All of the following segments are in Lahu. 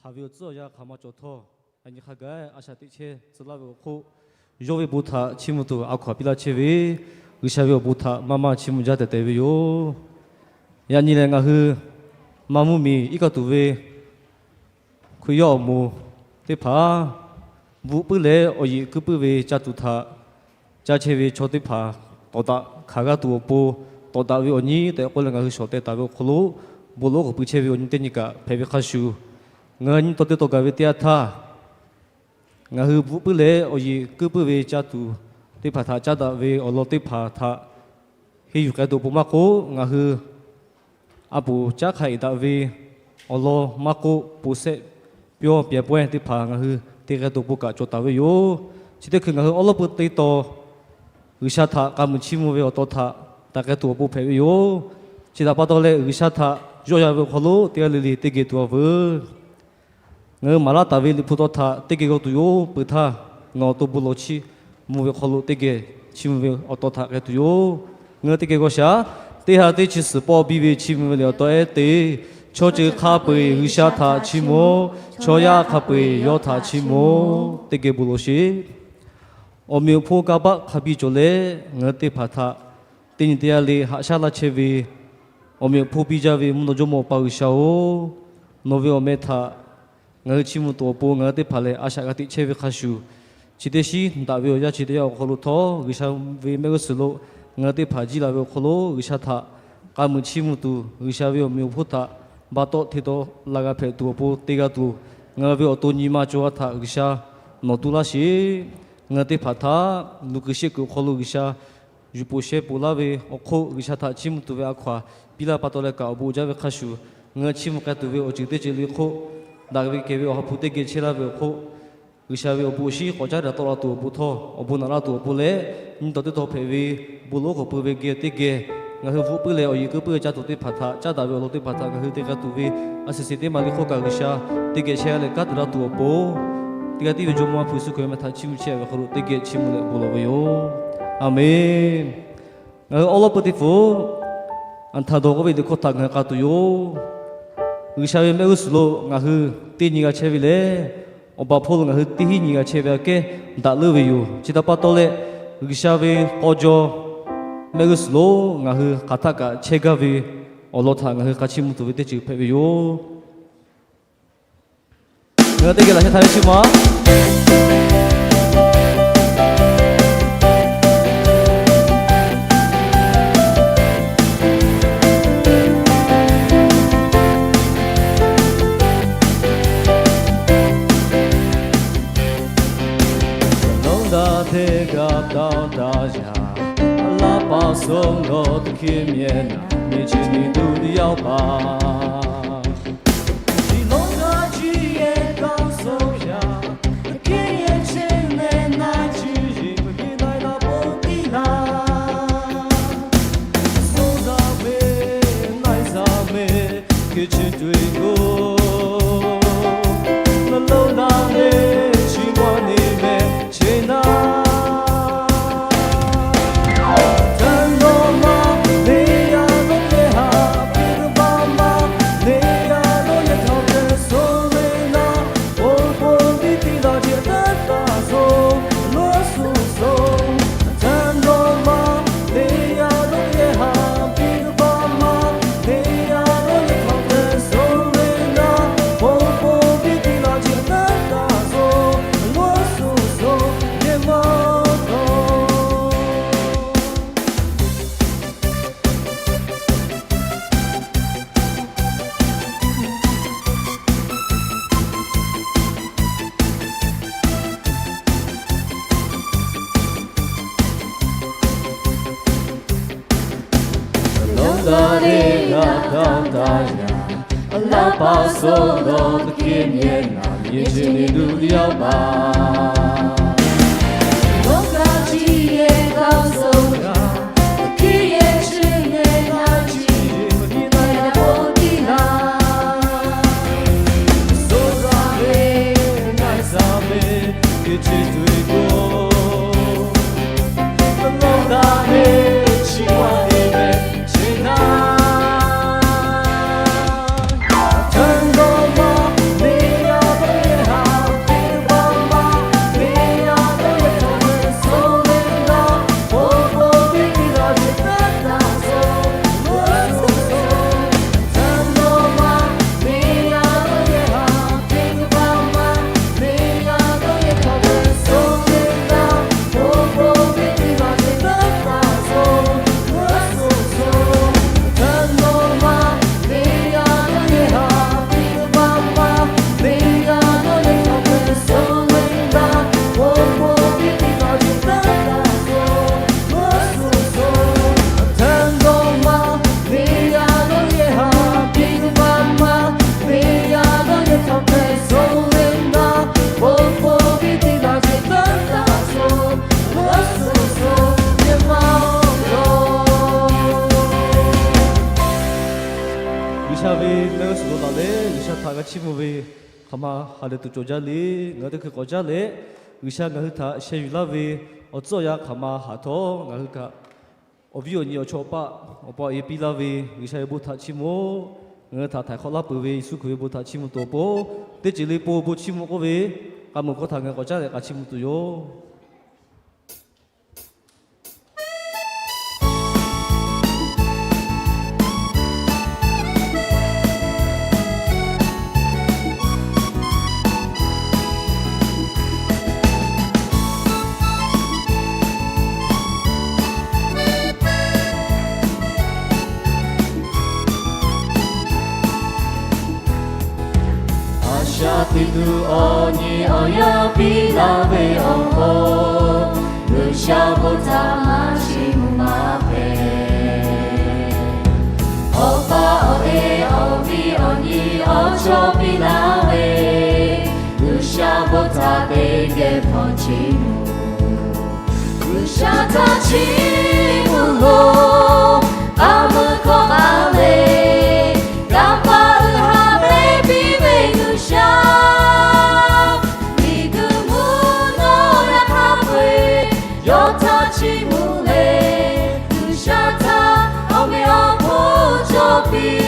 Haˍ ve awˬ tcuhˉ awˬ yanˇ hk'aˬ ma cawˬ htawˇ, yaꞈ nyi hk'a gaˬ a shaꞈ teꞈ chehˇ tcuh laˇ ve awˬ hk'oˆ, yawˇ ve bon htaꞈ chiˇ mvuh tuˬ a hkaw aˬ piˇ laˇ chehˇ ve G'uiˬsha ve awˬ bon htaꞈ maˇ maˇ chiˇ mvuh jaˇ tehꞈ te ve yoˬ. Yaꞈ nyi lehˬ, ngaˬ hui maˇ mvuhˇ miˬ iˉ kaˆ tuˬ ve Hkriꞈ yaˇ awˬ moˍ teˇ hpaˍ, bvuhꞈ puiˉ leh awˬ yeꞈ keu puiˉ ve caˇ tuˬ htaꞈ caˇ chehˇ ve chaw teˇ hpaˍ tawˍ daꞈ hkanˍ g'a tuˬ awˬ pon, tawˍ daꞈ ve awˬ nyi tehꞈ k'oˆ leh ngaˬ hui shawˍ teh taˍ ve awˬ hk'aw lo, bon lonˉ k'awꞈ pui chehˇ ve awˬ nyi teˇ nyi kaꞈ hpehꞈ ve hk'a shuˍ, ngaˬ hui nyi taw teˇ taw gaˬ ve teˇ yanˇ htaˇ, ngaˬ hui bvuhꞈ puiˉ leh awˬ yeꞈ keu puiˉ ve caˇ tuˬ teˇ hpaˍ htaꞈ caˇ daꞈ ve awˬ lawn teˇ hpaˍ htaꞈ henˇ yuˬ k'ai tuˬ awˬ pon maˇ k'oˆ, ngaˬ hui a poˍ caˉ hk'a eˍ daꞈ ve awˬ lawn maˇ k'oˆ, poˬ sehˆ pyawˇ pehˍ pawehˇ teˇ hpaˍ ngaˬ hui te g'a tuˬ awˬ pon kaꞈ cawˬ taˍ ve yoˬ. Chi teˇ hkui ngaˬ hui awˉ lawˉ peu teˇ taw G'uiˬsha htaꞈ k'a muiˬ chiˇ mvuh ve awˬ taw htaꞈ taˍ k'ai tuˬ awˬ pon hpehꞈ ve yoˬ. Chi htaꞈ pa taw leh, G'uiˬsha htaꞈ yawˆ yan ve awˬ hk'aw lo teˇ g'aˇ le le teˇ geh tuˬ a veuˬ. Ngaˬ hui maˍ laˇ taˍ ve Liꞈ hpu taw htaꞈ teˇ geh g'aw tuˬ yoˬ peuˬ htaˇ, ngaˬ awˬ to bon lawˬ chiˇ mvuh ve awˬ hk'aw lo teˇ geh chiˇ mvuh ve awˬ taw htaꞈ k'ai tuˬ yoˬ. Ngaˬ hui teˇ geh g'aw shaˍ. Teˇ ha teˇ chi suhˍ pawˆ biˇ ve chiˇ mvuh ve liꞈ awˬ taw ehˉ te, chaw ceuˬ hk'a peu-eˬ G'uiˬsha htaꞈ chiˇ mvuh-oˬ, chaw yaˇ hk'a peu-eˬ yawˇ htaꞈ chiˇ mvuh-oˬ. Teˇ geh bon lawˬ sheˍ. Awˬ meꞈ awˬ hponˇ kanˇ paˆ hk'a biˇ cawˬ leh, ngaˬ hui teˇ hpaˍ htaꞈ teˇ nyi teˇ yanˇ le haꞈ shaˉ laˇ chehˇ ve, awˬ meꞈ awˬ hponˇ biˇ jaˇ ve mvuhˇ naw jawˇmawˇ Awˬ pa G'uiˬsha-oˬ, nawˬ ve awˬ meh htaꞈ ngaˬ hui chiˇ mvuh tuˬ awˬ pon ngaˬ hui teˇ hpaˍ lehˬ a shaꞈ g'a teꞈ chehˇ ve hk'a shuˍ, chi teˇ shinˉ daꞈ ve awˬ yanˇ chi teˇ yanˇ awˬ hk'aw lo htawˇ, G'uiˬsha ve mehˆ g'uˇ suhˍ lo ngaˬ hui teˇ hpaˍ jiˇ la ve awˬ hk'aw lo G'uiˬsha htaꞈ k'a muiˬ chiˇ mvuh tuˬ, G'uiˬsha ve awˬ meꞈ awˬ hponˇ htaꞈ ba tawˆ hteˇ tawˆ la g'a hpehꞈ tuˬ awˬ pon te g'a tuˬ, ngaˬ hui ve awˬ to nyi ma cawˬ g'a htaꞈ G'uiˬsha nawˬ tu laˇ sheˍ. Ngaˬ hui teˇ hpaˍ htaꞈ luˬ kuiˬ shehˆ kuiˬ awˬ hk'aw lo G'uiˬsha yuˬ poˬ sheh poˬ laˇ ve awˬ hk'oˆ, G'uiˬsha htaꞈ chiˇ mvuh tuˬ ve a hkaw-anˬ piˇ laˇ pa taw leh kaꞈ awˬ bon jaˇ ve hk'a shuˍ, ngaˬ hui chiˇ mvuh k'ai tuˬ ve awˬ ceuˬ teˇ ceuˬ le hk'oˆ daꞈ ve kehˬ ve Awˬ ha hpu teˇ geh chehˇ laˇ ve awˬ hk'oˆ, G'uiˬsha ve awˬ bon awˬ shinˉ k'awꞈ caˉ daꞈ tawˆ la tuˬ awˬ pon htawˇ, awˬ bon naꞈ laˇ tuˬ awˬ pon leh, nyi taw teˇ taw hpehꞈ ve bon lonˉ k'awꞈ pui ve geh teˇ geh ngaˬ hui bvuhꞈ puiˉ leh awˬ yeꞈ keu puiˉ ve caˇ tuˬ teˇ hpaˍ htaꞈ caˇ daꞈ ve awˬ lawn teˇ hpaˍ htaꞈ ngaˬ hui te g'a tuˬ ve a shuˍ shuˍ teˇ maˬ le hk'oˆ kaꞈ G'uiˬsha teˇ geh chehˇ leh kanˉ te laˇ tuˬ awˬ pon, teˇ g'aˇ tiˉ ve Jawˇmawˇ Hpu Yeˍsuˆ Hkriꞈ ve meh htaꞈ chiˇ mvuh chehˇ ve awˬ hk'aw lo teˇ geh chiˇ mvuh leh bon lawˬ ve yoˬ. A menˬ. Ngaˬ hui awˉ lawˉ peu teˇ hpu, Aˍhtaˍdawˬ k'oˆ ve liꞈ hkawˇ htaꞈ ngaˬ hui k'a tuˬ yoˬ. G'uiˬsha ve mehˆ g'uˇ suhˍ lo ngaˬ hui teˇ nyi g'a chehˇ ve lehˬ, awˬ baˬ hpawˇ lo ngaˬ hui teˇ hinˉ nyi g'a chehˇ ve aꞈ kehˉ daꞈ leuˉ ve yoˬ. Chi htaꞈ pa taw leh, G'uiˬsha ve k'aw jaw mehˆ g'uˇ suhˍ lo ngaˬ hui hk'aˬ htaˆ kaꞈ chehˇ gaˇ ve awˬ lawn htaꞈ ngaˬ hui k'a chiˇ mvuh tuˬ ve teˇ ceuˬ hpehꞈ ve yoˬ. Ngaˬ hui teˇ geh laꞈ sheh htaꞈ ve chiˇ mvuh-a. Lonˉ daꞈ teˇ g'aˇ tawˇ taˍ yaˇ, a laˇ paˍ suh nawˬ teˇ hkiˇ mehˍ naˍ, nyi chi nyi duˇ teˇ yanˇ paˍ. Chi lonˉ g'aˇ chi yehˬ k'aw suh yaˇ, teˇ hkiˇ yehˬ chi mehˍ naˍ, chi yiˬ mvuhˇ miˬ na-e naˍ bon tiˉ naˍ. Suh zaꞈ ve, na-e zaꞈ ve, hkui chi tuˬ-e k'o, lonˉ lonˉ daꞈ ve chi maˇ ne mehˍ cheˇ naˍ. Htaˇ nawˬ maˇ te yaˇ dawˇ yehˬ haꞈ piˇ g'uiˬ baˆ maˇ, te yaˇ dawˇ yehˬ htaꞈ te suh ve naˍ, bon bon biˇ tiˉ daꞈ jeˬ teˇ taˍ so, lonˉ suh so. Htaˇ nawˬ maˇ te yaˇ dawˇ yehˬ haꞈ piˇ g'uiˬ baˆ maˇ, te yaˇ dawˇ yehˬ htaꞈ te suh ve naˍ, bon bon biˇ tiˉ daꞈ jeˬ teˇ taˍ so, lonˉ suh so, yehˬ maˇ taw. Lonˉ daꞈ teˇ g'aˇ tawˇ taˍ yaˇ, a laˇ paˍ suh nawˬ teˇ hkiˇ mehˍ naˍ, nyi chi nyi duˇ teˇ yanˇ paˍ. Lonˉ g'aˇ chi yehˬ k'aw suh yaˇ, teˇ hkiˇ yehˬ chi mehˍ naˍ, chi yiˬ mvuhˇ miˬ na-e naˍ bon tiˉ naˍ. Suh zaꞈ ve, na-e zaꞈ ve, hkui chi tuˬ-e k'o, lonˉ daꞈ ve chi maˇ ne mehˍ cheˇ naˍ. Htaˇ nawˬ maˇ te Htaꞈ g'a chiˇ mvuh ve hk'aˬ ma ha lehˬ tuˬ cawˬ jaˇ le. Ngaˬ hui teˇ hkui k'awꞈ caˉ leh, G'uiˬsha ngaˬ hui htaꞈ sheh yuˬ laˇ ve awˬ tcuhˉ awˬ yanˇ hk'aˬ ma haꞈ htawˇ, ngaˬ hui kaꞈ awˬ viˉ awˬ nyi awˬ chawˇ paˆ awˬ pa awˬ e piˇ laˇ ve G'uiˬsha ve bon htaꞈ chiˇ mvuh. Ngaˬ hui htaꞈ htaiˍ hk'awꞈ laˇ peuˬ ve Yeˍsuˆ Hkriꞈ ve bon htaꞈ chiˇ mvuh tuˬ awˬ pon, teˇ ceuˬ le po bon chiˇ mvuh k'oˆ ve, k'a muiˬ hkawˇ htaꞈ ngaˬ hui k'awꞈ caˉ leh k'a chiˇ mvuh tuˬ yoˬ. A shaꞈ teꞈ tuˬ awˬ nyi awˬ yaˇ piˇ laˇ ve awˬ pon, G'uiˬsha bon htaꞈ maˇ chiˇ mvuh maˇ hpehꞈ. Awˬ pa awˬ e awˬ viˉ awˬ nyi awˬ chawˇ piˇ laˇ ve, G'uiˬsha bon htaꞈ teˇ geh hpawˇ chiˇ mvuh. G'uiˬsha htaꞈ chiˇ mvuh loˬ, k'a muiˬ hkawˇ k'a le, g'a paˍ uiˍ haꞈ peˇ piˇ ve G'uiˬsha. Miˬguiˬ mvuhˇ naw yaꞈ hk'aˇ peu-eˬ yawˇ htaꞈ chiˇ mvuh le, G'uiˬsha htaꞈ awˬ meꞈ awˬ hponˇ cawˬ piˇ.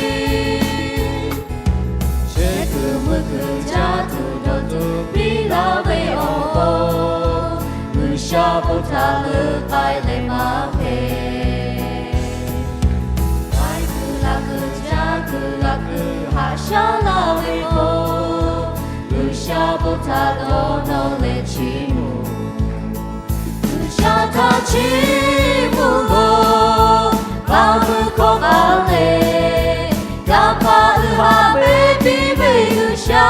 Chehˇ kuiˬ mui kuiˬ caˇ tuˬ dawˬ tuˬ piˇ laˇ ve awˬ pon, G'uiˬsha bon htaꞈ leuˆ k'ai leh maˇ hpehꞈ. K'ai kuiˬ laˬ kuiˬ caˇ kuiˬ g'a kuiˬ haꞈ shaˉ laˇ ve k'o, G'uiˬsha bon htaꞈ dawˇ nawˇ leh chiˇ mvuh. G'uiˬsha htaꞈ chiˇ mvuh loˬ, k'a muiˬ hkawˇ k'a le, g'a paˍ uiˍ haꞈ peˇ piˇ ve G'uiˬsha.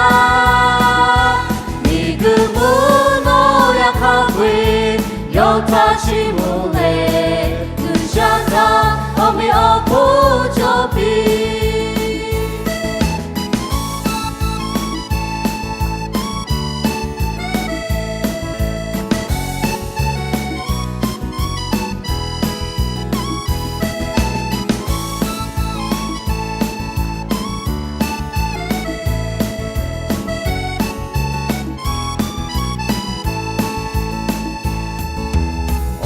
Miˬguiˬ mvuhˇ naw yaꞈ hk'aˇ peu-eˬ yawˇ htaꞈ chiˇ mvuh le, G'uiˬsha htaꞈ awˬ meꞈ awˬ hponˇ cawˬ piˇ.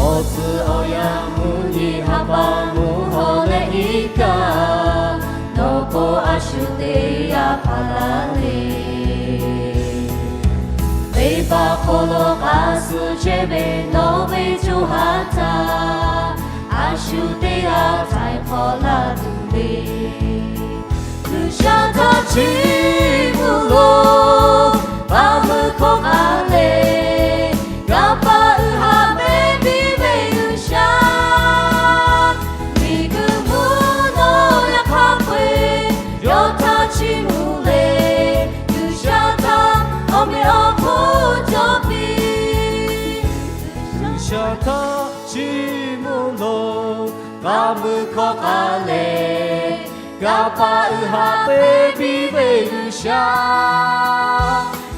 Awˬ tcuhˉ awˬ yaˇ mvuhˇ nyi ha pa mvuhˇ hawˬ leh iˉ kaˆ, nawˬ k'o a shu teˇ yaˇ hpaˍ laˇ le. Venˇbaˆ hk'aw lo k'a suh chehˇ ve nawˬ ve co ha htaꞈ a shu teˇ g'aˇ htaiˍ hk'awꞈ laˇ tuˬ le. G'uiˬsha htaꞈ chiˇ mvuh loˬ, k'a muiˬ hkawˇ k'a le, g'a paˍ uiˍ haꞈ peˇ piˇ ve G'uiˬsha. Miˬguiˬ mvuhˇ naw yaꞈ hk'aˇ peu-eˬ yawˇ htaꞈ chiˇ mvuh le, G'uiˬsha htaꞈ awˬ meꞈ awˬ hponˇ cawˬ piˇ. G'uiˬsha htaꞈ chiˇ mvuh loˬ, k'a muiˬ hkawˇ k'a le, g'a paˍ uiˍ haꞈ peˇ piˇ ve G'uiˬsha.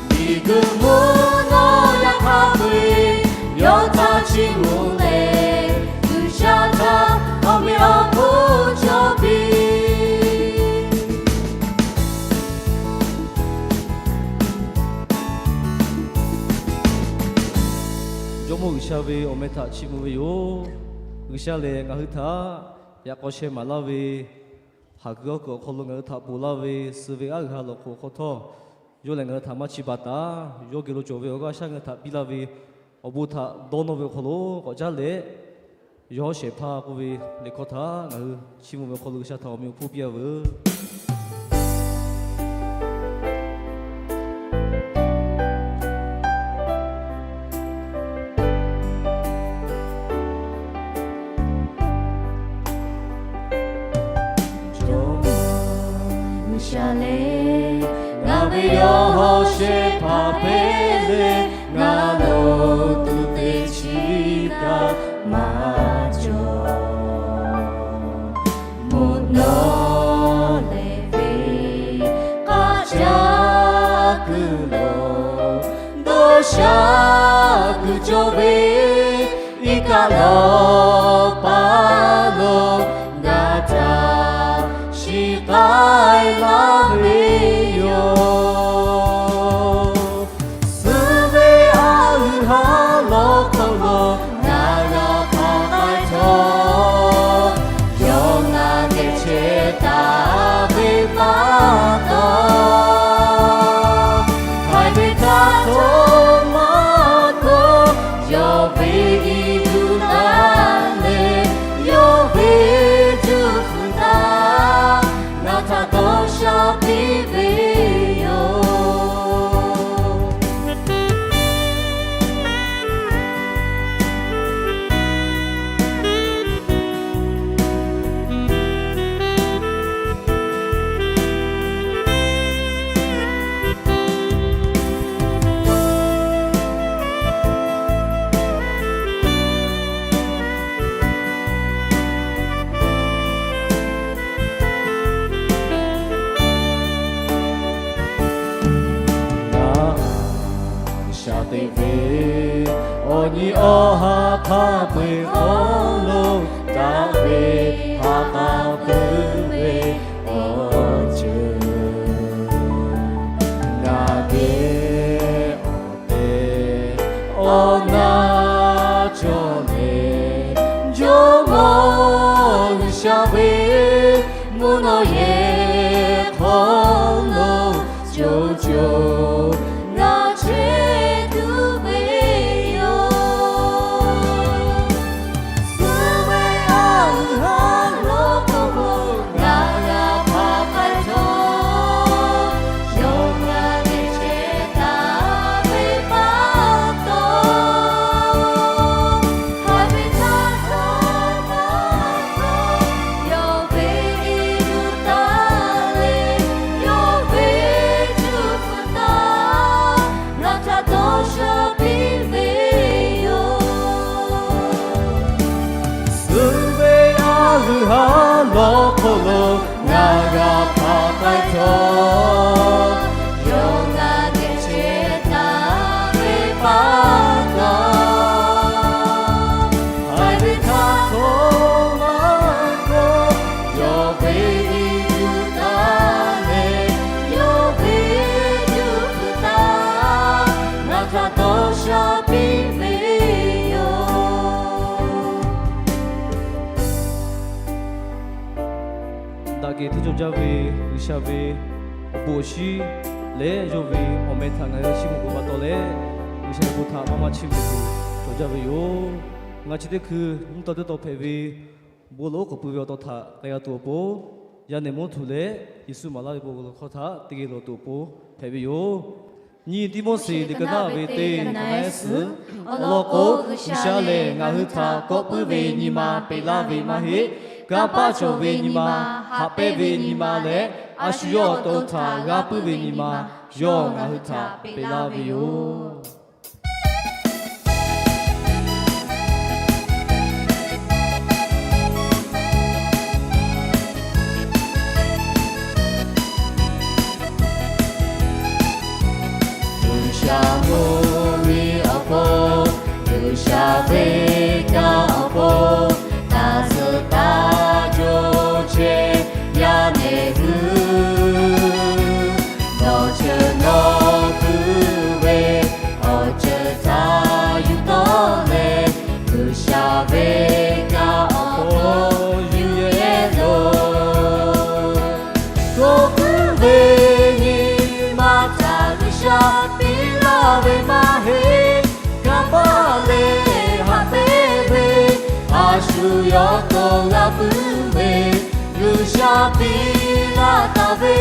Miˬguiˬ mvuhˇ naw yaꞈ hk'aˇ peu-eˬ yawˇ htaꞈ chiˇ mvuh le, G'uiˬsha htaꞈ awˬ meꞈ awˬ hponˇ cawˬ piˇ. Jawˇmawˇ G'uiˬsha ve awˬ meh htaꞈ chiˇ mvuh ve yoˬ. G'uiˬsha lehˬ ngaˬ hui htaꞈ yaꞈ k'aw sheh maˍ laˇ ve, haˍ kuiˬ awˬ kuiˬ awˬ hk'aw lo ngaˬ hui htaꞈ ponˬ laˇ ve suh ve aˉ g'uiˬ ha lawˬ hk'oꞈ hk'aw htawˇ, yawˇ lehˬ ngaˬ hui htaꞈ maˇ chiˇ baˬ taˍ. Yawˇ geh lo cawˬ ve awˬ g'aˇ shaˉ ngaˬ hui htaꞈ piˇ laˇ ve awˬ bon htaꞈ dawˇ nawˇ ve awˬ hk'aw lo k'awꞈ caˉ leh, yawˇ shehˍ hpaˇ k'oˆ ve liꞈ hkawˇ htaꞈ ngaˬ hui chiˇ mvuh ve awˬ hk'aw lo G'uiˬsha htaꞈ awˬ meꞈ awˬ hponˇ piˇ a veuˬ. Jawˇmawˇ G'uiˬsha le, ngaˬ ve yawˇ hawˉ shehˍ hpaˇ hpehꞈ leh, ngaˬ lo tuˬ te chiˇ kaꞈ maˇ cawˬ. Mvuhˇ naw lehˬ ve k'aˆ caˇ kuiˬ lo, dawˇ shaˉ kuiˬ cawˬ ve iˉ kaˆ lawˬ paˍ lo, ngaˬ htaꞈ shiˍ k'ai laˇ ve yoˬ. Awˬ nyi awˬ ha hk'a peu-eˬ hk'aw lo, daꞈ ve ha k'a puiˉ ve awˬ ceuˬ, ngaˬ geh awˬ tehˬ awˬ na cawˬ leh, Jawˇmawˇ G'uiˬsha ve mvuhˇ naw yehˬ hk'aw lo co co ngaˬ chehˇ tuˬ ve yoˬ. Suh ve a uiˍ ha lawˬ k'o, ngaˬ g'a hpaꞈ k'ai htawˇ, yawˇ ngaˬ geh chehˇ taˍ ve pa taw, haiˬ ve htaˇ htaˇ maˇ kawˆ, yawˇ ve iˉ yuˬ taˍ leh, yawˇ ve cuˇ hpfuhˇ htaˇ ngaˬ htaꞈ dawˇ sha piˇ ve yoˬ. Suh ve a uiˍ ha lawˬ hk'aw lo ngaˬ g'a hpaꞈ k'ai htawˇ, yawˇ ngaˬ geh chehˇ taˍ ve pa taw, haiˬ ve htaˇ htaˇ maˇ kawˆ, yawˇ ve iˉ yuˬ taˍ leh, yawˇ ve cuˇ hpfuhˇ htaˇ ngaˬ htaꞈ dawˇ sha piˇ ve yoˬ. Daꞈ kehˬ hteˇ cawˬ jaˇ ve G'uiˬsha ve awˬ bon awˬ shinˉ leh yawˇ ve awˬ meh htaꞈ ngaˬ hui chiˇ mvuh peuˬ pa taw leh, G'uiˬsha ve bon htaꞈ maˇ maˇ chiˇ mvuh tuˬ cawˬ jaˇ ve yoˬ. Ngaˬ chi teˇ hkui mvuhˇ taw teˇ taw hpehꞈ ve bon lawˬ oˉ k'oˍ pui ve awˬ taw htaꞈ k'ai g'a tuˬ awˬ pon, yaˇ nehˬ mawˇ htuꞈ leh Yeˍsuˆ maˍ laˇ ve bon lawˬ hkawˇ htaꞈ teˇ geh lawˬ tuˬ awˬ pon hpehꞈ ve yoˬ. Nyiˇ Tiˆmoˉseˍ liꞈ ka naˉ ve teˇ ka naˉ suhˍ, awˬ lawn k'o, G'uiˬsha lehˬ ngaˬ hui htaꞈ kawˆ puiˉ ve nyi ma peꞈ laˇ ve maˇ heˆ. Kanˇ paˆ cawˬ ve nyi ma, haꞈ pehnˇ ve nyi ma leh, a shu yawˇ awˬ to htaꞈ g'a puiˉ ve nyi ma, yawˇ ngaˬ hui htaꞈ peꞈ laˇ ve yoˬ. G'uiˬsha mvuhˇ miˬ awˬ pon, G'uiˬsha venˇ kaˆ awˬ pon, taˇ suh taˇ co chehˇ yaˇ nehˬ hui, nawˬ ceuˬ nawˬ kuiˬ ve awˬ ceuˬ htaꞈ yuˬ tawˆ leh, G'uiˬsha venˇ kaˆ awˬ pon yuˬ yehˇ loˬ. Kawˆ puiˉ ve nyi ma htaꞈ G'uiˬsha piˇ laˇ ve maˇ heˆ. Kanˇ paˆ leh haꞈ pehnˇ ve, a shu yawˇ to g'a puiˉ ve, G'uiˬsha piˇ laˇ taˍ ve,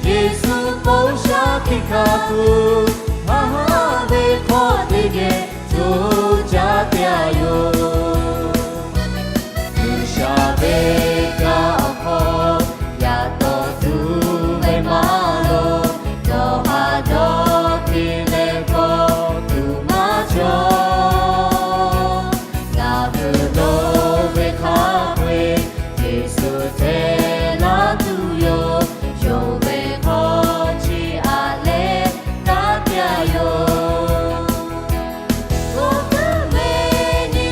Yeˍsuˆ bon sha hkiˆ hkanˍ tuˬ, haˉ haˉ ve hk'aw teˇ geh co jaˇ te a yoˬ. G'uiˬsha venˇ kaˆ awˬ hk'aw, yaꞈ taw tuˬ ve maˇ loˍ, dawˇ haˍ dawˇ hkiˇ leh kawˆ tuˬ maˇ cawˬ. Ngaˬ hui lo ve hk'a peu-eˬ, Yeˍsuˆ hteˇ laˇ tuˬ yoˬ. Yonˍ ve hk'aw chi aꞈ leh taˇ te a yoˬ. Kawˆ puiˉ ve nyi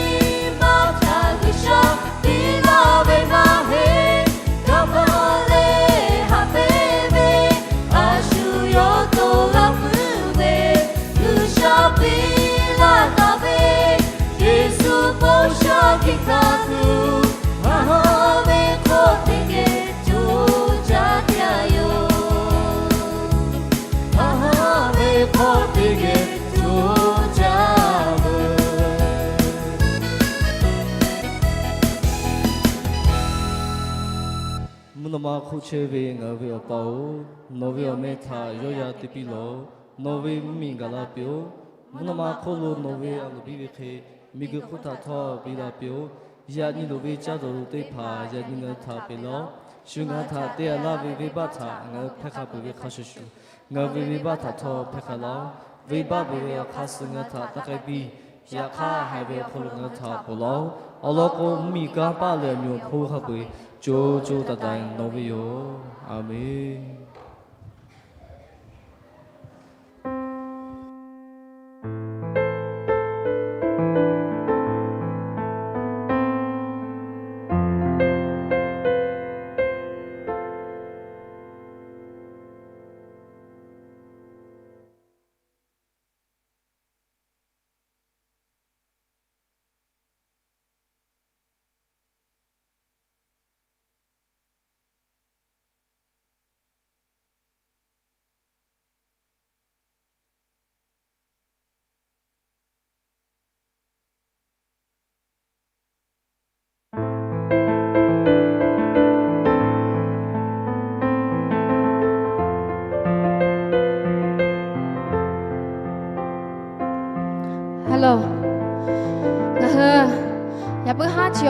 ma htaꞈ G'uiˬsha piˇ laˇ ve maˇ heˆ. Kanˇ paˆ leh haꞈ pehnˇ ve, a shu yawˇ to g'a puiˉ ve, G'uiˬsha piˇ laˇ taˍ ve, Yeˍsuˆ bon sha hkiˆ hkanˍ tuˬ, haˉ haˉ ve hk'aw teˇ geh co jaˇ te a yoˬ. Haˉ haˉ ve hk'aw teˇ geh co jaˇ ve. Mvuhˇ naw ma hk'oˆ chehˇ ve ngaˬ hui ve Awˬ pa-oˬ, nawˬ ve awˬ meh htaꞈ yawˇ yaˇ te piˇ lawˬ. Nawˬ ve mvuhˇ miˬ gaˬ la piˇ-oˆ. Mvuhˇ naw ma hk'oˆ lo nawˬ ve a loˍ biˇ ve hk'e, miˬguiˬ hk'oˆ htaꞈ htawˇ biˇ la piˇ-oˆ. Yaꞈ nyi loˍ ve caˇ dawˬ loꞈ teˇ hpaˍ yaꞈ nyi ngaˬ hui htaꞈ peꞈ laˇ-oˆ. Shu ngaˬ hui htaꞈ te a laˇ ve venˇbaˆ htaꞈ ngaˬ hui hpehˇ hk'a peuˬ ve hk'a shuˍ shuˍ, ngaˬ hui ve venˇbaˆ htaꞈ htawˇ hpehˇ hk'a laˇ-oˆ. Venˇbaˆ bvuhꞈ ve awˬ hk'aˇ suh ngaˬ hui htaꞈ taˇ k'ai piˇ. Yaꞈ hk'aˇ, haiˬ ve awˬ hk'aw lo ngaˬ hui htaꞈ ponˬ laˇ-oˆ. Awˬ lawn k'o, mvuhˇmiˬ kanˇ paˆ leh awˬ meꞈ awˬ hponˇ hk'a peu-eˬ co co taiˍ taiˍ nawˬ ve yoˬ. A menˬ.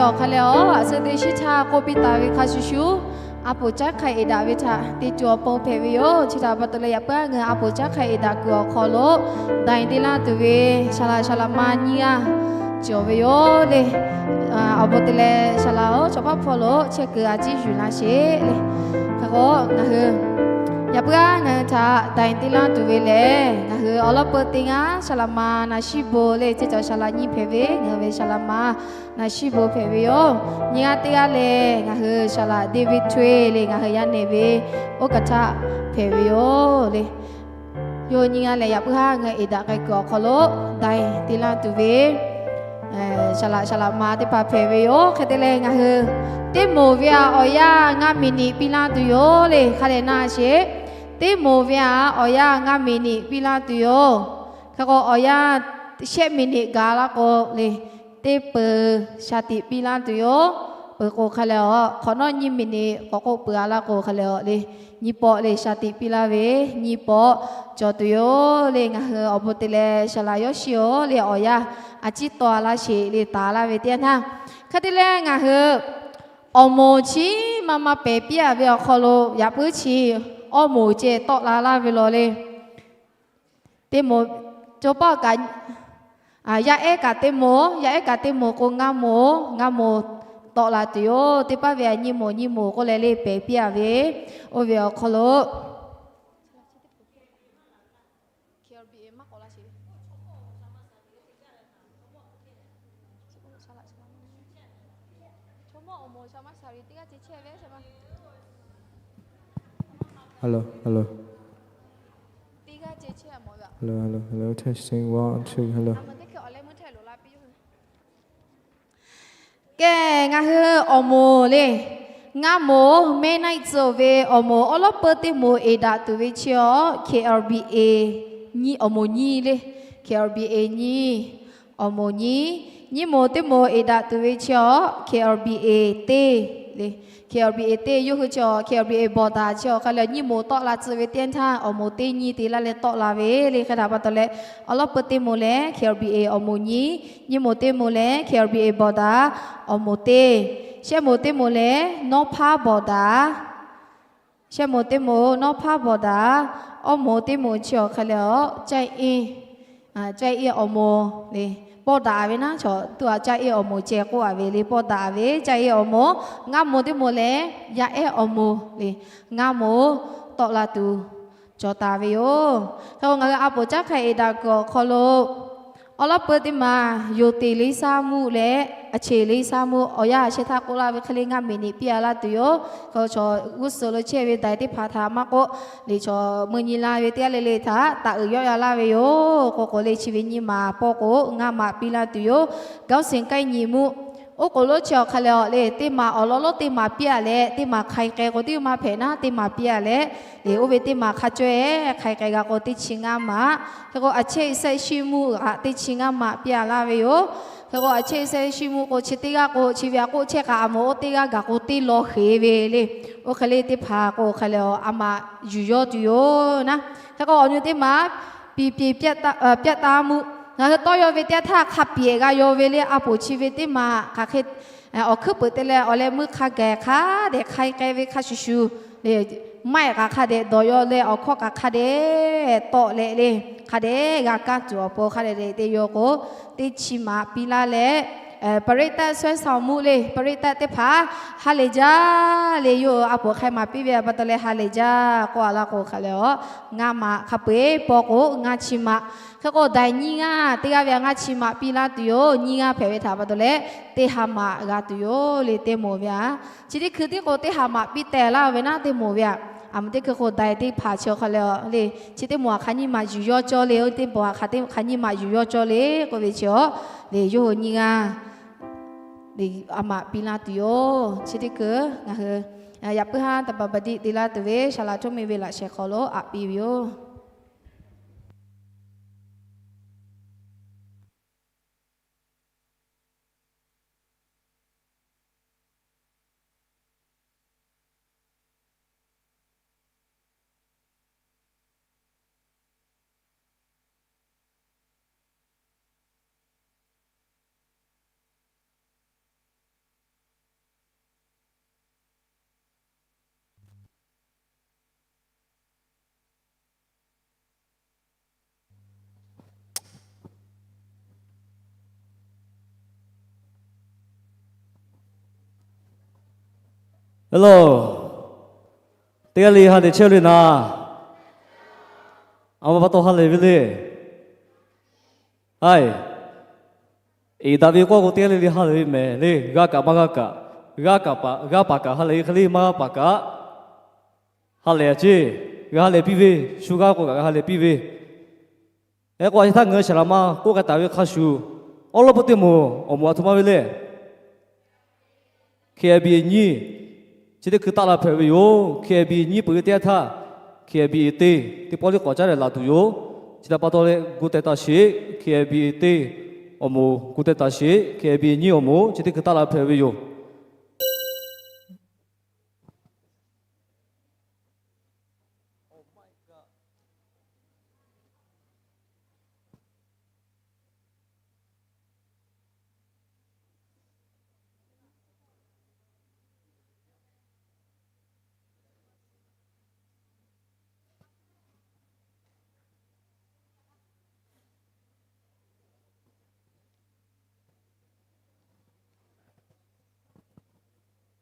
Awˬ hk'aˇ lehˬ, a shu teˇ shiˉ htaˇ k'oˆ piˇ taˍ ve hk'a shuˍ shuˍ, a poˍ caˉ hk'a eˍ daꞈ ve htaꞈ te tuˬ awˬ pon hpehꞈ ve yoˬ. Chi htaꞈ pa taw leh, yaꞈ puiˉ ngaˬ hui a poˍ caˉ hk'a eˍ daꞈ kuiˬ awˬ hk'aw lo daiˬ teˇ laˇ tuˬ ve saˍ laꞈ saˍ laꞈ ma nyiˇ g'aˇ cawˬ ve yoˬ le. Awˬ bon te leh saˍ laꞈ-oˬ, chaw hpaˇ hpawˇ lo chehˇ kuiˬ a ciˉ yuˬ laˇ sheˍ le. Hk'e k'o, ngaˬ hui yaꞈ puiˉ ngaˬ hui htaꞈ daiˬ teˇ laˇ tuˬ ve lehˬ, ngaˬ hui awˬ lawˉ peu teˇ g'aˇ saˍ laꞈ ma Naˍ shiˉ bon le, ceh cawˬ saˍ laꞈ nyiˇ hpehꞈ ve, ngaˬ hui ve saˍ laꞈ ma Naˍ shiˉ bon hpehꞈ ve yoˬ. Nyiˇ g'aˇ teˇ g'aˇ lehˬ, ngaˬ hui saˍ laꞈ David Thuy le, ngaˬ hui yaˇ nehˬ ve oˇ kaˬ htaˆ hpehꞈ ve yoˬ le. Yawˇ hui nyiˇ g'aˇ lehˬ, yaꞈ puiˉ haˉ ngaˬ hui eˍ daꞈ k'ai kuiˬ awˬ hk'aw lo daiˬ teˇ laˇ tuˬ ve saˍ laꞈ saˍ laꞈ ma teˇ hpaˍ hpehꞈ ve yoˬ. Hk'e te leh, ngaˬ hui teˇ moˍ ve a awˬ yanˇ ngaˇ miˬ niꞈ piˇ laˇ tuˬ yoˬ le. Hk'a dehꞈ na sheˍ. Teˇ moˍ ve a awˬ yanˇ ngaˇ miˬ niꞈ piˇ laˇ tuˬ yoˬ. Hk'e k'o, awˬ yanˇ shehˆ miˬ niꞈ gaˬ laˇ k'o le, teˇ peuˬ shaˍ tiꞈ piˇ laˇ tuˬ yoˬ. Peuˬ k'o hk'a leh awˬ, hk'awꞈ nawˉ nyiˇ miˬ niꞈ k'awꞈ k'oˆ peuˬ a laˇ k'o hk'a leh awˬ le, nyiˇ pawˆ le shaˍ tiꞈ piˇ laˇ ve, nyiˇ pawˆ cawˬ tuˬ yoˬ le. Ngaˬ hui awˬ bon te leh saˍ laꞈ yawˇ shiˍ-oˬ le, awˬ yanˇ a ciˉ taw a laˇ sheˍ le, taˍ laˇ ve teˇ yanˇ htaˇ. Hk'e te leh, ngaˬ hui awˬ moˍ chi maˇ maˇ pehˬ piˇ a ve awˬ hk'aw lo yaꞈ puiˉ chi awˇ moˍ ceh tawˆ la laˇ ve law le. Teˇ moˍ, cawˬ paˆ kaꞈ, yaˇ ehˉ kaꞈ teˇ moˍ, yaˇ ehˉ kaꞈ teˇ moˍ k'o ngaˇ moˍ, ngaˇ moˍ tawˆ la tuˬ yoˬ. Teˇ paˆ ve a nyiˇ moˍ nyiˇ moˍ k'oˆ leh le pehˬ piˇ a ve, oˇ ve awˬ hk'aw lo Hello, hello. Hello, hello, hello. Testing, one, two, hello. Kehˬ, ngaˬ hui awˬ moˍ le, ngaˇ moˍ mehˉ naˆ tcuh ve awˬ moˍ awˉ lawˉ peuˇ teˇ moˍ eˍ daꞈ tuˬ ve chi awˬ K L B A nyiˇ awˬ moˍ nyiˇ le, K L B A nyiˇ awˬ moˍ nyiˇ, nyiˇ moˍ teˇ moˍ eˍ daꞈ tuˬ ve chi awˬ K L B A teˇ le, K L B A teˇ yawˇ hui chi awˬ K L B A bawˬdaˍ chi awˬ hk'a leh nyiˇ moˍ tawˆ la tcuh ve teˇ yanˇ htaˇ awˬ moˍ teˇ nyiˇ te laˇ leh tawˆ la ve le. Hk'e htaꞈ pa taw leh, awˉ lawˉ peuˇ teˇ moˍ lehˬ K L B A awˬ moˍ nyiˇ, nyiˇ moˍ teˇ moˍ lehˬ K L B A bawˬdaˍ awˬ moˍ teˇ, shehˆ moˍ teˇ moˍ lehˬ nawˉ hpaˇ bawˬdaˍ, shehˆ moˍ teˇ moˍ nawˉ hpaˇ bawˬdaˍ, awˇ moˍ teˇ moˍ chi awˬ hk'a leh awˬ caˇ-e, caˇ-e awˬ moˍ le, pawˆ daꞈ ve naˉ, chaw tuˬ a caˇ-e awˬ moˍ ceh k'oˆ a ve le, pawˆ daꞈ ve caˇ-e awˬ moˍ, ngaˇ moˍ teˇ moˍ lehˬ yaˇ ehˉ awˬ moˍ le, ngaˇ moˍ tawˆ la tuˬ cawˬ taˍ ve yoˬ. Hk'e k'o, ngaˬ hui a poˍ caˉ hk'a eˍ daꞈ kuiˬ awˬ hk'aw lo awˉ lawˉ peuˇ teˇ maˬ yoˬ teˍ le saˉ mvuhˇ leh a cheˍ le saˉ mvuhˇ awˬ yanˇ shehˆ htaˇ k'oˆ laˇ ve hk'e le ngaˇ miˬ niꞈ piˇ a laˇ tuˬ yoˬ. K'o, chaw g'uˇ suhˍ lo chehˇ ve daiˬ teˇ hpaˍ htaꞈ maˇ k'oˆ, liꞈ chaw meuˇ nyi la ve teˇ g'aˇ le le htaꞈ taˍ uiˍ yawˆ ya laˇ ve yoˬ. K'o k'o le chi ve nyiˇ maˬ pawˆ k'o ngaˇ maˬ piˇ laˇ tuˬ yoˬ. G'aoˉ siˍ k'ai nyi mvuhˇ oˉ k'oˍ lonˉ chi awˬ hk'a leh awˬ le teˇ maˬ awˬ lawn lonˉ teˇ maˬ piˇ a leh, teˇ maˬ hk'ai k'ai k'o teˇ maˬ hpehꞈ naˉ teˇ maˬ piˇ a leh, le oˇ ve teˇ maˬ hk'a caweh hk'ai k'ai g'a k'o teˇ chi ngaˇ maˬ. Hk'e k'o, a cheˆ sehˆ shiˉ mvuhˇ g'aꞈ teˇ chi ngaˇ maˬ piˇ a laˇ ve yoˬ. Hk'e k'o, a cheˆ sehˆ shiˉ mvuhˇ k'o chi teˇ g'aˇ k'o chi ve a k'oˆ chehˇ k'aꞈ a moˍ oˇ teˇ g'aˇ gaˬ k'o teˇ law heˍ ve le. Oˇ hk'e le teˇ hpaˍ k'o hk'a leh a maꞈ yuˬ yawˇ tuˬ yoˬ naˉ. Hk'e k'o, awˬ nu teˇ maˬ piˍ piˍ pyaˆ taˍ mvuhˇ ngaˬ hui tawˇ yaw ve teˇ yanˇ htaˇ hk'a piˍ g'a yaw ve le. A poˍ chi ve teˇ maˬ hk'aˬ hk'e awˬ hkuiˉ peuˍ te leh awˬ leh meuˇ hk'a gaˬ hk'a dehꞈ hk'ai k'ai ve hk'a shuˍ shuˍ le, maiˆ k'aꞈ hk'a dehꞈ dawˬ yaw leh awˬ hkawˇ k'aꞈ hk'a dehꞈ tawˆ leh le, hk'a dehꞈ g'a kaˇ tuˬ awˬ pon hk'a dehꞈ dehꞈ te yaw k'o, teˇ chi maˬ piˇ laˇ leh, ပရိသတ် ဆွဲဆောင်မှု le, ပရိသတ် teˇ hpaˍ ha lehˬ jaˇ le, yawˇ a poˍ hk'a maˍ piˇ ve pa taw leh ha lehˬ jaˇ k'oˆ a laˇ k'o hk'a leh awˬ, ngaˇ maˬ hk'a peu-eˬ pawˆ k'o ngaˇ chi maˬ. Hk'e k'o, daiˬ nyiˇ g'aˇ teˇ g'aˇ ve a ngaˇ chi maˬ piˇ laˇ tuˬ yoˬ. Nyiˇ g'aˇ hpehꞈ ve htaꞈ pa taw leh teˇ ha maˬ g'a tuˬ yoˬ le, teˇ moˍ ve a. Chi teˇ hkui tiˉ k'o teˇ ha maˬ piˇ teh laˇ ve naˉ, teˇ moˍ ve a. A moˍ teˇ hkui k'o daiˬ teˇ hpaˍ chi awˬ hk'a leh awˬ le, chi teˇ moˍ a hk'aˬ nyiˇ maˬ yuˬ yawˇ cawˇ le, oˇ teˇ moˍ a hk'aˬ nyiˇ maˬ yuˬ yawˇ cawˇ le k'oˆ ve chi awˬ le, yawˇ hui nyiˇ g'aˇ le a maˬ piˇ laˇ tuˬ yoˬ. Chi teˇ hkui ngaˬ hui yaꞈ puiˉ haˉ taˍ baˍ baˍ diˆ te laˇ tuˬ ve saˍ laꞈ htoˇ miˬ ve laꞈ shehˍ hk'aw lo aꞈ piˇ ve yoˬ. Hello, teˇ g'aˇ le ha lehˬ chehˇ le naˍ. A ma pa taw ha lehˬ ve le. Haiˬ, eˍ daꞈ ve k'oˆ k'o teˇ g'aˇ le le ha lehˬ ve mehˍ le. G'a kaꞈ maˇ g'a kaꞈ, g'a kaꞈ paˍ, g'a paˍ kaꞈ ha lehˬ ve hk'e le, maˇ g'a paˍ kaꞈ ha lehˬ a ceˇ. G'a ha lehˬ piˇ ve, shu g'aˇ k'o kaꞈ g'a ha lehˬ piˇ ve. Hk'e k'o a chi htaˇ ngaˬ hui Saˍ laˍ ma k'oˆ k'ai taˍ ve hk'a shuˍ, awˉ lawˉ peu teˇ moˍ awˬ moˍ a htoꞈ ma ve le. K I B nyiˇ, chi teˇ hkui taˆ la hpehꞈ ve yoˬ. K I B nyiˇ peuˬ ve teˇ yanˇ htaˇ, K I B teˇ, teˇ pawˆ liˇ k'awꞈ caˉ leh laˬ tuˬ yoˬ. Chi htaꞈ pa taw leh gu teh taˍ sheˍ. K I B teˇ awˬ moˍ gu teh taˍ sheˍ. K I B nyiˇ awˬ moˍ chi teˇ hkui taˆ la hpehꞈ ve yoˬ.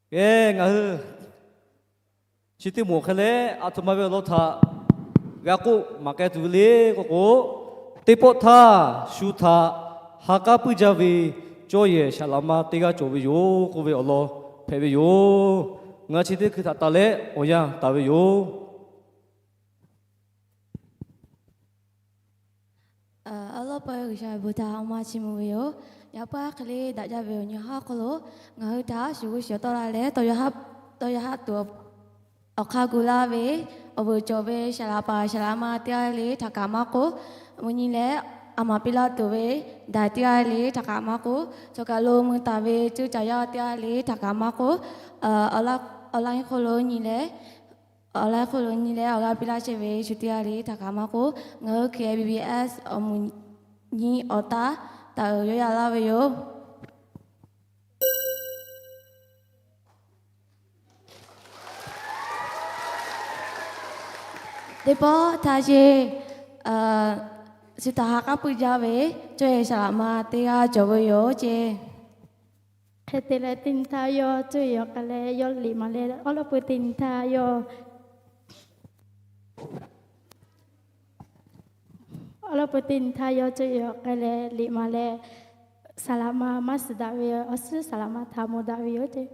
Eˬ, ngaˬ hui chi teˇ moˍ hk'e leh a htoꞈ ma ve awˬ lawn htaꞈ g'a k'oˆ maˍ k'ai tuˬ ve le k'oˆ k'o, teˇ pawˆ htaˇ shu htaꞈ ha k'aˉ puiˉ jaˇ ve cawˇ yehˬ Saˍ laˍ ma teˇ g'aˇ cawˬ ve yoˬ k'oˆ ve awˬ lawn hpehꞈ ve yoˬ. Ngaˬ hui chi teˇ hkui htaꞈ taˍ leh awˬ yanˇ taˍ ve yoˬ. Awˉ lawˉ peu G'uiˬsha ve bon htaꞈ awˬ ma chiˇ mvuh ve yoˬ. Yaꞈ puiˉ hk'e le daꞈ jaˇ ve awˬ nyi haˉ hk'aw lo ngaˬ hui htaꞈ shuˍ g'uˇ shuˍ tawˆ la leh tawˇ yaꞈ haˉ tuˬ awˬ hk'aˇ gu laˇ ve awˬ vuiˬ cawˬ ve Saˍ laˍ paˍ Saˍ laˍ ma teˇ g'aˇ le htaꞈ kaꞈ maˇ k'oˆ, mvuhˇ nyi leh a maˍ piˇ laˇ tuˬ ve daiˬ teˇ g'aˇ le htaꞈ kaꞈ maˇ k'oˆ, chaw kaˬ lo mui taˍ ve cuˇ caˬ yaˇ teˇ g'aˇ le htaꞈ kaꞈ maˇ k'oˆ, awˬ laꞈ hk'aw lo nyi leh awˬ laꞈ hk'aw lo nyi leh awˬ g'aˇ piˇ laˇ chehˇ ve shu teˇ g'aˇ le htaꞈ kaꞈ maˇ k'oˆ, ngaˬ hui K I B B S awˬ moˍ nyi awˬ taˇ taˍ uiˍ yawˇ yaˇ laˇ ve yoˬ. Teˇ pawˆ htaˇ ceˇ, shu htaꞈ ha k'aˉ puiˉ jaˇ ve cawˇ yehˬ Saˍ laˍ ma teˇ g'aˇ cawˬ ve yoˬ ceˇ. Hk'e te leh teˇ nyi htaˇ yawˇ cawˇ yehˬ k'ai leh yawˇ liꞈ maˍ leh, awˉ lawˉ peu teˇ nyi htaˇ yawˇ awˉ lawˉ peu teˇ nyi htaˇ yawˇ cawˇ yehˬ k'ai leh liꞈ maˍ leh, Saˍ laˍ ma maˇ shiˍ daꞈ ve awˬ suhˉ Saˍ laˍ ma htaꞈ mawˬ daꞈ ve yoˬ ceˇ.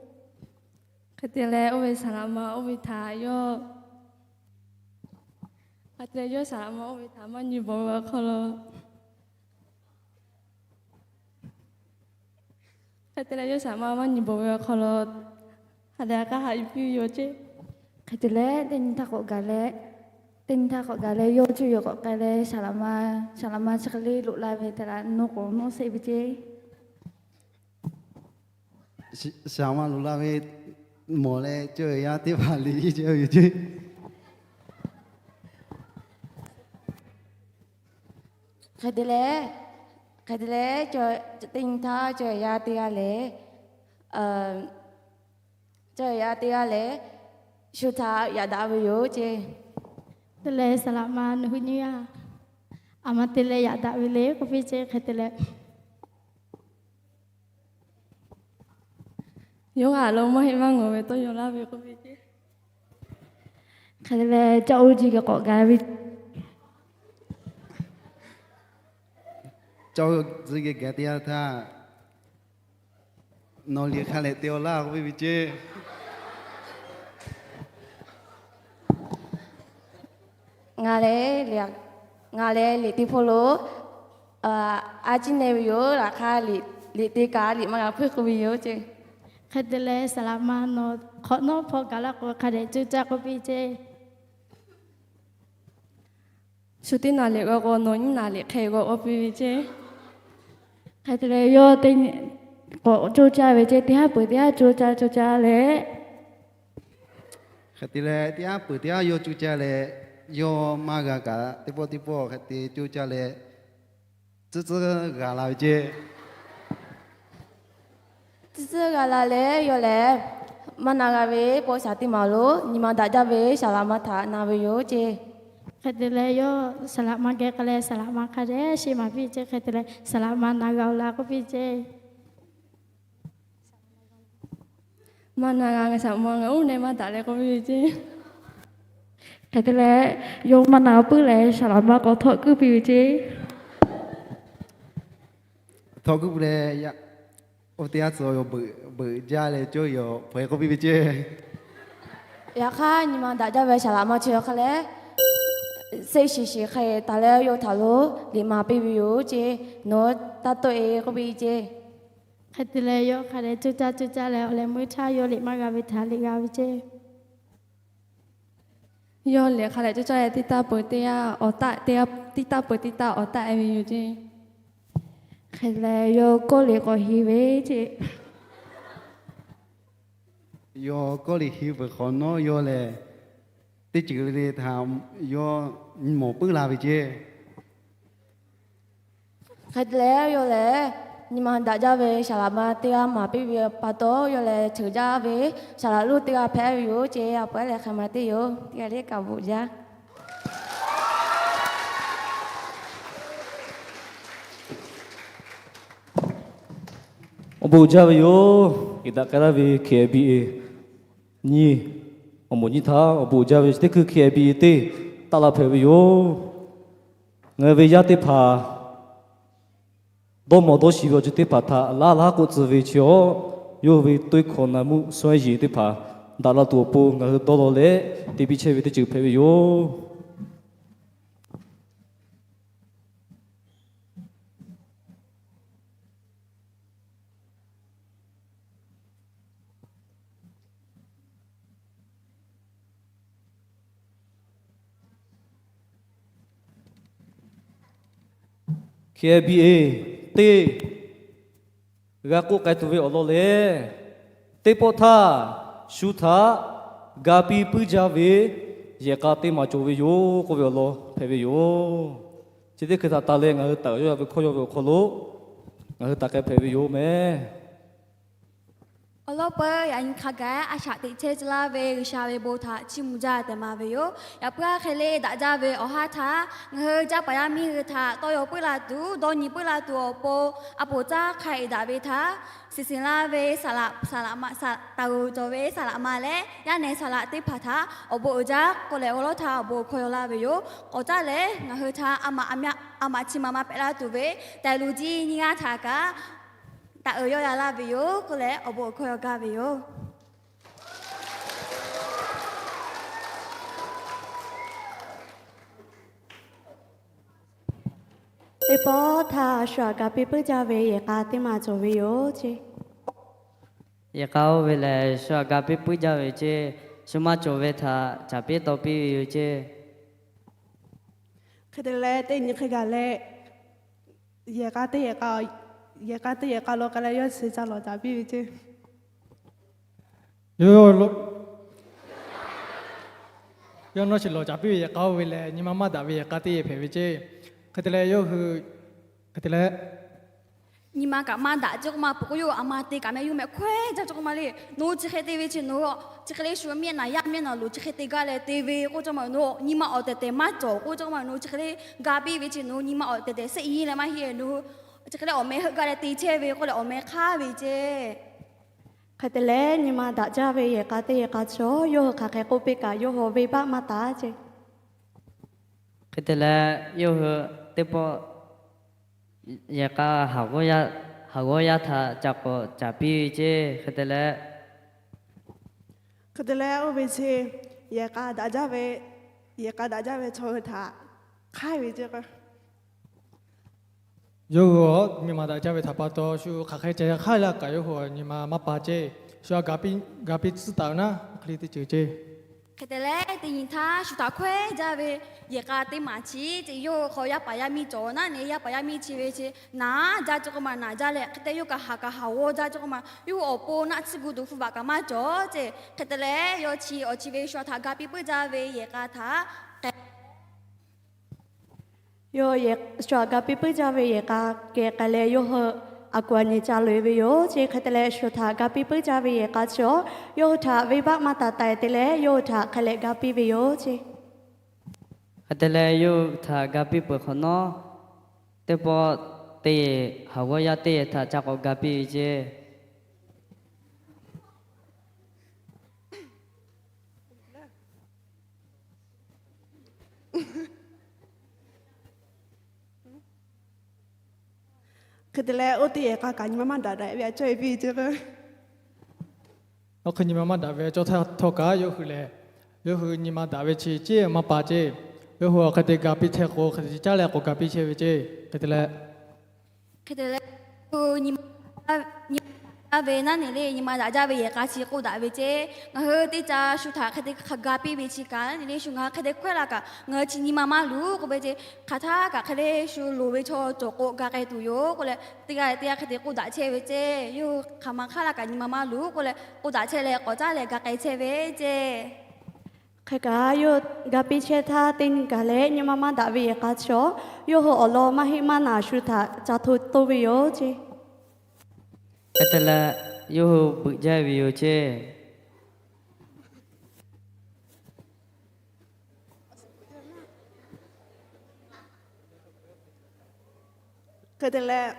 Hk'e te leh oˇ ve Saˍ laˍ ma oˇ ve htaꞈ yawˇ, hk'e te leh yawˇ Saˍ laˍ ma oˇ ve htaꞈ maˇ nyi bawˬ ve awˬ hk'aw lo hk'e te leh yawˇ Saˍ laˍ ma maˇ nyi bawˬ ve awˬ hk'aw lo, ha lehˬ a k'aˉ haꞈ yuˬ piˇ ve yoˬ ceˇ. Hk'e te leh teˇ nyi htaˇ k'awꞈ gaˬ leh, teˇ nyi htaˇ k'awꞈ gaˬ leh yawˇ cawˇ yehˬ k'awꞈ k'ai leh Saˍ laˍ ma, Saˍ laˍ ma chi hk'e le loꞈ la ve htaꞈ nawˬ k'awꞈ nawˇ sheˆ ve ceˇ. Saˍ laˍ ma loꞈ la ve mawˬ leh cawˇ yehˬ yaˇ teˇ hpaˍ liꞈ iˉ cawˇ ve ceˇ. Hk'e te leh, hk'e te leh, teˇ nyi htaˇ cawˇ yehˬ yaˇ teˇ g'aˇ lehˬ, cawˇ yehˬ yaˇ teˇ g'aˇ lehˬ, shu htaꞈ yaꞈ daꞈ ve yoˬ ceˇ. Te leh Saˍ laˍ ma nawˬ hui nyi a, a ma te leh yaꞈ daꞈ ve le k'oˆ piˇ ceˇ. Hk'e te leh yawˇ g'aꞈ lo maˇ heˆ maˇ ngawˬ ve tawˇ yaw laˇ ve k'oˆ piˇ ceˇ. Hk'e te leh caˇ oˇ ci geh k'awꞈ gaˬ ve, caˇ oˇ ci geh gaˬ teˇ yanˇ htaˇ, nawˬ liꞈ hk'a lehꞈ te-aw laˇ k'oˆ piˇ ve ceˇ. Ngaˬ lehˬ, ngaˬ lehˬ liꞈ te hpawˇ lo a ciˉ ne ve yoˬ. Laꞈ hk'aˇ liꞈ te kaꞈ liꞈ maˇ g'a hpuiˇ k'oˆ ve yoˬ ceˇ. Hk'e te leh Saˍ laˍ ma nawˬ hk'awꞈ nawˉ hpawˇ gaˬ laˇ k'o hk'a dehꞈ coˇ caˇ k'oˆ piˇ ceˇ. Shu teˇ naˍ liꞈ g'a k'o nawˬ nyiˇ naˍ liꞈ hk'e g'a k'oˆ piˇ ve ceˇ. Hk'e te leh yawˇ teˇ nyi k'awꞈ coˇ caˇ ve ceˇ. Teˇ haˉ peuˬ teˇ haˉ coˇ caˇ coˇ caˇ leh, hk'e te leh teˇ haˉ peuˬ teˇ haˉ yawˇ coˇ caˇ leh, yawˇ maˇ g'a kaꞈ teˇ pawˆ teˇ pawˆ hk'e te coˇ caˇ leh, tcuhˉ tcuhˉ g'a la ve ceˇ. Tcuhˉ tcuhˉ g'a la leh yawˇ lehˬ, maˇ na g'a ve paw shaˍ teˇ maˬ lo nyi ma daꞈ jaˇ ve Saˍ laˍ ma htaꞈ na ve yoˬ ceˇ. Hk'e te leh yawˇ Saˍ laˍ ma geh k'ai leh Saˍ laˍ ma hk'a dehꞈ sheˆ maˍ piˇ ceˇ. Hk'e te leh Saˍ laˍ ma na g'a-oˬ laˇ k'oˆ piˇ ceˇ. Maˇ na g'a, ngaˬ shaˍ laꞈ ma ngaˬ uˉ neh maˇ daꞈ leh k'oˆ piˇ ve ceˇ. Hk'e te leh, yawˇ maˇ na puiˉ leh shaˍ laꞈ ma k'awꞈ htawˆ kuiˉ piˇ ve ceˇ. Htawˆ kuiˉ piˇ leh, oˇ teˇ g'aˇ tcuh beuꞈ jaˇ leh cawˇ yaw hpawꞈ k'oˆ piˇ ve ceˇ. Yaꞈ hk'aˇ, nyi ma daꞈ jaˇ ve shaˍ laꞈ ma chi awˬ hk'a leh, seˇ shiˍ shiˍ hk'e taˍ leh yawˇ htaꞈ lo liꞈ maˍ piˇ ve yoˬ ceˇ. Nawˬ taˇ tawˆ-e k'oˆ piˇ ceˇ. Hk'e te leh, yawˇ hk'a dehꞈ coˇ caˇ coˇ caˇ leh awˬ leh meuˇ htaˇ yawˇ liꞈ maˇ g'a ve htaꞈ liꞈ g'a ve ceˇ. Yawˇ lehˬ hk'a leh cawˇ cawˇ leh teˇ taˇ peuˬ teˇ yanˇ awˬ taˆ, teˇ taˇ peuˬ teˇ taˇ awˬ taˆ-e ve yoˬ ceˇ. Hk'e te leh yawˇ kawˆ liꞈ k'awꞈ hiˍ ve ceˇ. Yawˇ kawˆ liꞈ hiˍ peuˬ hk'awꞈ nawˉ yawˇ lehˬ, teˇ ceuˬ le le htaꞈ yawˇ nyi mawˬ puiˉ la ve ceˇ. Hk'e te leh yawˇ lehˬ, nyi ma daꞈ jaˇ ve shaˍ laꞈ ma teˇ g'aˇ maˍ piˇ ve pa taw, yawˇ lehˬ ceuˬ jaˇ ve shaˍ laꞈ lonˉ teˇ g'aˇ hpehꞈ ve yoˬ ceˇ. A pawehˉ lehˬ hk'e ma teˇ yoˬ. Teˇ g'aˇ le kaꞈ awˬ bon jaˇ. Awˬ bon jaˇ ve yoˬ. Iꞈ daꞈ k'ai laˇ ve K I B A nyiˇ, awˬ moˍ nyiˇ htaꞈ awˬ bon jaˇ ve teˇ hkui K I B A teˇ taˆ la hpehꞈ ve yoˬ. Ngaˬ hui ve yaˇ teˇ hpaˍ dawˇ mawˬ dawˇ shiˍ ve awˬ ceuˬ teˇ hpaˍ htaꞈ laˇ laˇ k'oˆ tcuh ve chi awˬ, yawˇ hui ve toiˇ hkawꞈ naˍ muˆ suh yeˬ teˇ hpaˍ daꞈ la tuˬ awˬ pon ngaˬ hui dawˇ law leh te piˇ chehˇ ve teˇ ceuˬ hpehꞈ ve yoˬ. K I B A teˇ g'a k'oˆ k'ai tuˬ ve awˬ lawn lehˬ, teˇ pawˆ htaˇ shu htaꞈ ga piˇ puiˉ jaˇ ve yehˬ k'a teˇ maˬ cawˬ ve yoˬ k'oˆ ve awˬ lawn hpehꞈ ve yoˬ. Chi teˇ hkui htaꞈ taˍ leh ngaˬ hui taˍ yawˇ yaˇ ve hkawˇ yaw ve awˬ hk'aw lo ngaˬ hui taˍ k'ai hpehꞈ ve yoˬ meh. Awˬ lawn peuˬ yaꞈ nyi hk'a gaˬ a shaꞈ teꞈ chehˇ tcuh laˇ ve G'uiˬsha ve bon htaꞈ chiˇ mvuh jaˇ tehꞈ maˍ ve yoˬ. Yaꞈ puiˉ a hk'e le daꞈ jaˇ ve awˬ haˉ htaꞈ ngaˬ hui jaˇ paˍ yaˇ miˇ hui htaꞈ tawˇ yaw puiˉ la tuˬ, dawˇ nyi puiˉ la tuˬ awˬ pon, a poˍ caˇ hk'a iꞈ daꞈ ve htaꞈ shiˍ shiˍ laˇ ve saˍ laꞈ, saˍ laꞈ ma, taˍ uiˍ cawˬ ve saˍ laꞈ ma leh yaˇ nehˬ saˍ laꞈ teˇ hpaˍ htaꞈ awˬ bon uiˍ jaˇ k'oˆ leh awˬ lawn htaꞈ awˬ bon awˬ hkawˇ yaw laˇ ve yoˬ. K'awꞈ caˉ lehˬ ngaˬ hui htaꞈ a maꞈ chi ma ma pehꞈ laˇ tuˬ ve taiˍ luˬ jiˇ nyiˇ g'aˇ htaꞈ kaꞈ taˍ uiˍ yawˇ ya laˇ ve yoˬ k'oˆ leh awˬ bon awˬ hkawˇ yaw gaˇ ve yoˬ. Teˇ pawˆ htaˇ shu htaꞈ ga piˇ puiˉ jaˇ ve yehˬ k'a teˇ maˬ cawˬ ve yoˬ ceˇ. Yehˬ k'a oˇ ve lehˬ shu htaꞈ ga piˇ puiˉ jaˇ ve ceˇ. Shu maˇ cawˬ ve htaꞈ caˍ piˇ taw piˇ ve yoˬ ceˇ. Hk'e te leh teˇ nyi hk'e gaˬ leh, yehˬ k'a teˇ yehˬ k'a, yehˬ k'a teˇ yehˬ k'a lo k'ai leh yawˇ chi ca lawˬ caˍ piˇ ve ceˇ. Yawˇ nawˇ chi lawˬ caˍ piˇ ve yehˬ k'a oˇ ve lehˬ, nyi ma maˇ daꞈ ve yehˬ k'a teˇ yehˬ hpehꞈ ve ceˇ. Hk'e te leh yawˇ hui, hk'e te leh nyi ma kaꞈ maˇ daꞈ ceˇ k'oˆ ma, peuˬ k'o yawˇ a ma te kaꞈ meh yawˇ meh hkawehˇ jaˇ ceˇ k'oˆ ma le. Nawˬ hui chi hk'e te ve chi nawˬ hui chi hk'e le shu mehˆ naˍ yaˇ mehˆ naˍ loˍ chi hk'e te gaˇ leh te ve k'oˆ cawˇ ma, nawˬ hui nyi ma awˬ tehˬ tehˬ maˇ cawˬ k'oˆ cawˇ ma, nawˬ hui chi hk'e le ga piˇ ve chi nawˬ hui nyi ma awˬ tehˬ tehˬ shehˆ nyi leh maˇ heˆ, nawˬ hui chi hk'e le awˬ meh heuˆ gaˇ leh te chehˇ ve k'oˆ leh awˬ meh hk'aˇ ve ceˇ. Hk'e te leh nyi ma daꞈ jaˇ ve yehˬ k'a teˇ yehˬ k'a chi awˬ, yawˇ hui hk'aˬ hk'e k'oˆ piˇ kaꞈ yawˇ hui venˇbaˆ maˇ taˍ ceˇ. Hk'e te leh yawˇ hui teˇ pawˆ yehˬ k'a haˍ g'awˇ yaˇ htaꞈ ca k'awꞈ caˍ piˇ ve ceˇ. Hk'e te leh, hk'e te leh oˇ ve chi yehˬ k'a daꞈ jaˇ ve, yehˬ k'a daꞈ jaˇ ve chaw hui htaꞈ hk'aiˉ ve ceˇ. Yawˇ hui nyi ma daꞈ jaˇ ve htaꞈ pa taw shu hk'aˬ hk'e ca hk'aiˉ laˇ kaꞈ yawˇ hui nyi ma maˇ pa ceˇ. Shu htaꞈ ga piˇ tcuhˉ taˍ ve naˉ hk'e le teˇ ceuˬ ceˇ. Hk'e te leh teˇ nyi htaˇ shu htaꞈ hkawehˇ jaˇ ve yehˬ k'a teˇ maˬ chi ceˇ. Yawˇ hui hk'aw yaˇ paˍ yaˇ miˇ cawˬ naˉ ne, yaˇ paˍ yaˇ miˇ chi ve chi naˍ jaˇ ceˇ k'oˆ ma, naˍ jaˇ leh hk'e te yawˇ kaꞈ haˍ kaꞈ haˍ g'awˇ jaˇ ceˇ k'oˆ ma, yawˇ hui awˬ pon naˆ tsuhˇ gu tuˬ hpu baˬ kaꞈ maˇ cawˬ ceˇ. Hk'e te leh yawˇ chi awˬ chi ve shu htaꞈ ga piˇ puiˉ jaˇ ve yehˬ k'a htaꞈ k'ai Yawˇ shu htaꞈ ga piˇ puiˉ jaˇ ve yehˬ k'a geh k'ai leh yawˇ hui a kuˬ a nyi ca loꞈ-e ve yoˬ ceˇ. Hk'e te leh shu htaꞈ ga piˇ puiˉ jaˇ ve yehˬ k'a chi awˬ, yawˇ hui htaꞈ venˇbaˆ maˇ taˍ taˍ-e te leh yawˇ hui htaꞈ hk'e leh ga piˇ ve yoˬ ceˇ. Hk'e te leh yawˇ hui htaꞈ ga piˇ peuˬ hk'awꞈ nawˉ, teˇ pawˆ teˇ yehˬ haˍ g'awˇ yaˇ teˇ yehˬ htaꞈ ca k'awꞈ ga piˇ ve ceˇ. Hk'e te leh, oˇ teˇ yehˬ k'a kaꞈ nyi ma maˇ daꞈ daꞈ ve a cawˇ e piˇ ceˇ. Oˇ hk'e nyi ma maˇ daꞈ ve a cawˇ htaˇ htawˇ kaꞈ, yawˇ hui lehˬ, yawˇ hui nyi ma daꞈ ve chi ceˇ maˇ pa ceˇ. Yawˇ hui awˬ hk'e te ga piˇ chehˇ k'o, hk'e te caˉ leh k'awꞈ ga piˇ chehˇ ve ceˇ. Hk'e te leh, hk'e te leh, nyi ma daꞈ jaˇ ve naˉ neˬ le, nyi ma daꞈ jaˇ ve yehˬ k'a chi k'oˆ daꞈ ve ceˇ. Ngaˬ hui teˇ ca shu htaꞈ hk'e te hk'a ga piˇ ve chi kaꞈ naˉ neˬ le, shu ngaˬ hui hk'e te hkawehˇ la kaꞈ, ngaˬ hui chi nyi ma maˇ luˬ k'oˆ ve ceˇ. Hk'aˬ htaˇ kaꞈ hk'e le shu loˍ ve chaw cawˬ k'o ga k'ai tuˬ yoˬ k'oˆ leh, teˇ g'aˇ leh teˇ g'aˇ hk'e te k'oˆ daꞈ chehˇ ve ceˇ. Yawˇ hui hk'aˬ ma hk'aˇ la kaꞈ nyi ma maˇ luˬ k'oˆ leh k'oˆ daꞈ chehˇ leh, k'awꞈ caˉ leh ga k'ai chehˇ ve ceˇ. Hk'e kaꞈ yawˇ ga piˇ chehˇ htaˇ, teˇ nyi gaˬ leh nyi ma maˇ daꞈ ve yehˬ k'a chi awˬ, yawˇ hui awˬ lawn maˇ heˆ maˇ naˬ shu htaꞈ ca hto toˇ ve yoˬ ceˇ. Hk'e te leh, yawˇ hui beuꞈ jaˇ ve yoˬ ceˇ. Hk'e te leh,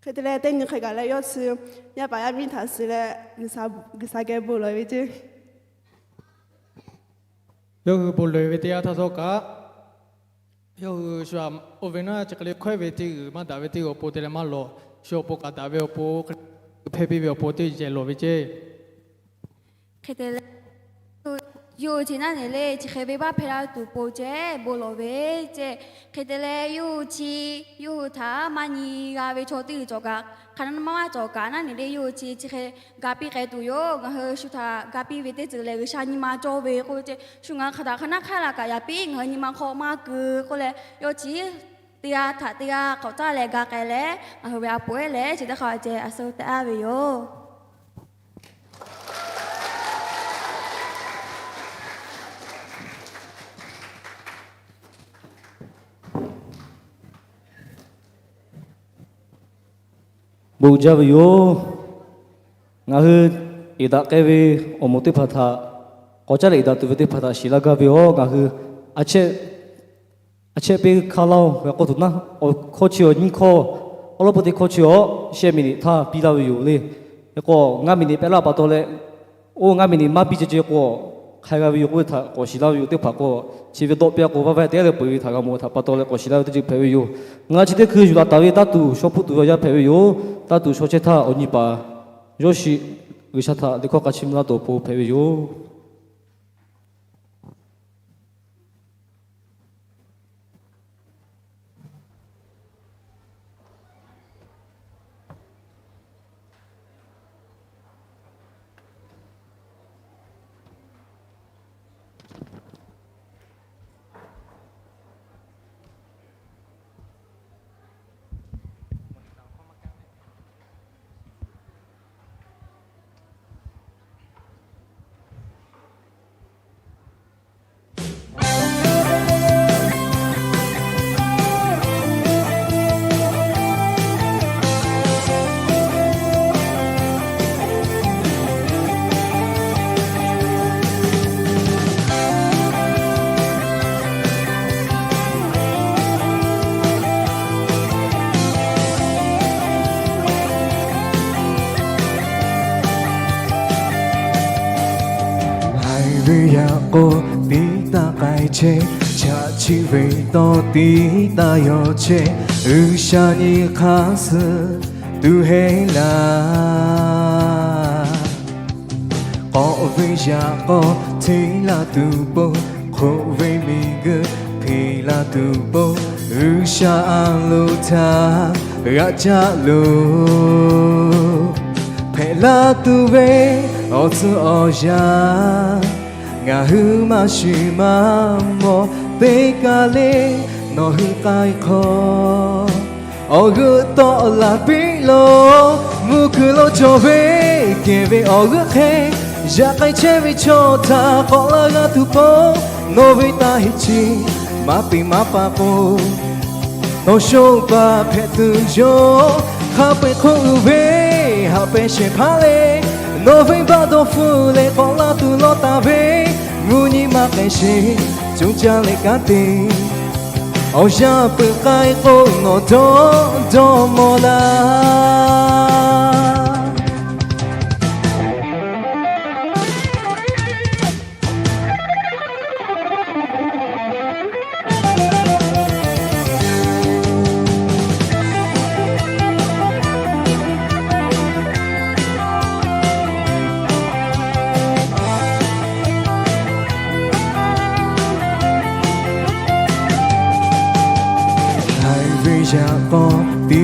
hk'e te leh, teˇ nyi hk'e gaˬ leh yawˇ chi yaˇ paˍ yaˇ miˇ htaꞈ suh leh, G'uiˬsha geh bon lawˬ ve ceˇ. Yawˇ hui bon lawˬ ve teˇ yanˇ htaˇ htawˇ kaꞈ, yawˇ hui shu a, oˇ ve naˉ chi hk'e le hkawehˇ ve teˇ g'uiˬ maˇ daꞈ ve teˇ g'uiˬ awˬ pon te leh maˇ lawˬ. Shu awˬ pon kaꞈ daꞈ ve awˬ pon, hk'e hpehˇ piˇ ve awˬ pon teˇ yehˬ lawˬ ve ceˇ. Hk'e te leh, yawˇ hui chi naˉ neˬ le, chi hk'e venˇbaˆ hpehˇ laˇ tuˬ pon ceh bon lawˬ ve ceˇ. Hk'e te leh, yawˇ hui chi, yawˇ hui htaꞈ maˇ nyi g'a ve chaw teˇ g'uiˬ cawˬ kaꞈ, hk'aˬ naˉ maˇ cawˬ kaꞈ naˉ neˬ le, yawˇ hui chi chi hk'e ga piˇ k'ai tuˬ yoˬ. Ngaˬ hui shu htaꞈ ga piˇ ve teˇ ceuˬ lehˬ, G'uiˬsha nyi ma cawˇ ve k'oˆ ve ceˇ. Shu ngaˬ hui hk'aˬ htaꞈ hk'aˬ naˉ hk'aˇ la kaꞈ yaꞈ piˉ ngaˬ hui nyi ma hk'aw maˇ keu k'oˆ leh, yawˇ chi teˇ g'aˇ htaꞈ teˇ g'aˇ k'awꞈ caˉ leh ga k'ai leh, ngaˬ hui ve a poꞈ ehˉ leh chi teˇ hk'a ceh a suh tehꞈ a ve yoˬ. Bon jaˇ ve yoˬ. Ngaˬ hui eˍ daꞈ k'ai ve awˬ moˍ teˇ hpaˍ htaꞈ, k'awꞈ caˉ leh eˍ daꞈ tuˬ ve teˇ hpaˍ htaꞈ shiˍ laˇ gaˇ ve yoˬ. Ngaˬ hui a chehˇ, a chehˇ piˇ hk'aˇ laˇ-oˬ ve k'oˆ tuˬ naˉ, awˬ hkawˇ chi awˬ nyiˇ hkawˇ, awˉ lawˉ peu teˇ hkawˇ chi awˬ shehˆ miˬniꞈ htaˇ piˇ laˇ ve yoˬ le. Hk'e k'o, ngaˇ miˬniꞈ pehꞈ laˇ pa taw leh, oˇ ngaˇ miˬniꞈ maˇ piˇ ceh ceh k'o, hk'ai g'a ve yoˬ k'oˆ ve htaꞈ k'awꞈ shiˍ laˇ ve yoˬ. Teˇ hpaˍ k'o, chi ve dawˆ pehˇ k'o vaˇ vaˇ teˇ g'aˇ leh peuˬ ve htaꞈ g'a mawˬ ve htaꞈ pa taw leh k'awꞈ shiˍ laˇ ve teˇ ceuˬ hpehꞈ ve yoˬ. Ngaˬ chi teˇ hkui yuˬ laˬ taˍ ve taˇ tuˬ shaw hpuˇ tuˬ ve awˬ yanˇ hpehꞈ ve yoˬ. Taˇ tuˬ shaw chehˇ htaˇ awˬ nyi paˍ Yawˇshiˆ G'uiˬsha htaꞈ liꞈ hkawˇ k'a chiˇ mvuh laˇ tuˬ awˬ pon hpehꞈ ve yoˬ. Haiˬ ve yaꞈ k'o tiˉ taˇ k'ai chehˇ, chaꞈ chiˆ ve tawˇ tiˉ taˇ yaw chehˇ, G'uiˬsha nyi hk'aˇ suh tuˬ heˆ laˇ. K'awꞈ ve yaꞈ k'aw hteˇ laˇ tuˬ pon, hk'oˆ ve miˬguiˬ hpeꞈ laˇ tuˬ pon, G'uiˬsha a loˍ htaꞈ g'aꞈ caˆ loˬ. Hpehꞈ laˇ tuˬ ve awˬ tcuh awˬ yanˇ, ngaˬ hui maˇ shiˍ maˇ mawˬ teˇ kaˬ le, nawˬ hui k'ai hk'aw awˬ g'euˆ tawˆ la piˇ lo, mvuhˇ kuiˬ lo cawˬ ve kehˬ ve awˬ g'euˆ hk'e, yaꞈ k'ai chehˇ ve chaw htaꞈ k'awꞈ la g'a tuˬ pon, nawˬ ve taˇ heˆ chi maˇ peꞈ maˇ pa k'o, nawˬ shoˆ paˍ hpehꞈ tuˬ yoˬ. Hk'a peu-eˬ hk'oˆ uiˍ ve haꞈ pehˇ shehˍ hpaˇ le, nawˬ venˇbaˆ dawˇ hpfuhˇ leh k'awꞈ la tuˬ lawˇ taˍ ve, mvuhˇ nyi ma k'ehˬ sheˍ coˇ caˇ leh kanˉ te, awˬ yanˇ peuˬ k'ai k'o nawˬ dawˇ dawˇ mawˬ laˇ.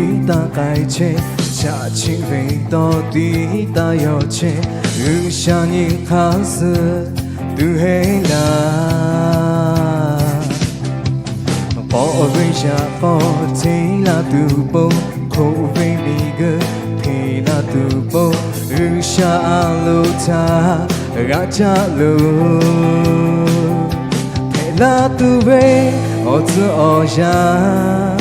Tiˉ taˇ k'ai chehˇ, shaꞈ chiˆ ve tawˇ tiˉ taˇ yaw chehˇ, G'uiˬsha nyi hk'aˇ suh tuˬ heˆ laˇ. K'awꞈ ve yaꞈ k'aw hteˇ la tuˬ pon, hk'oˆ ve miˬguiˬ hteˇ la tuˬ pon, G'uiˬsha a loˍ htaꞈ g'a caˆ loˬ. Hpehꞈ la tuˬ ve awˬ tcuh awˬ yanˇ,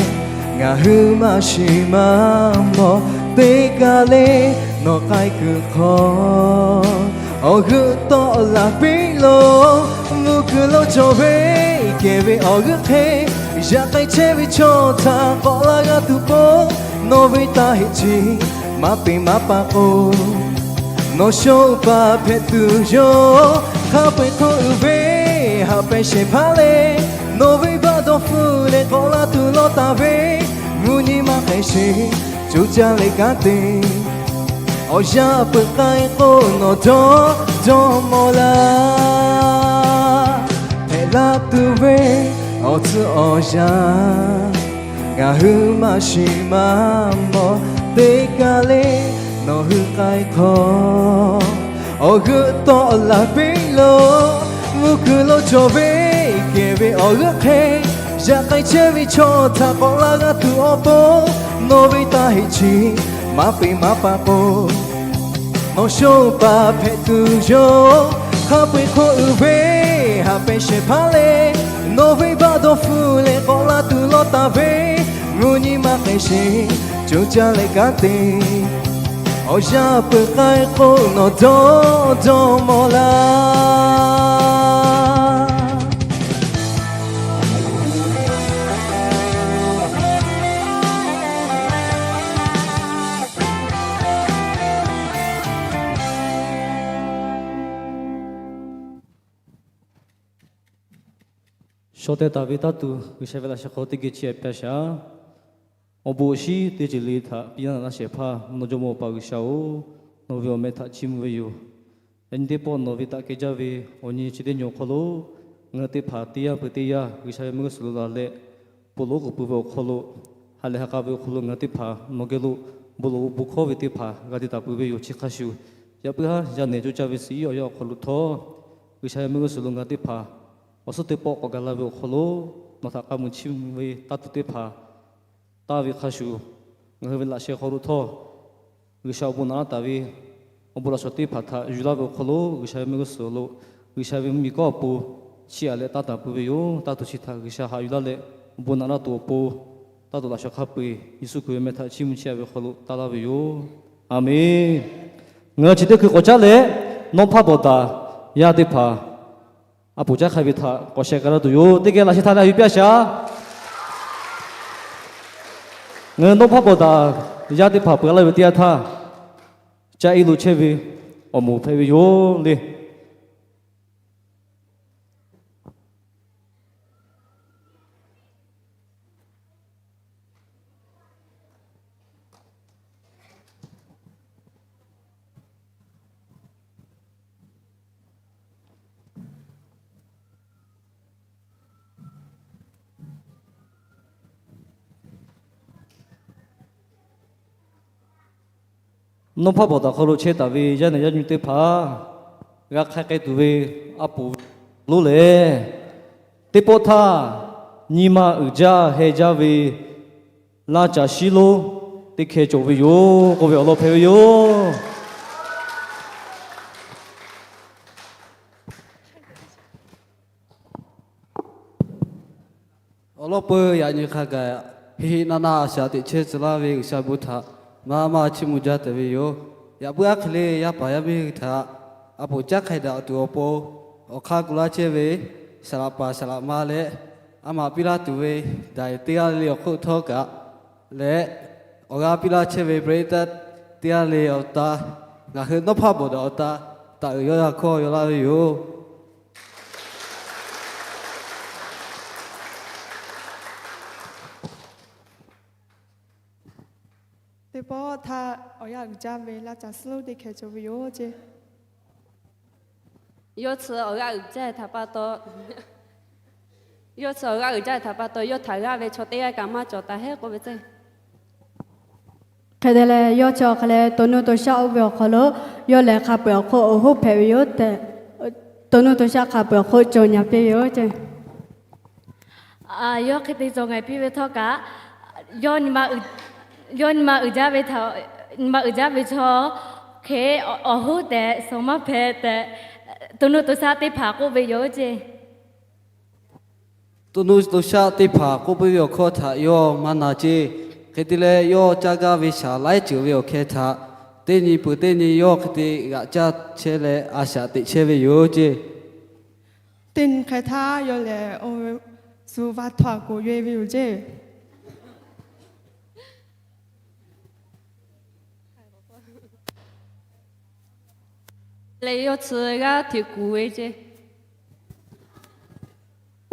ngaˬ hui maˇ shiˍ maˇ mawˬ, teˇ kaˬ le nawˬ k'ai kuiˬ hk'aw, awˬ g'euˆ tawˆ laˬ piˇ lo, mvuhˇ kuiˬ lo cawˬ ve kehˬ ve awˬ g'euˆ hk'e, yaꞈ k'ai chehˇ ve chaw htaꞈ k'awꞈ la g'a tuˬ pon, nawˬ ve taˇ heˆ chi maˇ peꞈ maˇ pa k'o, nawˬ shonˇ paˍ hpehꞈ tuˬ yoˬ. Hk'a peu-eˬ hk'oˆ uiˍ ve haꞈ pehˍ shehˍ hpaˇ leh, nawˬ ve baˆ dawˇ hpfuhˇ leh k'awꞈ la tuˬ lawˇ taˍ ve, mvuhˇ nyi maˇ k'ehˬ sheˍ, co caˇ leh kanˉ te. Awˬ yanˇ peuˬ k'ai k'o, nawˬ dawˇ dawˇ mawˬ laˇ. Hpehꞈ la tuˬ ve awˬ tcuh awˬ yanˇ, ngaˬ hui maˇ shiˍ maˇ mawˬ, teˇ kaˬ le nawˬ hui k'ai hk'aw, awˬ g'euˆ tawˆ laˬ piˇ lo, mvuhˇ kuiˬ lo cawˬ ve kehˬ ve awˬ g'euˆ hk'e, yaꞈ k'ai chehˇ ve chaw htaꞈ k'awꞈ la g'a tuˬ awˬ pon, nawˬ ve taˇ heˆ chi maˇ peꞈ maˇ pa k'o, nawˬ shonˇ paˍ hpehꞈ tuˬ yoˬ. Hk'a peu-eˬ hk'oˆ uiˍ ve haꞈ pehˍ shehˍ hpaˇ leh, nawˬ ve baˆ dawˇ hpfuhˇ leh k'awꞈ la tuˬ lawˇ taˍ ve, mvuhˇ nyi maˇ k'ehˬ sheˍ, co caˇ leh kanˉ te. Awˬ yanˇ peuˬ k'ai k'o, nawˬ dawˇ dawˇ mawˬ laˇ. Shaw teh taˍ ve taˇ tuˬ, G'uiˬsha ve laꞈ sheh hk'aw teˇ geh chiˇ aꞈ piˇ-a shaˍ. Awˬ bon awˬ shinˉ teˇ ceuˬ le htaꞈ piˇ laˇ shehˍ hpaˇ, nawˬ Jawˇmawˇ Awˬ pa G'uiˬsha-oˬ, nawˬ ve awˬ meh htaꞈ chiˇ mvuh ve yoˬ. Yaꞈ nyi teˇ pawˆ nawˬ ve daꞈ kehˬ jaˇ ve awˬ nyi chi teˇ nyi awˬ hk'aw lo, ngaˬ hui teˇ hpaˍ teˇ yanˇ peuˬ teˇ yanˇ G'uiˬsha ve meuˇ g'uˇ suhˍ lo laˬ leh, bon lawˬ k'oˍ pui ve awˬ hk'aw lo, ha lehˬ ha k'a ve awˬ hk'aw lo ngaˬ hui teˇ hpaˍ nawˬ geh lo bon lawˬ bon hkawˇ ve teˇ hpaˍ g'a te taˍ peuˬ ve yoˬ. Chi hk'a shuˍ, yaꞈ puiˉ haˉ yaˇ nehˬ coˇ caˇ ve suhˍ iˉ awˬ yanˇ awˬ hk'aw lo htawˇ, G'uiˬsha ve meuˇ g'uˇ suhˍ lo ngaˬ hui teˇ hpaˍ awˬ suhˉ teˇ pawˆ k'awꞈ gaˬ la ve awˬ hk'aw lo, nawˬ htaꞈ k'a muiˬ chiˇ mvuh ve taˇ tuˬ teˇ hpaˍ taˇ ve hk'a shuˍ, ngaˬ hui ve laꞈ sheh hk'aw lo htawˇ, G'uiˬsha awˬ bon naꞈ laˇ taˍ ve awˬ bon laꞈ shawˍ teˇ hpaˍ htaꞈ yuˬ laˇ ve awˬ hk'aw lo, G'uiˬsha ve meuˇ g'uˇ suhˍ lo G'uiˬsha ve mvuhˇmiˬ kawˇ awˬ pon chiˇ aꞈ leh taˇ taˍ peuˬ ve yoˬ. Taˇ tuˬ chi htaꞈ G'uiˬsha haꞈ yuˬ laˇ leh, awˬ bon naꞈ laˇ tuˬ awˬ pon, taˇ tuˬ laꞈ shawˍ hk'a peu-eˬ Yeˍsuˆ Hkriꞈ ve meh htaꞈ chiˇ mvuh chiˇ aꞈ ve awˬ hk'aw lo taˇ laˇ ve yoˬ. Aˬmenˍ. Ngaˬ hui chi teˇ hkui k'awꞈ caˉ leh, Nawˉ hpaˇ bawˬ daꞈ yaˇ teˇ hpaˍ a poˍ caˉ hk'ai ve htaꞈ k'awꞈ sheh k'ai laˇ tuˬ yoˬ. Teˇ geh laꞈ sheh htaꞈ leh yuˬ piˇ-a shaˍ. Ngaˬ hui Nawˉ hpaˇ bawˬ daꞈ yaˇ teˇ hpaˍ peuˬ laˇ ve teˇ yanˇ htaˇ, caˇ iˉ lo chehˇ ve awˬ moˍ hpehꞈ ve yoˬ le. Nawˉ hpaˇ bawˬ daꞈ hk'aw lo chehˇ taˍ ve yaˇ nehˬ yaˇ nyi teˇ hpaˍ, g'a hk'ai k'ai tuˬ ve a poˍ lonˉ lehˬ, teˇ pawˆ htaˇ nyi ma uiˍ jaˇ heh jaˇ ve laˇ caˬ shiˉ lonˉ teˇ hkeh cawˬ ve yoˬ k'oˆ ve awˬ lawn hpehꞈ ve yoˬ. Awˬ lawn peuˬ yaꞈ nyi hk'a gaˬ, heˆ heˆ naˆ naˆ a shaꞈ teꞈ chehˇ tcuh laˇ ve G'uiˬsha bon htaꞈ maˇ maˇ chiˇ mvuh jaˇ taˍ ve yoˬ. Yaꞈ puiˉ aˉ hk'e le, yaˇ paˍ yaˇ miˇ hui htaꞈ a poˍ caˉ hk'ai daꞈ tuˬ awˬ pon, awˬ hk'aˇ gu laˇ chehˇ ve saˍ laꞈ paˍ saˍ laꞈ ma leh, a maꞈ piˇ laˇ tuˬ ve daiˬ teˇ g'aˇ le le awˬ hk'oˆ htawˇ kaꞈ leh, awˬ g'aˇ piˇ laˇ chehˇ ve ပရိသတ် teˇ g'aˇ le awˬ ta, ngaˬ hui Nawˉ hpaˇ bawˬ daꞈ awˬ ta, taꞈ uiˍ yawˇ yaˇ hkawˇ yaw laˇ ve yoˬ. Teˇ pawˆ htaˇ awˬ yanˇ uiˍ jaˇ ve laˇ caˬ shiˉ lonˉ teˇ hkeh cawˬ ve yoˬ ceˇ. Yawˇ tcuh awˬ g'aˇ uiˍ jaˇ htaꞈ pa taw, yawˇ tcuh awˬ g'aˇ uiˍ jaˇ htaꞈ pa taw, yawˇ htaꞈ g'aˇ ve chaw teˇ g'aˇ kaꞈ maˇ cawˬ taˍ heˆ k'oˆ ve ceˇ. Hk'e te leh, yawˇ chi awˬ hk'e leh to nuˇ to shaˆ oˇ ve awˬ hk'aw lo yawˇ lehˬ hk'a peu-eˬ awˬ hk'oˆ awˬ hoˉ hpehꞈ ve yoˬ tehꞈ, to nuˇ to shaˆ hk'a peu-eˬ awˬ hk'oˆ cawˬ nyi piˇ ve yoˬ ceˇ. Yawˇ hk'e te cawˬ nyi piˇ ve htawˇ kaꞈ, yawˇ nyi ma uiˍ jaˇ ve htaꞈ, nyi ma uiˍ jaˇ ve chaw hk'e awˬ hoˉ tehꞈ suhˍ maˇ hpehꞈ tehꞈ, to nuˇ to shaˆ teˇ hpaˍ k'oˆ ve yoˬ ceˇ. To nuˇ to shaˆ teˇ hpaˍ k'oˆ piˇ ve awˬ hkawˇ htaꞈ yawˇ maˇ na ceˇ. Hk'e te leh, yawˇ caˇ gaˇ ve shaˍ laiˉ ceuˬ ve awˬ hkeh htaꞈ teˇ nyi peuˬ teˇ nyi yawˇ hk'e te g'aꞈ caˇ chehˇ leh a shaꞈ teꞈ chehˇ ve yoˬ ceˇ. Teˇ nyi hk'e htaˇ yawˇ lehˬ oˇ ve shu vaˇ htawˇ a koꞈ yehˇ ve yoˬ ceˇ. Leh yawˇ chi g'aˇ hteꞈ kuˬ ve ceˇ.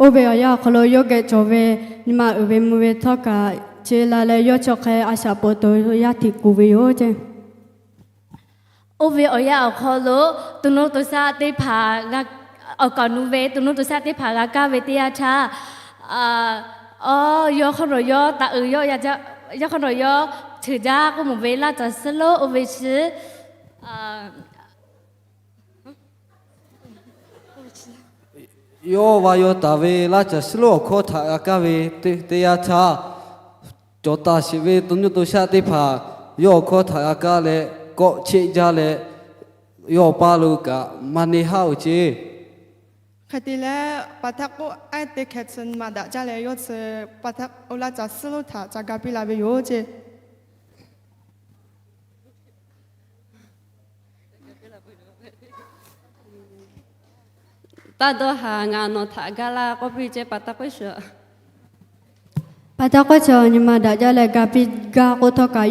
Oˇ ve awˬ yanˇ awˬ hk'aw lo yawˇ geh cawˬ ve nyi ma uiˍ ve mvuh ve htawˇ kaꞈ, ce la leh yawˇ chi awˬ hk'e a shaꞈ poꞈ tuˬ yaˇ hteꞈ kuˬ ve yoˬ ceˇ. Oˇ ve awˬ yanˇ awˬ hk'aw lo to nuˇ to shaˆ teˇ hpaˍ, awˬ kaˍ awˬ nu ve to nuˇ to shaˆ teˇ hpaˍ g'a kaˇ ve teˇ yanˇ htaˇ, a, yawˇ hk'aˇ nawˬ yawˇ taꞈ uiˍ, yawˇ hk'aˇ nawˬ yawˇ ceuˬ jaˇ k'oˆ mawˬ ve laˇ caˬ suhˉ lonˉ oˇ ve chi yawˇ va yaw taˍ ve laˇ caˬ suhˉ lonˉ awˬ hkawˇ htaꞈ g'a kaˇ ve teˇ yanˇ htaˇ, cawˬ taˍ sheˍ ve to nuˇ to shaˆ teˇ hpaˍ yawˇ awˬ hkawˇ htaꞈ g'a kaˇ leh kawˆ cheˆ jaˇ leh, yawˇ awˬ paˇ lo kaꞈ maˇ neˇ haˆ oˬ ceˇ. Hk'e te leh, pa htaˇ k'oˆ, a teˇ hkeh chi nyi ma daꞈ jaˇ leh, yawˇ chi pa htaˇ oˇ laˇ caˬ suhˉ lonˉ htaꞈ ca ga piˇ la ve yoˬ ceˇ. Taˇ dawˇ haˍ, ngaˬ nawˬ htaꞈ ga laˇ k'oˆ piˇ ceˇ, pa taˇ k'oˆ shiˍ. Pa taˇ k'oˆ chi nyi ma daꞈ jaˇ leh ga piˇ gaˇ k'oˆ htawˇ kaꞈ,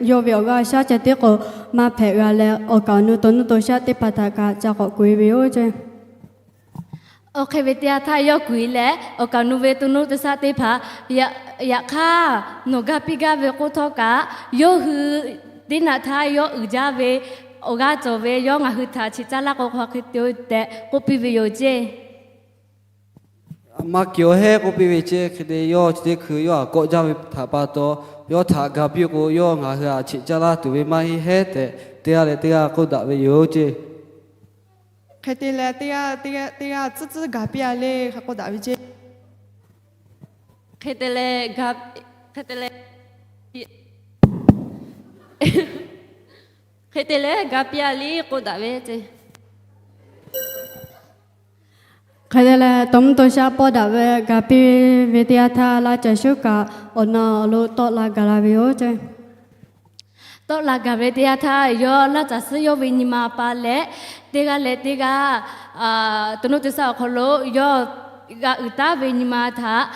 yawˇ ve awˬ g'aˇ shaˉ ceh tiˉ k'o maˇ hpehꞈ g'a leh, awˬ kaˍ awˬ nu to nuˇ to shaˆ teˇ hpaˍ htaꞈ kaꞈ ca k'awꞈ kuˬ e ve yoˬ ceˇ. Oˇ hk'e ve teˇ yanˇ htaˇ yawˇ kuˬ e leh, awˬ kaˍ awˬ nu ve to nuˇ to shaˆ teˇ hpaˍ, yaꞈ hk'aˇ nawˬ ga piˇ gaˇ ve k'oˆ htawˇ kaꞈ, yawˇ hui teˇ naꞈ htaˇ yawˇ uiˍ jaˇ ve awˬ g'aˇ cawˬ ve, yawˇ ngaˬ hui htaꞈ cheꞈ caˇ laˇ k'o, hk'aˬ hk'e te tehꞈ k'oˆ piˇ ve yoˬ ceˇ. Maˇ kehˬ awˬ heˉ k'oˆ piˇ ve ceˇ. Hk'e te yawˇ chi teˇ hkui yawˇ htaꞈ kawˆ jaˇ ve htaꞈ pa taw, yawˇ htaꞈ ga piˇ k'o, yawˇ ngaˬ hui htaꞈ cheꞈ caˇ laˇ tuˬ ve maˇ heˆ heˉ tehꞈ, teˇ g'aˇ leh teˇ g'aˇ k'oˆ daꞈ ve yoˬ ceˇ. Hk'e te leh, teˇ g'aˇ teˇ g'aˇ tcuhˉ tcuhˉ ga piˇ a le hk'a k'oˆ daꞈ ve ceˇ. Hk'e te leh, hk'e te leh, hk'e te leh ga piˇ a le k'oˆ daꞈ ve ceˇ. Hk'e te leh, to nuˇ to shaˆ pawˆ daꞈ ve ga piˇ ve teˇ yanˇ htaˇ, laˇ caˬ shuˉ kaꞈ awˬ na awˬ lo tawˆ la gaˬ la ve yoˬ ceˇ. Tawˆ la gaˬ ve teˇ yanˇ htaˇ, yawˇ laˇ caˬ suhˉ yawˇ ve nyi ma pa leh, teˇ g'aˇ leh teˇ g'aˇ to nuˇ to shaˆ awˬ hk'aw lo yawˇ g'a uiˍ taˉ ve nyi ma htaꞈ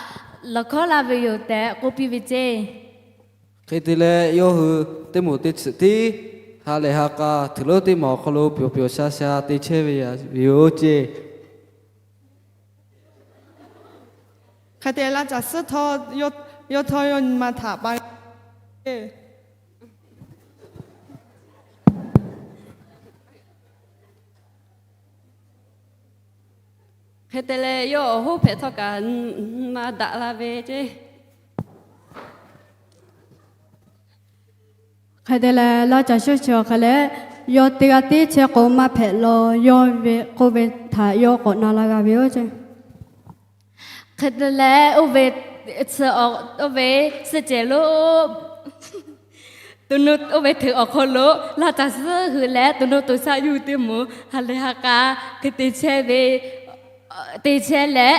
lawˬ hkawˉ laˇ ve yoˬ tehꞈ k'oˆ piˇ ve ceˇ. Hk'e te leh, yawˇ hui teˇ moˍ teˇ tsuhꞈ tiˉ ha lehˬ ha k'a htuꞈ lonˉ teˇ maˬ awˬ hk'aw lo pyawˬ pyawˬ sha sha te chehˇ ve yoˬ ceˇ. Hk'e te laˇ caˬ suhˉ htawˇ, yawˇ htawˇ yawˇ nyi ma htaꞈ pa Hk'e te leh, yawˇ awˬ hoˉ hpehꞈ htawˇ kaꞈ nyi ma daꞈ la ve ceˇ. Hk'e te leh, laˇ caˬ shuˉ chi awˬ hk'e leh, yawˇ teˇ g'aˇ tiˉ chehˇ k'o maˇ hpehꞈ law, yawˇ ve k'oˆ ve htaꞈ yawˇ k'awꞈ na la g'a ve yoˬ ceˇ. Hk'e te leh, oˇ ve, oˇ ve suhˆ cehˬ lo oˇ ve hteꞈ awˬ hk'aw lo laˇ caˬ suhˉ hui leh to nuˇ to shaˆ yawˇ hui teˇ moˍ ha lehˬ ha k'a hk'e te chehˇ ve, te chehˇ leh,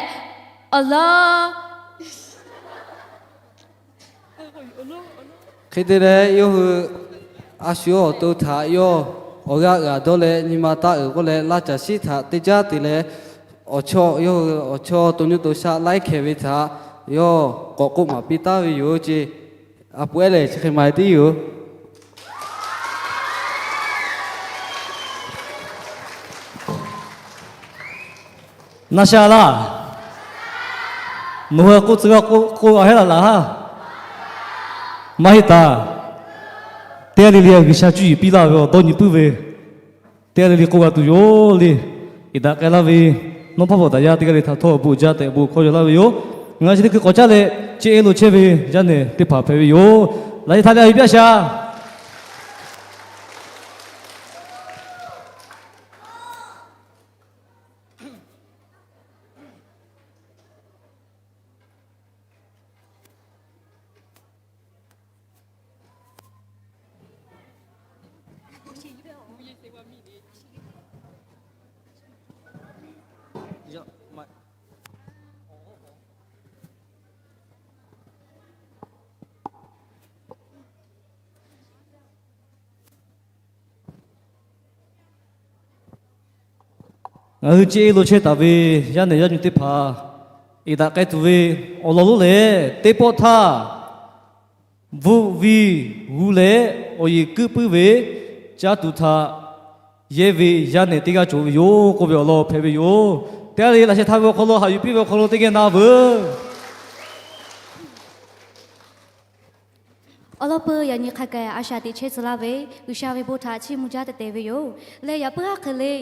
awˬ lawˉ Hk'e te leh, yawˇ hui a shu awˬ to htaꞈ yawˇ awˬ g'aˇ g'aꞈ dawˇ leh nyi ma taˇ uiˍ k'oˆ leh, laˇ caˬ shiˉ htaꞈ teˇ caˉ te leh, awˬ chawˇ yawˇ hui awˬ chawˇ to nuˇ to shaˆ laiˉ hkeh ve htaꞈ yawˇ k'awꞈ k'oˆ maˍ piˇ taˉ ve yoˬ ceˇ. A pu ehˉ lehˬ, chi hk'e ma e tiˉ yoˬ. Naˇ sha laˇ. Nawˬ hui k'oˆ tcuh g'a k'oˆ a hehˉ laˬ laˬ haˉ. Maˇ heˆ taˍ. Teˇ g'aˇ le le G'uiˬsha cuˇ yiˍ piˇ laˇ ve awˬ dawˇ nyi puiˉ ve, teˇ g'aˇ le le k'oˆ g'a tuˬ yoˬ le. Iˍ daꞈ k'ai laˇ ve, nawˉ hpawˇ pawꞈ daꞈ yaˇ teˇ g'aˇ le htaꞈ htawˇ awˬ bon uiˍ jaˇ tehꞈ bon hkawˇ yaw laˇ ve yoˬ. Ngaˬ hui chi teˇ hkui k'awꞈ caˉ leh, ceˇ e lo chehˇ ve yaˇ nehˬ teˇ hpaˍ hpehꞈ ve yoˬ. Laꞈ e htaˇ leh a yuˬ piˇ a shaˍ. Ngaˬ hui ceˇ lo chehˇ taˍ ve yaˇ nehˬ yaˇ nyi teˇ hpaˍ, eˍ daꞈ k'ai tuˬ ve awˬ lawn lonˉ lehˬ, teˇ pawˆ htaˇ bvuhˆ ve g'uˇ leh awˬ yeˬ kuiˉ puiˉ ve caˇ tuˬ htaꞈ yehˇ ve yaˇ nehˬ teˇ g'aˇ cawˬ ve yoˬ k'oˆ ve awˬ lawn hpehꞈ ve yoˬ. Teˇ g'aˇ le le laꞈ sheh htaˇ ve awˬ hk'aw lo haꞈ yuˬ piˇ ve awˬ hk'aw lo teˇ geh na veuˬ. Awˬ lawn peuˬ yaꞈ nyi hk'a gaˬ a shaꞈ teꞈ chehˇ tcuh laˇ ve G'uiˬsha ve bon htaꞈ chiˇ mvuh jaˇ tehꞈ te ve yoˬ. Leh yaꞈ puiˉ haˉ hk'e le,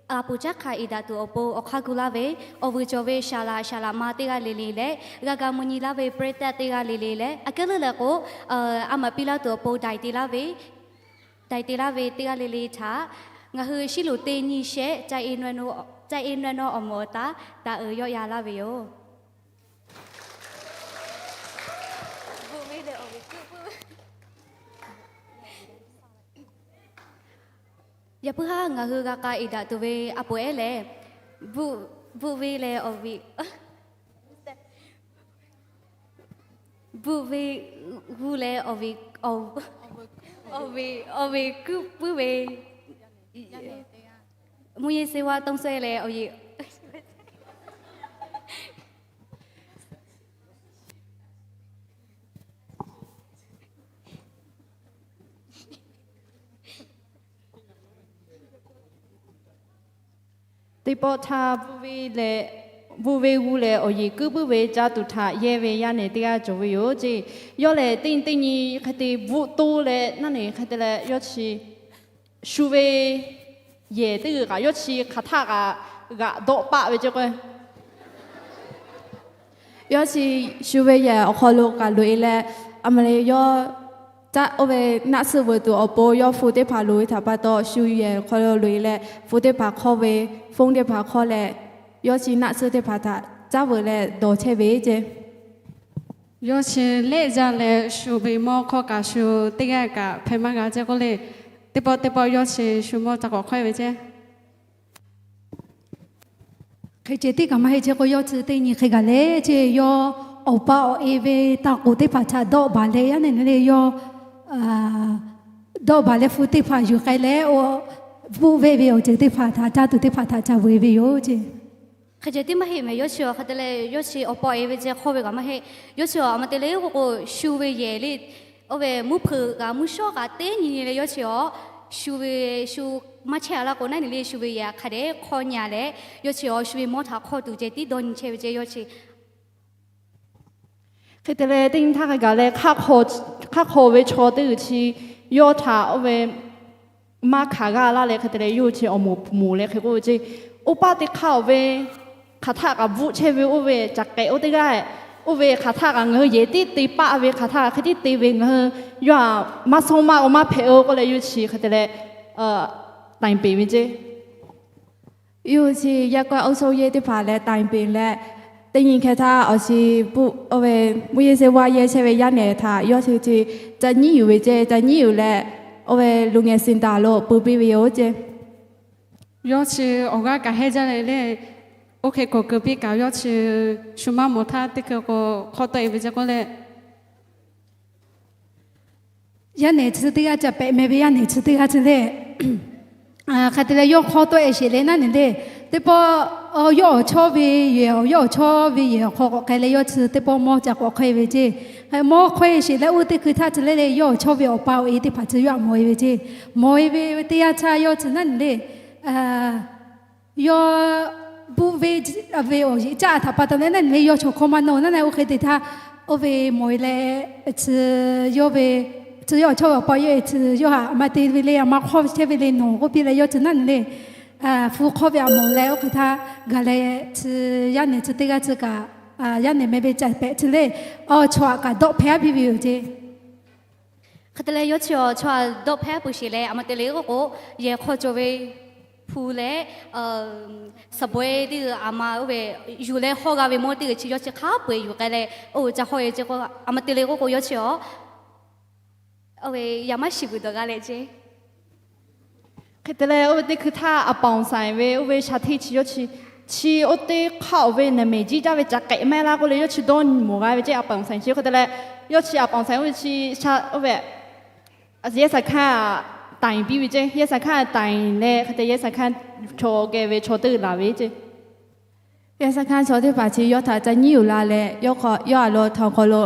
a poˍ caˉ hk'aꞈ eˍ daꞈ tuˬ awˬ pon awˬ hk'aˇ gu laˇ ve, awˬ vuiˬ cawˬ ve saˍ laꞈ saˍ laꞈ ma teˇ g'aˇ le le leh, g'a ga mvuh nyi laˇ ve ပရိသတ် teˇ g'aˇ le le leh, aꞈ kehˉ leuˉ leh k'o, a maˍ piˇ laˇ tuˬ awˬ pon daiˬ te laˇ ve, daiˬ te laˇ ve teˇ g'aˇ le le htaꞈ ngaˬ hui shiˉ loˍ teˇ nyi shehˆ ca e naweh nawˇ awˬ moˍ awˬ taˉ taˍ uiˍ yawˆ yan laˇ ve yoˬ. Yaꞈ puiˉ haˉ ngaˬ hui g'a k'a eˍ daꞈ tuˬ ve a poˍ ehˉ lehˬ, bvuhˆ ve leh awˬ ve, bvuhˆ ve g'uˇ leh awˬ ve, awˬ ve, awˬ ve kuiˉ puiˉ ve, mvuhˇ yeˇ seˇ vaˇ tawˇ sawehˇ leh awˬ yeˬ teˇ pawˆ htaˇ, bvuhˆ ve g'uˇ leh awˬ yeˬ kuiˉ puiˉ ve caˇ tuˬ htaꞈ yehˇ ve yaˇ nehˬ teˇ g'aˇ cawˬ ve yoˬ ceˇ. Yawˇ lehˬ, teˇ nyi teˇ nyi hk'e te bvuhˆ toˇ leh naˉ neˬ hk'e te leh yawˇ chi shu ve yehˬ teˇ g'uiˬ kaꞈ yawˇ chi hk'aˬ htaˆ kaꞈ g'aꞈ dawˆ paˆ ve ceˇ k'o, yawˇ chi shu ve yehˬ awˬ hk'aw lo kaꞈ loꞈ e leh, a ma le yawˇ caˇ oˇ ve naˆ tsuhˇ veuꞈ tuˬ awˬ pon yawˇ hpu teˇ hpaˍ loꞈ e htaꞈ pa taw, shu yehˬ awˬ hk'aw lo loꞈ e leh hpu teˇ hpaˍ hk'awˇ ve, phone teˇ hpaˍ hk'awˇ leh, yawˇ chi naˆ tsuhˇ teˇ hpaˍ htaꞈ caˉ veuꞈ leh dawˬ chehˇ ve ceˇ. Yawˇ chi lehˆ jaˇ leh shu ve mawˇ hk'awˇ kaꞈ shu teˇ g'aˇ kaꞈ hpehꞈ maˇ g'a ceˇ k'oˆ le. Teˇ pawˆ teˇ pawˆ yawˇ chi shu mawˇ ca k'awꞈ hk'awehˇ ve ceˇ. Hk'e ceh tiˉ kaꞈ maˇ heˆ ceˇ k'o, yawˇ chi teˇ nyi hk'e gaˬ leh ceˇ, yawˇ awˬ pa awˬ e ve taˇ k'oˍ teˇ hpaˍ htaꞈ dawˆ baˬ leh, yaˇ nehˬ le yawˇ dawˆ baˬ leh hpu teˇ hpaˍ yuˬ k'ai leh, bvuhˆ ve ve awˬ ceuˬ teˇ hpaˍ htaꞈ, caˇ tuˬ teˇ hpaˍ htaꞈ ca veuꞈ e ve yoˬ ceˇ. Hk'e ceh tiˉ maˇ heˆ mehˍ, yawˇ chi awˬ hk'e te leh yawˇ chi awˬ pa awˬ e ve ceh hk'awˇ ve kaꞈ maˇ heˆ. Yawˇ chi awˬ a ma te le k'o k'o, shu ve yehˬ le, oˇ ve mvuhˇ hpeuꞈ kaꞈ mvuhˇ shawˉ kaꞈ teˇ nyi nyi leh yawˇ chi awˬ shu ve, shu maˇ chehˇ a laˇ k'o, naˉ neˬ le shu ve yehˬ hk'a dehꞈ hk'awˇ nyi a leh, yawˇ chi awˬ shu ve mawˇ htaꞈ hk'awˇ tuˬ ceh tiˉ dawˇ nyi chehˇ ve ceˇ yawˇ chi. Hk'e te leh teˇ nyi htaˇ hk'a gaˬ leh, hk'aˇ hk'aw ve chaw teˇ g'uiˬ chi yawˇ htaꞈ oˇ ve maˇ hkanˍ g'a laˇ leh, hk'e te leh yawˇ chi awˬ moˍ hpu moˍ leh hk'e k'oˆ ve ceˇ, oˇ paˆ teˇ hk'aˇ awˬ ve hk'aˬ htaˆ kaꞈ bvuhˆ chehˇ ve oˇ ve caꞈ k'ehꞈ oˇ teˇ g'aˇ, oˇ ve hk'aˬ htaˆ kaꞈ ngaˬ hui yehˬ tiˉ te paˆ ve hk'aˬ htaˆ kaꞈ hk'e tiˉ te ve, ngaˬ hui yawˇ htaꞈ maˇ sawˉ maˇ k'o maˇ hpehꞈ-o k'oˆ leh, yawˇ chi hk'e te leh taiˍ peˍ ve ceˇ. Yawˇ chi yaˇ k'aˇ oˇ sawˉ yehˇ teˇ hpaˍ leh taiˍ peˍ leh, teˇ nyi hkeh htaˇ awˬ shi bvuhˆ oˇ ve mvuhˇ yeˇ seˇ vaˇ yehˇ chehˇ ve yaˇ nehˬ htaꞈ yawˇ chi chi ca nyiˉ yuˬ ve ceˇ. Ca nyiˉ yuˬ leh, oˇ ve လူငယ်စင်တာ lo pui piˇ ve yoˬ ceˇ. Yawˇ chi awˬ g'aˇ kaꞈ hehnˇ jaˇ leh le, oˇ hk'e k'awꞈ keu piˇ kaꞈ, yawˇ chi shu maˇ mawˬ htaˇ teˇ hkui k'o hk'awˇ tawˆ e ve ceˇ k'oˆ leh, yaˇ nehˬ chi teˇ g'aˇ ca pehꞈ meh ve yaˇ nehˬ chi teˇ g'aˇ chi le. Hk'e te leh yawˇ hk'awˇ tawˆ e sheˍ leh naˉ neˬ le, teˇ pawˆ yawˇ awˬ chawˇ ve yehˬ, yawˇ awˬ chawˇ ve yehˬ awˬ hk'aw k'awꞈ k'ai leh yawˇ chi teˇ pawˆ mawˇ ca k'awꞈ hk'awehˇ ve ceˇ. Mawˇ hk'awehˇ sheˍ leh oˇ teˇ hkui htaˇ chi le le yawˇ awˬ chawˇ ve awˬ pa awˬ e teˇ hpaˍ chi yawˇ htaꞈ mawˬ e ve ceˇ. Mawˬ e ve teˇ yanˇ htaˇ yawˇ chi naˉ neˬ le, yawˇ bvuhˆ ve, ve awˬ yeˬ caˇ htaꞈ pa taw leh naˉ neˬ le yawˇ chaw hkawˇ maˇ nawˇ naˉ neˬ. Oˇ hk'e te htaˇ, oˇ ve mawˬ e leh chi yawˇ ve, chi yawˇ awˬ chawˇ ve awˬ pa yawˇ e chi yawˇ htaꞈ maˇ te ve le, a maˇ hk'awˇ chehˇ ve le nawˬ k'oˆ piˇ leh yawˇ chi naˉ neˬ le, hpu hk'awˇ ve a mawˬ leh oˇ hk'e htaˇ gaˬ leh chi yaˇ nehˬ chi teˇ g'aˇ chi kaꞈ, yaˇ nehˬ meh ve ca pehꞈ chi le, awˬ chawˇ htaꞈ kaꞈ dawˆ hpehˇ a piˇ ve yoˬ ceˇ. Hk'e te leh yawˇ chi awˬ chawˇ htaꞈ dawˆ hpehˇ a peuˬ sheˍ leh, a ma te le k'oˆ k'o, yehˬ hk'aw cawˬ ve hpu leh, saˍ bawehˇ teˇ g'uiˬ a ma oˇ ve yuˬ leh hawˇ g'a ve mawˇ teˇ g'uiˬ chi yawˇ chi hk'a peu-eˬ yuˬ k'ai leh, oˇ ca hawˇ e ceˇ k'o, a ma te le k'oˆ k'o yawˇ chi awˬ, oˇ ve yaꞈ maˇ shiˍ vuiˬ dawˬ g'a leh ceˇ. Hk'e te leh, oˇ ve teˇ hkui htaˇ อาป๋องแสง ve oˇ ve shaˍ hteˇ chi yawˇ chi, chi oˇ teˇ hk'aˆ awˬ ve naˬ mehˍ jiˇ jaˇ ve ca k'ehꞈ maˇ heˆ laˇ k'oˆ leh, yawˇ chi dawˇ nyi mawˬ g'a ve ceˇ. อาป๋องแสง chi hk'e te leh, yawˇ chi อาป๋องแสง oˇ ve chi, oˇ ve ရဲစခန်း taˍ piˇ ve ceˇ. ရဲစခန်း taˍ leh hk'e te ရဲစခန်း chaw geh ve chaw teˇ g'aˇ laˬ ve ceˇ. ရဲစခန်း chaw teˇ hpaˍ chi yawˇ htaꞈ ca nyiˉ yuˬ la leh, yawˇ hk'aw, yawˇ aˬ lo htawnˍ hk'aw lo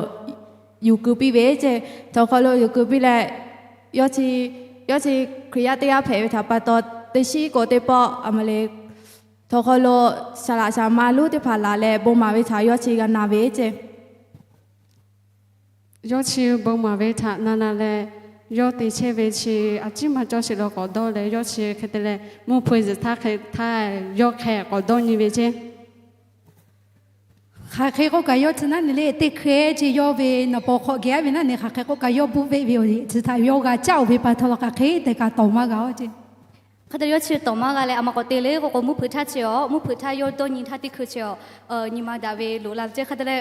yuˬ keu piˇ ve ceˇ. Htawnˍ hk'aw lo yuˬ keu piˇ leh, yawˇ chi, yawˇ chi Hkriꞈ yaˇ teˇ g'aˇ hpehꞈ ve htaꞈ pa taw, teˇ shiˉ k'o teˇ pawˆ a ma le, htawnˍ hk'aw lo saˍ laꞈ saˍ ma lonˉ teˇ hpaˍ laˬ leh bon maˍ ve htaꞈ yawˇ chi g'a na ve ceˇ. Yawˇ chi bon maˍ ve htaꞈ na na leh, yawˇ te chehˇ ve chi a ciˉ ma cawˇ sheˍ lo k'awꞈ dawˇ leh, yawˇ chi hk'e te leh mvuhˇ hpui zuhꞈ htaˇ hk'e htaˇ yawˇ hk'e k'awꞈ dawˇ nyi ve ceˇ. Hk'aˬ hk'e k'oˆ kaꞈ, yawˇ chi naˉ ne le teˇ hkeh chi yawˇ ve naˍ paw hk'awꞈ geh aˉ ve naˉ ne, hk'aˬ hk'e k'oˆ kaꞈ yawˇ buˆ veˆ ve awˬ yeˬ chi htaꞈ yawˇ g'a caˇ oˬ ve pa taw, hk'aˬ hk'e tehꞈ kaꞈ tawˍ maˇ g'a-oˬ ceˇ. Hk'e te leh yawˇ chi tawˍ maˇ g'a leh, a ma k'awꞈ te le k'oˆ k'o, mvuhˇ hpeuꞈ htaˇ chi awˬ, mvuhˇ hpeuꞈ htaˇ yawˇ dawˇ nyi htaˇ teˇ hkui chi awˬ, nyi ma daꞈ ve loꞈ la ve ceˇ. Hk'e te leh,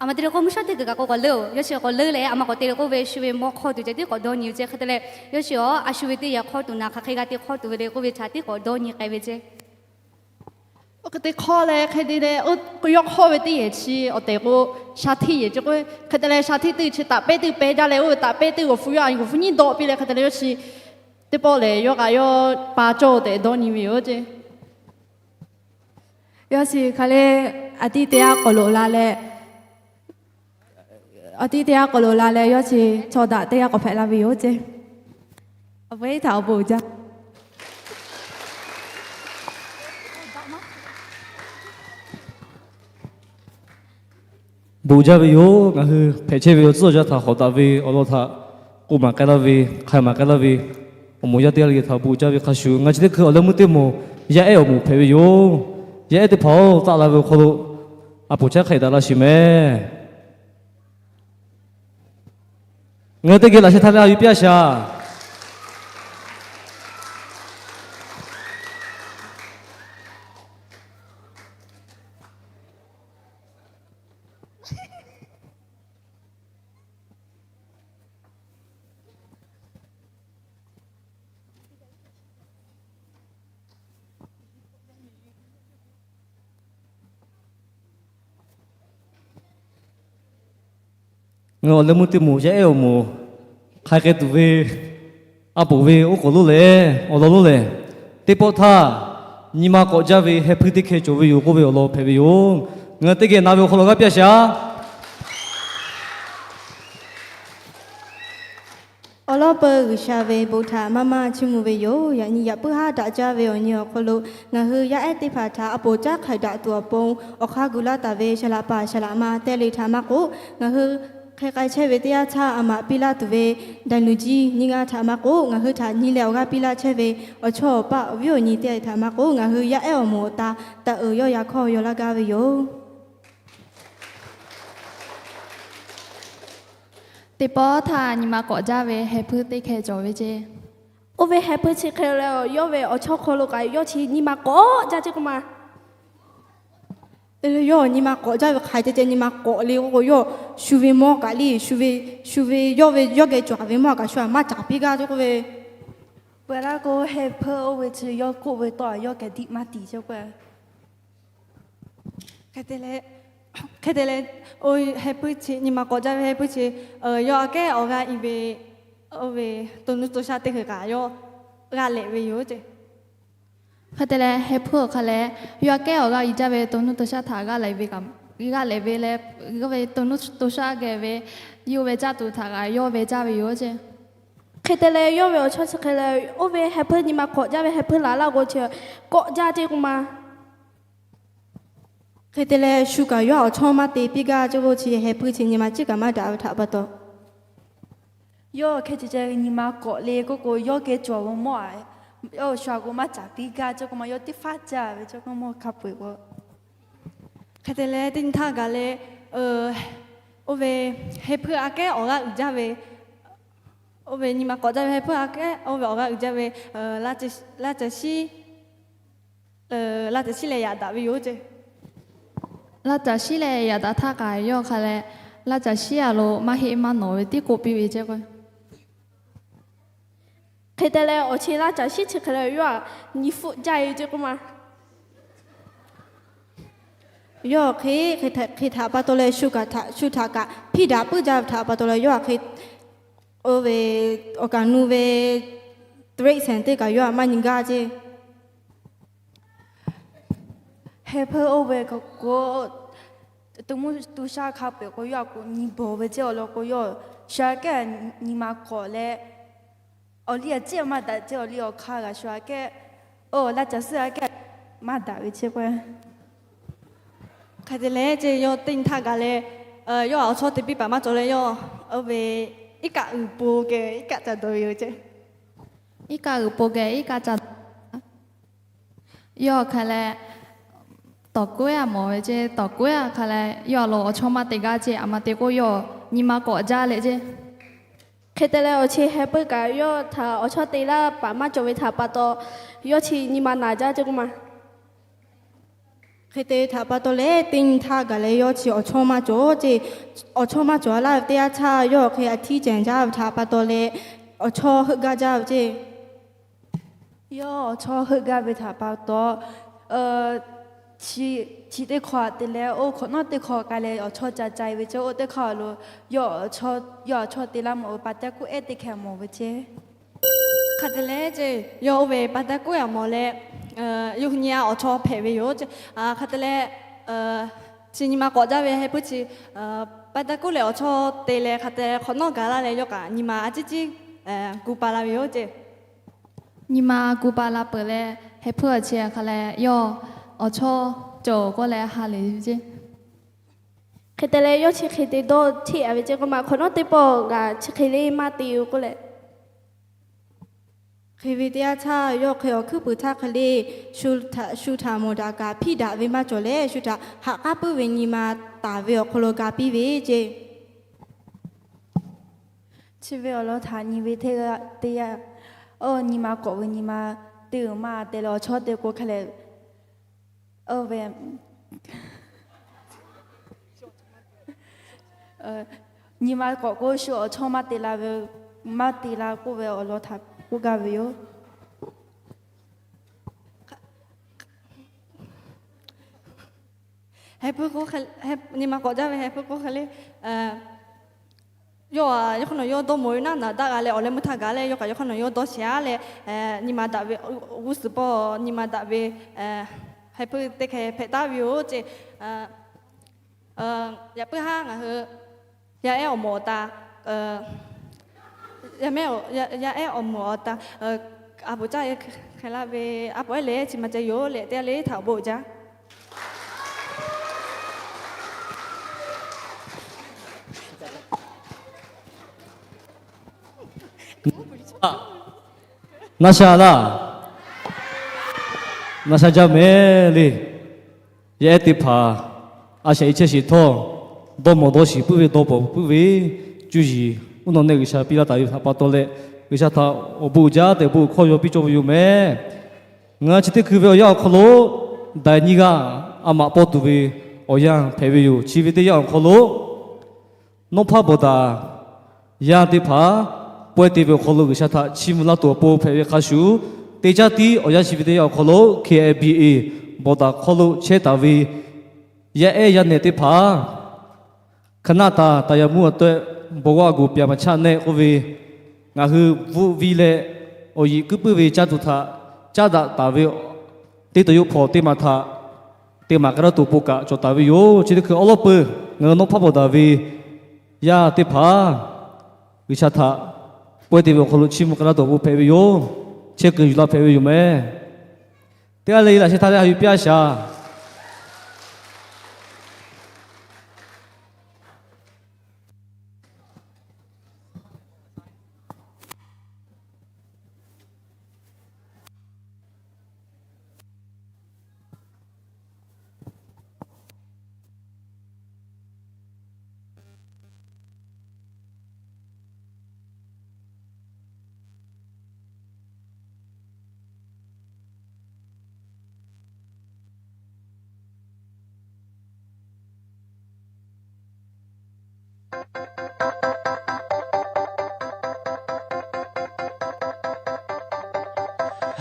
a ma te leh k'o mvuhˇ shaˉ teˇ kuiˬ kaꞈ k'o k'awꞈ leuˉ-oˬ. Yawˇ chi k'awꞈ leuˉ leh, a ma k'awꞈ te leh k'oˆ ve, shu ve mawˇ hk'awˇ tuˬ ceh tiˉ k'awꞈ dawˇ nyi ve ceˇ. Hk'e te leh, yawˇ chi awˬ, a shu ve teˇ yehˬ hk'awˇ tuˬ naˍ, hk'aˬ hk'e g'a te hk'awˇ tuˬ ve le k'oˆ ve htaꞈ tiˉ k'awꞈ dawˇ nyi k'ai ve ceˇ. Oˇ hk'e te hk'awˇ leh hk'e te leh, oˇ k'o yawˇ hk'awˇ ve teˇ yehˬ chi awˬ tehˬ k'o, shaˍ hteˇ yehˬ ceˇ k'o, hk'e te leh shaˍ hteˇ teˇ chi taˍ pehˇ teˇ pehˇ jaˇ leh, oˇ ve taˍ pehˇ teˇ g'awˬ hpu yawˇ a g'awˬ hpu nyiˉ dawˆ piˇ leh, hk'e te leh yawˇ chi teˇ pawˆ lehˬ yawˇ kaꞈ yawˇ pa cawˇ tehꞈ dawˇ nyi ve yoˬ ceˇ. Yawˇ chi hk'aˬ le, a tiˉ teˇ g'aˇ k'awꞈ loꞈ la leh, a tiˉ teˇ g'aˇ k'awꞈ loꞈ la leh, yawˇ chi chaw daꞈ teˇ g'aˇ k'awꞈ hpehꞈ la ve yoˬ ceˇ. Awˬ pon htaꞈ awˬ bon uiˍ jaˇ. Bon jaˇ ve yoˬ. Ngaˬ hui hpehꞈ chehˇ ve awˬ tcuhˉ awˬ yanˇ htaꞈ hawˍ daꞈ ve awˬ lawn htaꞈ k'oˆ maˍ k'ai laˇ ve, hk'a maˍ k'ai laˇ ve, awˬ moˍ yaˇ teˇ g'aˇ le le htaꞈ bon jaˇ ve hk'a shuˍ, ngaˬ chi teˇ hkui awˬ leh meuˇ teˇ moˍ yaˇ ehˉ awˬ moˍ hpehꞈ ve yoˬ. Yaˇ ehˉ teˇ hpaˍ-oˬ, taˆ la ve awˬ hk'aw lo a poˍ caˉ hk'ai daꞈ la sheˍ mehˍ. Ngaˬ hui teˇ geh laꞈ sheh htaˇ leh a yuˬ piˇ-a shaˍ. Ngaˬ awˬ leh meuˇ teˇ moˍ yaˇ ehˉ awˬ moˍ hk'ai k'ai tuˬ ve a poˍ ve oˉ k'oˍ lonˉ lehˬ, awˬ lawn lonˉ lehˬ, teˇ pawˆ htaˇ nyi ma k'awꞈ jaˇ ve heh hpuiˇ teˇ hkeh cawˬ ve yoˬ k'oˆ ve awˬ lawn hpehꞈ ve yoˬ. Ngaˬ hui teˇ geh na ve awˬ hk'aw lo g'aˇ piˇ-a shaˍ. Awˬ lawn peuˬ G'uiˬsha ve bon htaꞈ maˇ maˇ chiˇ mvuh ve yoˬ. Yaꞈ nyi yaꞈ puiˉ haˉ daꞈ jaˇ ve awˬ nyi awˬ hk'aw lo ngaˬ hui yaˇ ehˉ teˇ hpaˍ htaꞈ a poˍ caˉ hk'aiˍ daꞈ tuˬ awˬ pon awˬ hk'aˇ gu laˇ taˍ ve shaˍ laꞈ paˍ shaˍ laꞈ ma te le htaꞈ maˇ k'oˆ, ngaˬ hui hk'e k'ai chehˇ ve teˇ yanˇ htaˇ a maꞈ piˇ laˇ tuˬ ve daˍ nuˬ jiˇ nyiˇ g'aˇ htaꞈ maˇ k'oˆ, ngaˬ hui htaꞈ nyi leh awˬ g'aˇ piˇ laˇ chehˇ ve awˬ chawˇ awˬ paˆ awˬ viˉ awˬ nyi teˇ g'aˇ htaꞈ maˇ k'oˆ, ngaˬ hui yaˇ ehˉ awˬ moˍ awˬ ta taˍ uiˍ yawˇ yaꞈ hk'aw yaw laˇ gaˇ ve yoˬ. Teˇ pawˆ htaˇ nyi ma k'awꞈ jaˇ ve heh hpuiˇ teˇ hkeh cawˬ ve ceˇ. Oˇ ve heh hpuiˇ chi hk'e leh, yawˇ ve awˬ chawˇ hk'aw lo kaꞈ yawˇ chi nyi ma k'awꞈ jaˇ ceˇ k'oˆ ma. Te leh yawˇ nyi ma k'awꞈ jaˇ ve hk'aˬ hk'e te ceh nyi ma k'awꞈ le k'oˆ k'o, yawˇ shu ve mawˇ kaꞈ le, shu ve, shu ve yawˇ ve yawˇ geh cawˬ ve mawˇ kaꞈ shu htaꞈ maˇ caˍ piˇ gaˇ ceˇ k'oˆ ve. Peuˬ laˇ k'o, heh hpuiˇ oˇ ve chi yawˇ k'oˆ ve tawˇ yawˇ geh diˆ maˇ tiˍ ceˇ k'o. Hk'e te leh, hk'e te leh, oˇ heh hpuiˇ chi, nyi ma k'awꞈ jaˇ ve heh hpuiˇ chi, yawˇ aꞈ kehˉ awˬ g'aˇ i ve, oˇ ve to nuˇ to shaˆ teˇ hkui kaꞈ yawˇ g'aˇ lehꞈ ve yoˬ ceˇ. Hk'e te leh, heh hpuiˇ awˬ hk'a leh, yawˇ aꞈ kehˉ awˬ g'aˇ i jaˇ ve to nuˇ to shaˆ htaꞈ g'aˇ lehꞈ ve kaꞈ, g'aˇ lehꞈ ve leh, oˇ ve to nuˇ to shaˆ geh ve, yawˇ ve caˇ tuˬ htaꞈ kaꞈ yawˇ ve caˇ ve yoˬ ceˇ. Hk'e te leh, yawˇ ve awˬ chawˇ chi hk'e leh, oˇ ve heh hpuiˇ nyi ma k'awꞈ jaˇ ve heh hpuiˇ laˬ laˇ k'o chi, k'awꞈ jaˇ ceˇ k'oˆ ma. Hk'e te leh, shu kaꞈ yawˇ awˬ chawˇ maˇ te piˇ gaˇ ceˇ k'o chi, heh hpuiˇ chi nyi ma ciˉ kaꞈ maˇ daꞈ ve htaꞈ pa taw, yawˇ hk'e ceh ceh nyi ma k'awꞈ le k'oˆ k'o, yawˇ geh cawˬ ve mawˇ aꞈ, yawˇ shu aꞈ k'o maˇ caˍ piˇ gaˇ ceˇ k'oˆ ma, yawˇ teˇ faˉ caˇ ve ceˇ k'oˆ mawˇ hk'a peu-eˬ k'o. Hk'e te leh, teˇ nyi htaˇ gaˬ leh, oˇ ve heh hpuiˇ aꞈ kehˉ awˬ g'aˇ uiˍ jaˇ ve, oˇ ve nyi ma k'awꞈ jaˇ ve heh hpuiˇ aꞈ kehˉ oˇ ve awˬ g'aˇ uiˍ jaˇ ve, laˇ caˬ shiˉ leh yaꞈ daꞈ ve yoˬ ceˇ. Laˇ caˬ shiˉ leh yaꞈ daꞈ htaˇ kaꞈ yawˇ hk'a leh, laˇ caˬ shiˉ aꞈ lo maˇ heˆ maˇ nawˬ ve tiˉ k'oˆ piˇ ve ceˇ k'o. Hk'e te leh awˬ chi laˇ caˬ shiˉ chi hk'e leh yawˇ htaꞈ nyi hpfuhˆ jaˇ ve ceˇ k'oˆ ma. Yawˇ hk'e, hk'e htaꞈ pa taw leh shu kaꞈ htaꞈ, shu htaꞈ kaꞈ hpiˇ daꞈ puiˉ jaˇ ve htaꞈ pa taw leh yawˇ htaꞈ hk'e, oˇ ve, awˬ kaˍ nu ve trade center teˇ kaꞈ yawˇ htaꞈ maˇ nyi gaˇ ceˇ. Heh hpuiˇ oˇ ve k'o, tu mvuhˇ tu shaˉ hk'a peu-eˬ k'o yawˇ htaꞈ k'o nyi bawˬ ve ceˇ. Awˬ lawn k'o yawˇ shu aꞈ kehˉ nyi ma k'awꞈ leh, awˬ liˇ aꞈ ciˉ maˇ daꞈ ceˇ. Awˬ liˇ awˬ hk'aˇ g'a shu aꞈ kehˉ, oˇ laˇ caˬ suhˉ aꞈ kehˉ maˇ daꞈ ve ceˇ k'o. Hk'e te leh ceˇ yawˇ teˇ nyi htaˇ gaˬ leh, yawˇ awˬ chawˇ te piˇ paˍ maˇ cawˬ leh yawˇ oˇ ve iˉ kaˆ uiˍ po geh iˉ kaˆ ca dawˬ ve yoˬ ceˇ. Iˉ kaˆ uiˍ po geh iˉ kaˆ ca dawˬ. Yawˇ hk'a leh tawˍ kawehˇ aꞈ mawˬ ve ceˇ. Tawˍ kawehˇ aꞈ hk'a leh yawˇ a lo awˬ chawˇ maˇ te gaˇ ceˇ. Aˬ ma te k'o yawˇ nyi ma k'awꞈ jaˇ leh ceˇ. Hk'e te leh awˬ chi heh puiˇ kaꞈ yawˇ htaꞈ awˬ chawˇ te laˇ paˍ maˇ cawˬ ve htaꞈ pa taw, yawˇ chi nyi ma naˬ jaˇ ceˇ k'oˆ ma. Hk'e te ve htaꞈ pa taw leh teˇ nyi htaˇ gaˬ leh yawˇ chi awˬ chawˇ maˇ cawˬ ceˇ. Awˬ chawˇ maˇ cawˬ a laˇ ve teˇ yanˇ htaˇ yawˇ hk'e aˬ htiˇ cehˬ jaˇ ve htaꞈ pa taw leh awˬ chawˇ heuˆ gaˇ jaˇ ve ceˇ. Yawˇ awˬ chawˇ heuˆ gaˇ ve htaꞈ pa taw, chi teˇ hkawˇ aꞈ te leh oˇ hk'awꞈ nawˉ teˇ hkawˇ k'ai leh awˬ chawˇ ca ca-e ve ceˇ. Oˇ teˇ hkawˇ lo yawˇ, yawˇ awˬ chawˇ te laˇ mawˬ ve pa taˇ kuˉ ehˉ teˇ hkeh mawˬ ve ceˇ. Hk'a te leh ceˇ yawˇ oˇ ve pa taˇ kuˉ aꞈ mawˬ leh, yawˇ hui nyi a awˬ chawˇ hpehꞈ ve yoˬ. Hk'a te leh chi nyi ma k'awꞈ jaˇ ve heh puiˇ chi pa taˇ kuˉ leh awˬ chawˇ te leh hk'a te hk'awꞈ nawˉ gaˬ laˇ leh yawˇ kaꞈ nyi ma a ciˉ ciˉ gu pa la ve yoˬ ceˇ. Nyi ma gu pa la peuˬ leh heh puiˇ awˬ chi hk'a leh yawˇ awˬ chawˇ cawˬ k'oˆ leh ha lehˬ ve ceˇ. Hk'e te leh yawˇ chi hk'e te dawˇ cheˆ a ve ceˇ k'oˆ ma. Hk'awꞈ nawˉ teˇ pawˆ g'a chi hk'e le maˇ te yoˬ k'oˆ leh, hk'e ve teˇ yanˇ htaˇ yawˇ hk'e awˬ hkuiˉ puiˍ htaˇ hk'e le shu htaꞈ mawˬ daꞈ kaꞈ hpiˇ daꞈ ve maˇ cawˬ leh shu htaꞈ haꞈ k'aˉ puiˉ ve nyi ma taˍ ve awˬ hk'aw lo ga piˇ ve ceˇ. Chi ve awˬ lawn htaꞈ nyi ve teˇ yanˇ, oˇ nyi ma k'awꞈ ve nyi ma te uiˍ maˇ te leh awˬ chawˇ te k'o hk'a leh, oˇ ve nyi ma k'awꞈ k'o shu awˬ chawˇ maˇ te la ve, maˇ te la k'oˆ ve awˬ lawn htaꞈ k'oˆ gaˇ ve yoˬ. Heh puiˇ k'o, nyi ma k'awꞈ jaˇ ve heh puiˇ k'o hk'e le, yawˇ a yawˇ hk'aw nawˬ yawˇ dawˇ mawˬ ve naˉ naˍ daꞈ g'a leh awˬ leh meuˇ htaˇ gaˬ leh yawˇ kaꞈ yawˇ hk'aw nawˬ yawˇ dawˇ shehˍ a leh, nyi ma daꞈ ve g'uˇ suhˍ pawˆ nyi ma daꞈ ve heh puiˇ teˇ hkeh hpehꞈ taˍ ve yoˬ ceˇ. Yaꞈ puiˉ haˉ ngaˬ hui yaˇ ehˉ awˬ moˍ awˬ ta, yaˇ mehˉ, yaˇ ehˉ awˬ moˍ awˬ ta a poˍ caˇ hk'e laˇ ve, a poˍ ehˉ leh chi ma ceh yoˬ leh teˇ g'aˇ le htaꞈ awˬ bon uiˍ jaˇ. Naˇ sha laˇ, naˇ sha jaˇ mehˍ le. Yaˇ ehˉ teˇ hpaˍ a shaꞈ e chehˇ sheˍ htawˇ, dawˇ mawˬ dawˇ shiˍ puiˉ ve dawˇ pawˍ puiˉ ve cuˇ yiˍ uˉ nawˬ neˆ G'uiˬsha piˇ laˇ taˍ ve htaꞈ pa taw leh, G'uiˬsha htaꞈ awˬ bon uiˍ jaˇ tehꞈ bon hkawˇ yaw piˇ cawˇ ve yoˬ mehˍ. Ngaˬ hui chi teˇ hkui ve awˬ yanˇ awˬ hk'aw lo daiˍ nyiˇ g'aˇ a maꞈ pawˇ tuˬ ve awˬ yanˇ hpehꞈ ve yoˬ. Chi ve teˇ yanˇ awˬ hk'aw lo Nawˉ hpaˇ bawˬ daꞈ yaˇ teˇ hpaˍ pawehˇ te ve awˬ hk'aw lo G'uiˬsha htaꞈ chiˇ mvuh laˇ tuˬ awˬ pon hpehꞈ ve hk'a shuˍ, teˇ caˉ tiˉ awˬ yanˇ chi ve teˇ yanˇ awˬ hk'aw lo K I B A bawˬ daꞈ hk'aw lo chehˇ taˍ ve yaˇ ehˉ yaˇ nehˬ teˇ hpaˍ, hkaˍ naˆ taˍ taˍ yaꞈ mvuhˇ awˬ tehꞈ bawˬ g'awˇ a goˍ piˍ a maˍ chaˆ nehˆ k'oˆ ve, ngaˬ hui bvuhˆ viˇ leh awˬ yiꞈ kuiˉ puiˉ ve caˇ tuˬ htaꞈ caˉ daꞈ taˍ ve teˇ taˍ yoˇ hpawnˬ teˇ maˬ htaꞈ te maˍ k'ai laˇ tuˬ awˬ pon kaꞈ cawˬ taˍ ve yoˬ. Chi teˇ hkui awˉ lawˉ peuˬ ngaˬ hui nawˉ hpaˇ bawˬ daꞈ ve yaˇ teˇ hpaˍ G'uiˬsha htaꞈ pawehˇ te ve awˬ hk'aw lo chiˇ mvuh k'ai laˇ tuˬ awˬ pon hpehꞈ ve yoˬ. Chehˇ kuiˬ yuˬ la hpehꞈ ve yoˬ mehˍ. Teˇ g'aˇ le laꞈ sheh htaˇ leh a yuˬ piˇ a shaˍ.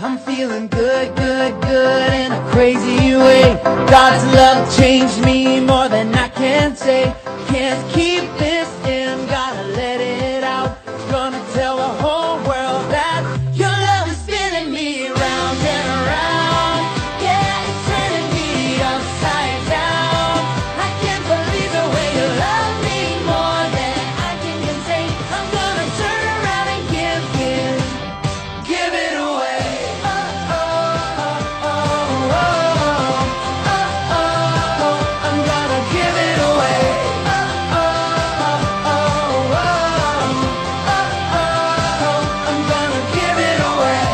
I'm feeling good, good, good in a crazy way. God's love changed me more than I can say. Can't keep this in, gotta let it out. Gonna tell the whole world that your love is spinning me round and around. Yeah, it's turning me upside down. I can't believe the way you love me more than I can contain. I'm gonna turn around and give, give, give it away. Oh, oh, oh, oh, oh, oh, oh, oh, I'm gonna give it away. Oh, oh, oh, oh, oh, oh, oh, oh, I'm gonna give it away.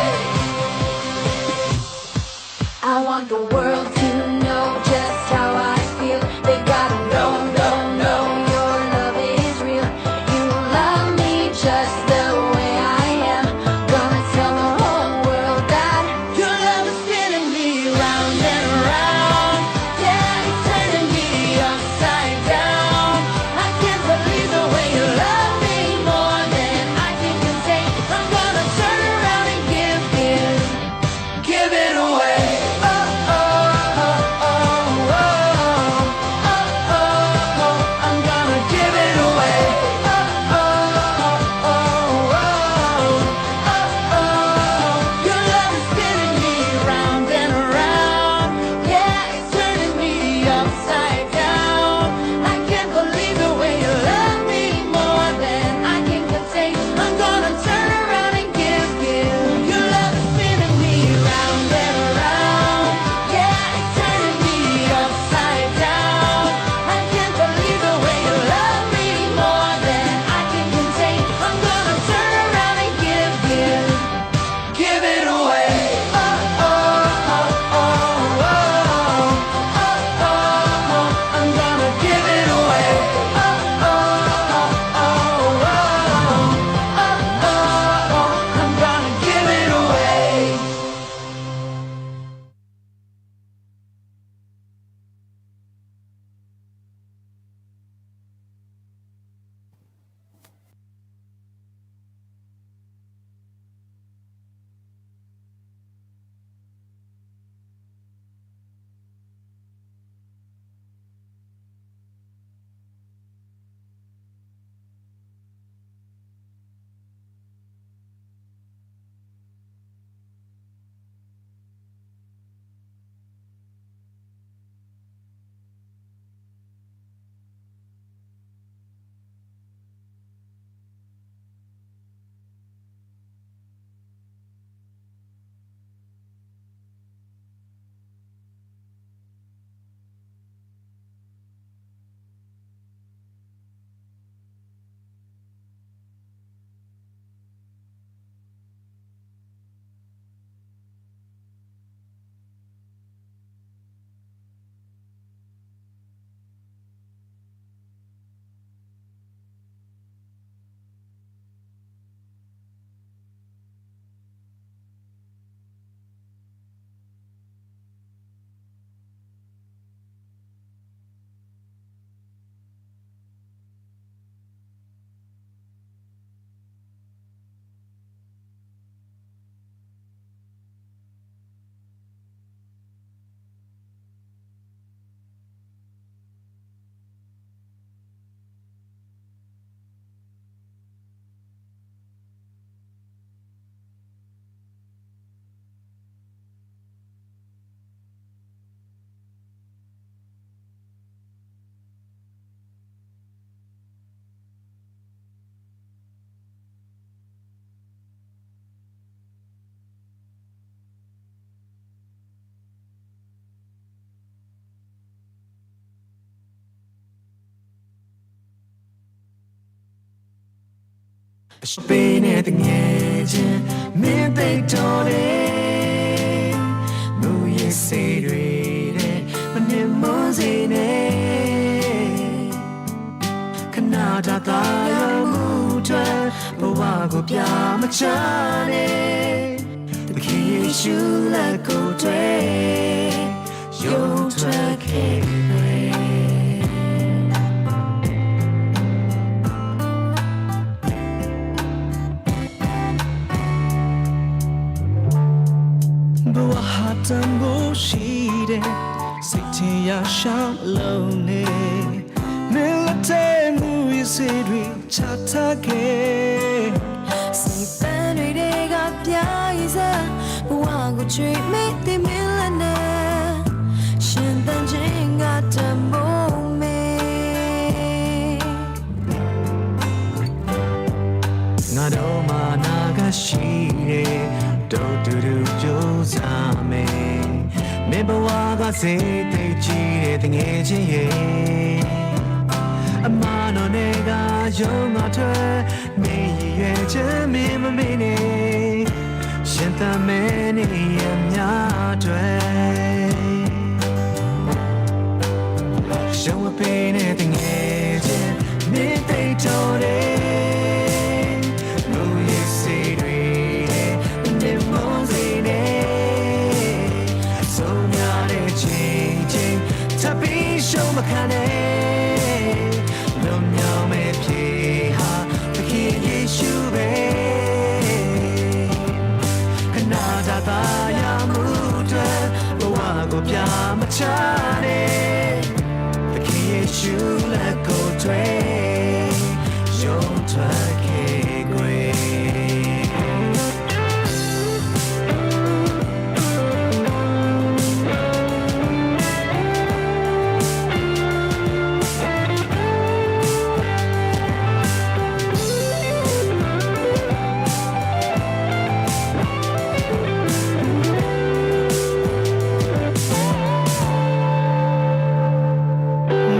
I want the world to know just how I feel. They gotta know, know, know your love is real. You love me just the way I am. Gonna tell the whole world that your love is spinning me round and around. Yeah, it's turning me upside down. I can't believe the way you love me more than I can contain. I'm gonna turn around and give, give, give it away. Oh, oh, oh, oh, oh, oh, oh, oh, I'm gonna give it away. Oh, oh, oh, oh, oh, oh, oh, oh, your love is spinning me round and around. Yeah, it's turning me upside down. I can't believe the way you love me more than I can contain. I'm gonna turn around and give, give. Your love is spinning me round and around. Yeah, it's turning me upside down. I can't believe the way you love me more than I can contain. I'm gonna turn around and give, give, give it away. Oh, oh, oh, oh, oh, oh, oh, oh, I'm gonna give it away. Oh, oh, oh, oh, oh, oh, oh, oh, I'm gonna give it away. Paw sha peˇ neh teˇ ngeh chi mehˇ teˇ cawˬ le. Mvuhˇ yeˬ se leh maˇ nyi mvuhˇ zeˬ neh, hk'aˬ naˆ htaꞈ taˇ yaˇ mvuhˇ htaˇ, paw vaˇ k'oˍ pyaˇ maˇ caˇ neh, Hkriꞈ Yeˍsuˆ leh k'oˍ htaˇ yonˍ htaˇ hk'e ve. ဘဝဟာတန်ဖိုးရှိတယ် စိတ်ထင်ရရှာလို့နေ မင်းလက်ထဲမူရစေတွေချထားခဲ့ စိတ်ပန်းတွေထဲကပြားရည်စပ် ဘဝကိုချွေမင်းတင်မင်းလက်နဲ့ ရှင်သန်ခြင်းကတန်ဖိုးမင်း ငါတို့မှာအနာဂတ်ရှိတယ် တို့တူတူကြိုးစားမယ် မင်းဘဝကစိတ်သိပ်ကြီးတဲ့သူငယ်ချင်းရဲ့ အမှားတော်နဲ့ကယုံငါထွက် မင်းရည်ရွယ်ချက်မင်းမမေ့နဲ့ ရှင်သန်မယ်နေ့ရက်များအတွက် ရုံးမပေးနဲ့သူငယ်ချင်း မင်းသိပ်တော်တယ် လူရည်စေတွေနဲ့ မင်းမုန်းစေနဲ့ ဆုံးများတဲ့ချိန်ချင်း ထပ်ပြီးရှုံးမခံနဲ့ လွတ်မြောက်မဲ့ဖြေဟာ သခင်ယေရှုပဲ ခဏတာသာယာမှုအတွက် ဘဝကိုပြမချနဲ့ သခင်ယေရှုလက်ကိုတွေ့ ရုန်းထွက်ခဲ့ကွယ်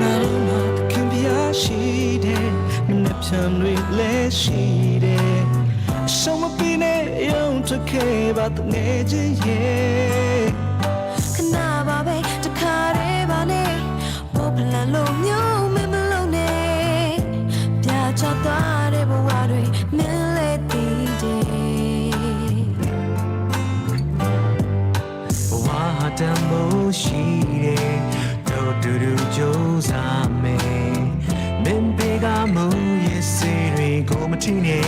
ငါတို့မှာသခင်ဘုရားရှိတယ်။ မနက်ဖြန်တွေလည်းရှိတယ်။ အရှုံးမပေးနဲ့ ရုန်းထွက်ခဲ့ပါ သူငယ်ချင်းရဲ့။ ခဏပါပဲ တခါတည်းပါနဲ့ မောဖလန်လိုမျိုးမင်းမလုပ်နဲ့။ ပြတ်ကျသွားတဲ့ဘဝတွေ မင်းလည်းသိတယ်။ ဘဝဟာတန်ဖိုးရှိတယ်။ တို့တူတူကြိုးစားမယ်။ မင်းပေးကမူရစေတွေကိုမထီနဲ့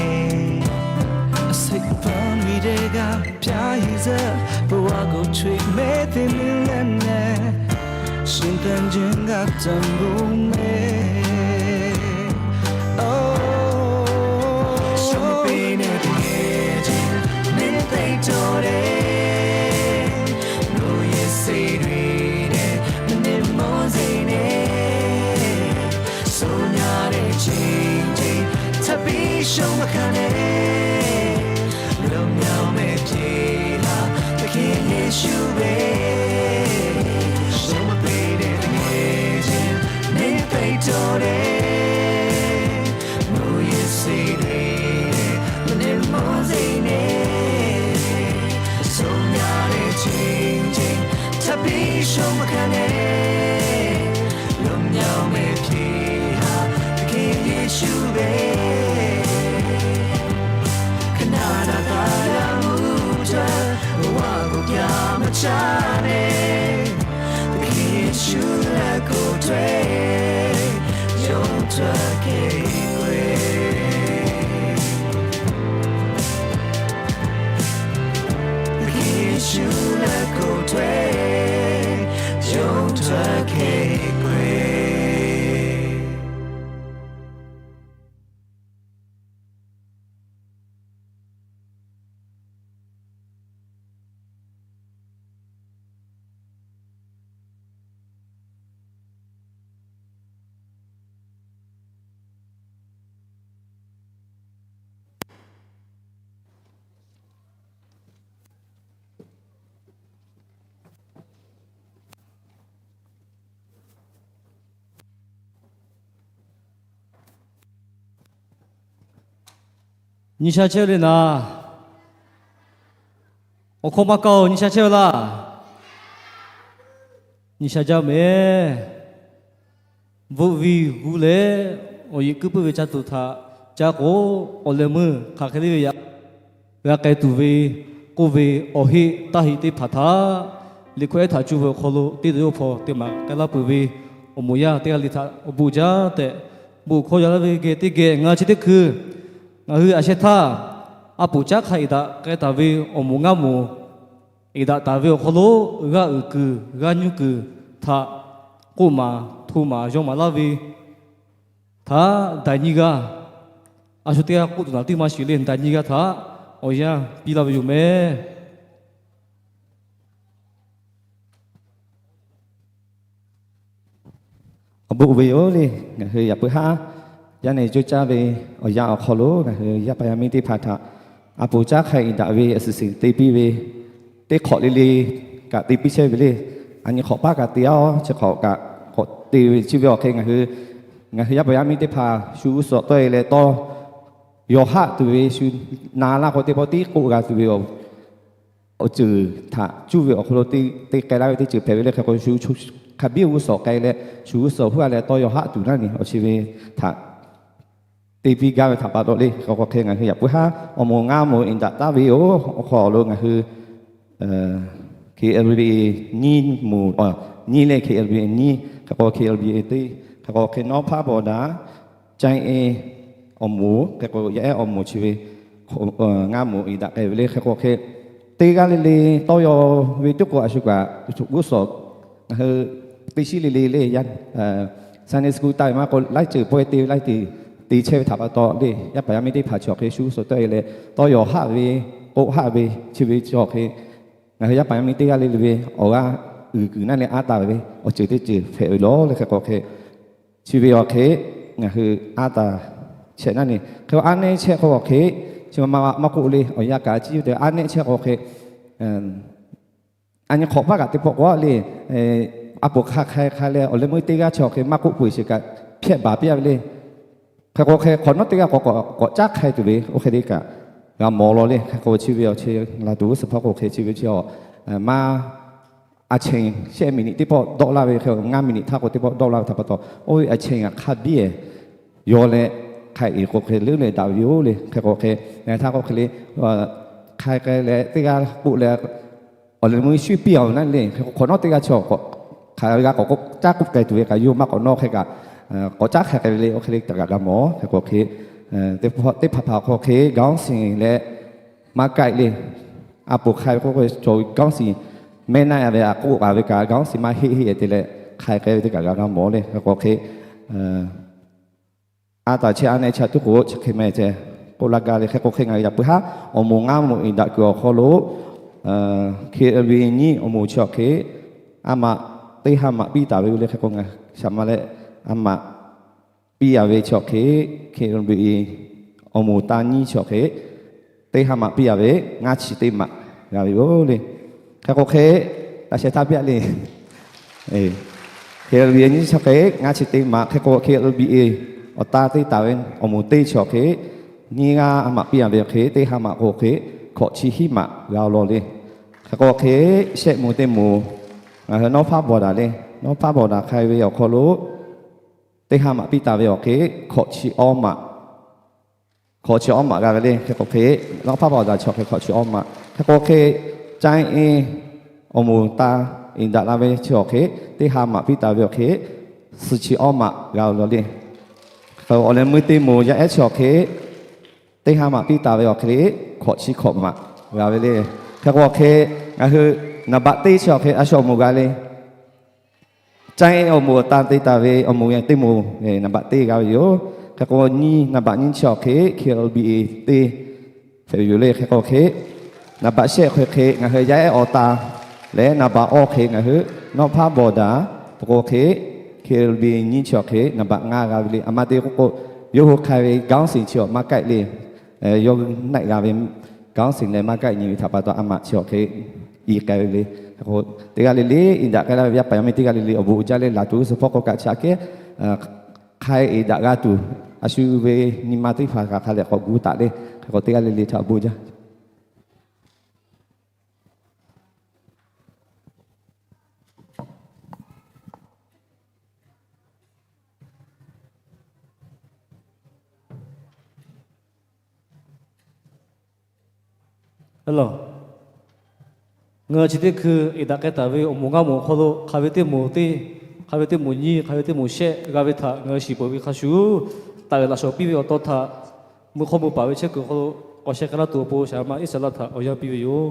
။ အစိတ်အပိုင်းတွေထဲကပြားရည်စပ် ဘဝကိုချွေမဲသင်မင်းလက်နဲ့ ရှင်သန်ခြင်းကတန်ဖိုးမယ်။ ရှုံးမပေးနဲ့ သူငယ်ချင်း မင်းသိပ်တော်တယ်။ လူရည်စေတွေနဲ့ မနှိမ်မွစေနဲ့။ ဆုံးများတဲ့ချိန်ထိ ထပ်ပြီးရှုံးမခံနဲ့။ လွတ်မြောက်မဲ့ဖြေဟာ သခင်ယေရှုပဲ။ ရှုံးမပေးတဲ့သူငယ်ချင်း မင်းသိပ်တော်တယ်။ မူရစေတွေနဲ့ မနှိမ်မွစေနဲ့။ ဆုံးများတဲ့ချိန်ထိ ထပ်ပြီးရှုံးမခံနဲ့။ လွတ်မြောက်မဲ့ဖြေဟာ သခင်ယေရှုပဲ။ ခဏတာသာယာမှုအတွက် ဘဝကိုပြမချနဲ့။ သခင်ယေရှုလက်ကိုတွေ့ ရုန်းထွက်ခဲ့ကွယ်။ သခင်ယေရှုလက်ကိုတွေ့ ရုန်းထွက်ခဲ့ကွယ်။ Nyi sha chehˇ ve le naˍ. Awˬ hkawˇ maˇ kaˇ-oˬ, nyi sha chehˇ ve laˇ. Nyi sha jaˇ mehˍ. Bvuhˆ viˇ g'uˇ leh awˬ yeꞈ kuiˉ puiˉ ve ca tuˬ htaꞈ ca k'o, awˬ leh meuˇ hk'aˬ hk'e le ve yaꞈ g'a k'ai tuˬ ve k'oˆ ve awˬ heˆ taˇ heˆ teˇ hpaˍ htaꞈ liꞈ hkawˇ ehˉ htaꞈ cuˇ ve awˬ hk'aw lo teˇ dawˬ yawˇ hpawnˬ te maˍ k'ai laˇ peuˬ ve awˬ moˍ yaˇ teˇ g'aˇ le htaꞈ awˬ bon jaˇ tehꞈ bon hkawˇ yaw laˇ ve geh teˇ geh ngaˬ chi teˇ hkui ngaˬ hui a sheh htaˇ a poˍ caˉ hk'a iˍ daꞈ k'ai taˍ ve awˬ moˍ ngaˇ moˍ eˍ daꞈ taˍ ve awˬ hk'aw lo g'aˇ uiˍ kuiˬ g'aˇ nyuˇ kuiˬ htaꞈ k'oˆ maˍ hto maˍ yaw maˍ laˇ ve htaꞈ daiˬ nyi g'aˇ, a shu teˇ g'aˇ k'oˆ tuˬ naˍ teˇ maˇ shiˍ le, daiˬ nyi g'aˇ htaꞈ awˬ yanˇ piˇ laˇ ve yoˬ meh. Awˬ bon uiˍ ve yoˬ le, ngaˬ hui yaꞈ puiˉ haˉ yaˇ nehˬ coˇ caˇ ve awˬ yanˇ awˬ hk'aw lo ngaˬ hui yaˇ paˍ yaˇ miˇ teˇ hpaˍ htaꞈ a poˍ caˉ hk'a eˍ daꞈ ve a suhˍ suhˍ te piˇ ve teˇ hk'awꞈ le le kaꞈ te piˇ chehˇ ve le. A nyi hk'awꞈ paˉ kaꞈ te-a, chi hk'awꞈ kaꞈ k'awꞈ te ve chi ve awˬ hk'e ngaˬ hui, ngaˬ hui yaˇ paˍ yaˇ miˇ teˇ hpaˍ shu g'uˇ suhˍ tawˆ e leh tawˇ yaw haˆ tuˬ ve shu na laˇ k'o teˇ pawˆ tiˉ k'oˆ g'a tuˬ ve awˬ ceuˬ htaꞈ cuˇ ve awˬ hk'aw lo te k'ai laˇ ve teˇ ceuˬ hpehꞈ ve le. Hk'e k'o shu hk'a biˇ g'uˇ suhˍ k'ai leh shu g'uˇ suhˍ huˉ a leh tawˇ yaw haˆ tuˬ naˉ ni awˬ chi ve htaꞈ te piˇ gaˇ ve htaꞈ pa taw le. Hk'e k'o hk'e ngaˬ hui yaꞈ puiˉ haˉ awˬ moˍ ngaˇ moˍ eˍ daꞈ taˍ ve yoˬ. Awˬ hk'aw lo ngaˬ hui K L B A nyiˇ moˍ, nyiˇ le K L B A nyiˇ, hk'e k'o K L B A teˇ, hk'e k'o hk'e North Phabawda, Caˇ e awˬ moˍ, hk'e k'o yaˇ ehˉ awˬ moˍ chi ve ngaˇ moˍ eˍ daꞈ k'ai ve le. Hk'e k'o hk'e teˇ g'aˇ le le tawˇ yaw ve tuˉ k'o a shu kaꞈ g'uˇ suhˍ ngaˬ hui teˇ shiˉ le le le yaˇ Sunday school taˆ ve maˇ k'o laiˉ ceuˬ pawehˇ te ve laiˉ te, te chehˇ ve htaꞈ pa taw le, yaˇ paˍ yaˇ miˇ teˇ hpaˍ chi awˬ hk'e shu g'uˇ suhˍ tawˆ e leh tawˇ yaw haˆ ve, k'oˆ haˆ ve chi ve chi awˬ hk'e ngaˬ hui yaˇ paˍ yaˇ miˇ teˇ g'aˇ le le ve awˬ g'aˇ uiˍ kuiˬ naˉ leh aˉ taˍ ve awˬ ceuˬ teˇ ceuˬ hpehꞈ ve yoˬ le. Hk'e k'o hk'e chi ve awˬ hk'e ngaˬ hui aˉ taˍ chehˇ naˉ ni, hk'e aˉ nehˉ chehˇ k'o awˬ hk'e chi ma ma maˇ k'oˆ le, awˬ yanˇ kaꞈ ciˉ te aˉ nehˉ chehˇ k'o hk'e a nyi hk'awꞈ paˉ kaꞈ teˇ pawˆ k'o le, a poˍ hk'a hk'a hk'a leh awˬ leh meuˇ teˇ g'aˇ chi awˬ hk'e maˇ k'oˆ peu eˬ sheˍ kaꞈ hpehꞈ baˬ piˇ a ve le. Hk'e k'o hk'e hk'awꞈ nawˉ teˇ g'aˇ k'awꞈ k'awꞈ caˉ hk'ai tuˬ ve oˇ hk'e le kaꞈ g'a mawˬ law le. Hk'e k'o chi ve awˬ chi la tuˬ g'uˇ suhˍ hpawˇ k'o hk'e chi ve chi awˬ maˇ a chehˇ shehˆ miˬ niꞈ teˇ pawˆ dawˆ laˇ ve hk'e ngaˇ miˬ niꞈ htaˇ k'o teˇ pawˆ dawˆ laˇ ve htaꞈ pa taw oˇ ve a chehˇ ngaˬ hk'a biˇ yawˇ leh hk'a eˍ k'o hk'e leuˉ leh daꞈ ve yoˬ le. Hk'e k'o hk'e ngaˬ htaˇ k'o hk'e le hk'a k'ai leh teˇ g'aˇ k'oˆ leh awˬ leh meuˇ shuˉ piˇ a ve naˉ le. Hk'e k'o hk'awꞈ nawˉ teˇ g'aˇ chi awˬ hk'aw hk'aˬ g'a k'awꞈ k'oˆ caˉ k'oˆ k'ai tuˬ ve kaꞈ yawˇ maˇ k'awꞈ nawˉ hk'e kaꞈ k'awꞈ caˉ hk'a k'ai ve le. Oˇ hk'e le kaꞈ g'a mawˬ. Hk'e k'o hk'e teˇ hpaˍ hpaˍ hk'aw hk'e ခေါင်းစဉ် leh maˇ ကိုက် le, a poˍ hk'a ve k'o cawˬ ve ခေါင်းစဉ် mehˆ naˆ a ve a k'oˆ a ve kaꞈ ခေါင်းစဉ် maˇ heˆ heˆ te leh hk'a k'ai ve teˇ kaꞈ g'a g'a mawˬ le. Hk'e k'o hk'e aˉ taˍ chehˇ aˉ nehˆ chehˇ tuˉ k'o chi hk'e meh ceh k'oˆ laˇ gaˇ le. Hk'e k'o hk'e ngaˬ hui yaꞈ puiˉ haˉ awˬ moˍ ngaˇ moˍ eˍ daꞈ kuiˬ awˬ hk'aw lo K L B A nyiˇ awˬ moˍ chi awˬ hk'e aˉ maꞈ teˇ ha maꞈ piˇ taˍ ve yoˬ le. Hk'e k'o ngaˬ shaˍ ma leh aˉ maꞈ piˇ a ve chi awˬ hk'e K L B A awˬ moˍ taˇ nyiˇ chi awˬ hk'e teˇ ha maꞈ piˇ a ve ngaˇ chi teˇ maꞈ g'a ve yoˬ le. Hk'e k'o hk'e laꞈ sheh htaˇ piˇ a le. K L B A nyiˇ chi awˬ hk'e ngaˇ chi teˇ maꞈ. Hk'e k'o K L B A awˬ taˇ teˇ taˍ ve awˬ moˍ teˇ chi awˬ hk'e nyiˇ g'aˇ aˉ maꞈ piˇ a ve awˬ hk'e teˇ ha maꞈ k'o hk'e hkawꞈ chi hiˉ maꞈ g'a law le. Hk'e k'o hk'e shehˆ moˍ teˇ moˍ ngaˬ hui North Phabawda le, North Phabawda hk'a ve awˬ hk'aw lo teˇ ha maꞈ piˇ taˍ ve awˬ hk'e hkawꞈ chi awˇ maꞈ, hkawꞈ chi awˇ maꞈ g'a ve le. Hk'e k'o hk'e North Phabawda chi awˬ hk'e hkawꞈ chi awˇ maꞈ. Hk'e k'o hk'e Caˇ e awˬ moˍ taˇ eˍ daꞈ la ve chi awˬ hk'e teˇ ha maꞈ piˇ taˍ ve awˬ hk'e suhˍ chi awˇ maꞈ g'a law le. Hk'e awˬ leh meuˇ teˇ moˍ yaˇ ehˉ chi awˬ hk'e teˇ ha maꞈ piˇ taˍ ve awˬ hk'e le hkawꞈ chi hkawꞈ maꞈ g'a ve le. Hk'e k'o hk'e ngaˬ hui naˍ baꞈ teˇ chi awˬ hk'e a shu awˬ moˍ g'a le. Caˇ e awˬ moˍ taˇ te taˍ ve awˬ moˍ teˇ moˍ naˍ baꞈ teˇ g'a ve yoˬ. Hk'e k'o nyiˇ naˍ baꞈ nyiˇ chi awˬ hk'e K L B A teˇ hpehꞈ ve yoˬ le. Hk'e k'o hk'e naˍ baꞈ shehˆ hk'e hk'e ngaˬ hui yaˇ ehˉ awˬ taˇ leh naˍ baꞈ awˇ hk'e ngaˬ hui North Phabawda, k'o hk'e K L B A nyiˇ chi awˬ hk'e naˍ baꞈ ngaˇ g'a ve le. A ma te k'o k'o yawˇ hui hk'a ve ခေါင်းစဉ် chi awˬ maˇ ကိုက် le. Yawˇ hui naˆ g'a ve ခေါင်းစဉ် leh maˇ ကိုက် nyi ve htaꞈ pa taw aˉ maꞈ chi awˬ hk'e iˉ k'ai ve le. Teˇ g'aˇ le le iˉ daꞈ k'ai laˇ ve yaˇ paˍ yaˇ miˇ teˇ g'aˇ le le awˬ bon uiˍ jaˇ leh laˬ tuˬ g'uˇ suhˍ hpawˇ k'o kaꞈ chi aꞈ kehˉ hk'a eˍ daꞈ g'a tuˬ a shu ve nyi ma teˇ hpaˍ kaꞈ hk'a leh k'awꞈ gu taˍ le. Hk'e k'o teˇ g'aˇ le le htaꞈ awˬ bon jaˇ. Ngaˬ hui chi teˇ hkui eˍ daꞈ k'ai taˍ ve awˬ moˍ ngaˇ moˍ awˬ hk'aw lo hk'a ve teˇ moˍ teˇ, hk'a ve teˇ moˍ nyiˇ, hk'a ve teˇ moˍ shehˆ g'a ve htaꞈ ngaˬ hui shiˍ peuˬ ve hk'a shuˍ, taˍ uiˍ laꞈ shawˍ piˇ ve awˬ taw htaꞈ mui hk'aw mui paˍ ve chehˇ kuiˬ awˬ hk'aw lo awˬ sheh k'ai laˇ tuˬ awˬ pon shaˍ ma Iˉsaˍreˍlaˆ htaꞈ awˬ yanˇ piˇ ve yoˬ.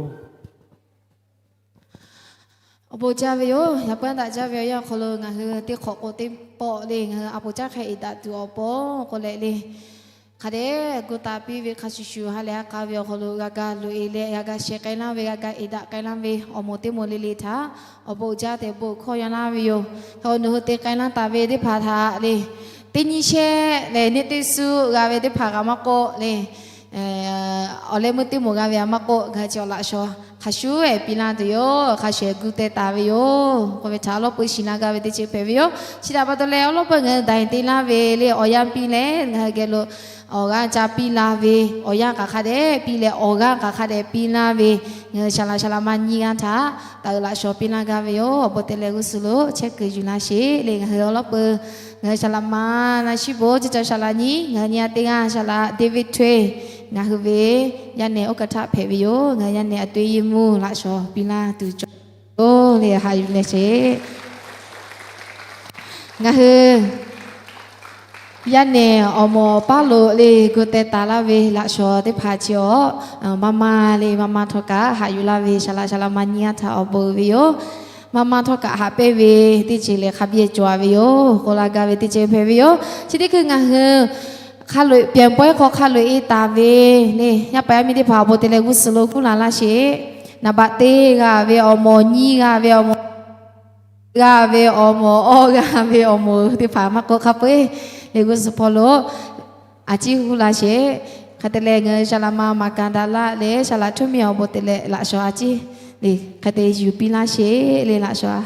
Awˬ bon jaˇ ve yoˬ. Yaꞈ puiˉ daꞈ jaˇ ve awˬ yanˇ awˬ hk'aw lo ngaˬ hui teˇ hk'awꞈ k'o teˇ pawˆ le, ngaˬ hui a poˍ caˉ hk'e eˍ daꞈ tuˬ awˬ pon k'oˆ leh le, hk'a dehꞈ gu taˍ piˇ ve hk'a shuˍ shuˍ ha lehˬ ha k'a ve awˬ hk'aw lo g'a ga loꞈ e leh g'a ga sheh k'ai laˇ ve, g'a ga eˍ daꞈ k'ai laˇ ve awˬ moˍ teˇ moˍ le le htaꞈ awˬ bon jaˇ tehꞈ bon hkawˇ yaw laˇ ve yoˬ. Hk'e nawˬ hui te k'ai laˇ taˍ ve teˇ hpaˍ htaꞈ le, teˇ nyiˇ shehˆ leh neˇ teˇ suhˆ g'a ve teˇ hpaˍ kaꞈ maˇ k'oˆ le, awˬ leh meuˇ teˇ moˍ g'a ve a maˇ k'oˆ, ngaˬ hui chi awˬ laꞈ shawnˍ hk'a shuˍ ehˍ piˇ laˇ tuˬ yoˬ. Hk'a shuˍ gu teh taˍ ve yoˬ. K'oˆ ve htaꞈ awˬ lawˉ peu shiˍ na g'a ve teˇ ceuˬ hpehꞈ ve yoˬ. Chi htaꞈ pa taw leh awˬ lawˉ peu ngaˬ hui daiˬ te laˇ ve le, awˬ yanˇ piˇ leh ngaˬ hui geh lo awˬ g'aˇ ca piˇ la ve, awˬ yanˇ kaꞈ hk'a dehꞈ piˇ leh awˬ g'aˇ kaꞈ hk'a dehꞈ piˇ laˇ ve, ngaˬ hui shaˍ laꞈ shaˍ laꞈ ma nyiˇ g'aˇ htaꞈ taˍ uiˍ laꞈ shawnˍ piˇ laˇ gaˇ ve yoˬ. Awˬ bon te leh g'uˇ suhˍ lo chehˇ kuiˬ yuˬ laˇ sheˍ le. Ngaˬ hui awˬ lawˉ peu ngaˬ hui shaˍ laꞈ ma na shiˉ bon ceˇ ca shaˍ laꞈ nyiˇ, ngaˬ hui nyi a teˇ g'aˇ shaˍ laꞈ David Twe, ngaˬ hui ve yaˇ nehˬ oˇ kaˬ htaˆ hpehꞈ ve yoˬ. Ngaˬ hui yaˇ nehˬ a toꞈ e yeˇ mvuhˇ laꞈ shawnˍ piˇ laˇ tuˬ cawˬ yoˬ le, haꞈ yuˬ leh sheˍ. Ngaˬ hui yaˇ nehˬ awˬ moˍ paˉ lo le gu teh taˍ laˇ ve laꞈ shawnˍ teˇ hpaˍ chi awˬ maˇ maˇ le, maˇ maˇ htawˇ kaꞈ haꞈ yuˬ laˇ ve shaˍ laꞈ shaˍ laꞈ ma nyiˇ g'aˇ htaꞈ awˬ bon uiˍ ve yoˬ. Maˇ maˇ htawˇ kaꞈ haꞈ pehnˇ ve teˇ ceuˬ lehˬ hk'a biˇ cawˬ ve yoˬ. K'oˆ laˇ gaˇ ve teˇ ceuˬ hpehꞈ ve yoˬ. Chi teˇ hkui ngaˬ hui hk'a loꞈ e, pianˍ pawehˇ hk'aw hk'a loꞈ e taˍ ve le, yaˇ paˍ yaˇ miˇ teˇ hpaˍ awˬ bon te leh g'uˇ suhˍ lo kuˉ la laˇ sheˍ. Naˍ baꞈ teˇ g'a ve awˬ moˍ, nyiˇ g'a ve awˬ moˍ, g'a ve awˬ moˍ, awˇ g'a ve awˬ moˍ teˇ hpaˍ maˇ k'oˆ hk'a peu-eˬ le g'uˇ suhˍ hpawˇ lo a ciˉ kuˉ la sheˍ. Hk'e te leh ngaˬ hui shaˍ laꞈ ma maˍ kaˍ daꞈ laˆ leh shaˍ laꞈ htuˇ miˇ awˬ bon te leh laꞈ shawnˍ a ciˉ le hk'e te yuˬ piˇ laˇ sheˍ le laꞈ shawnˍ a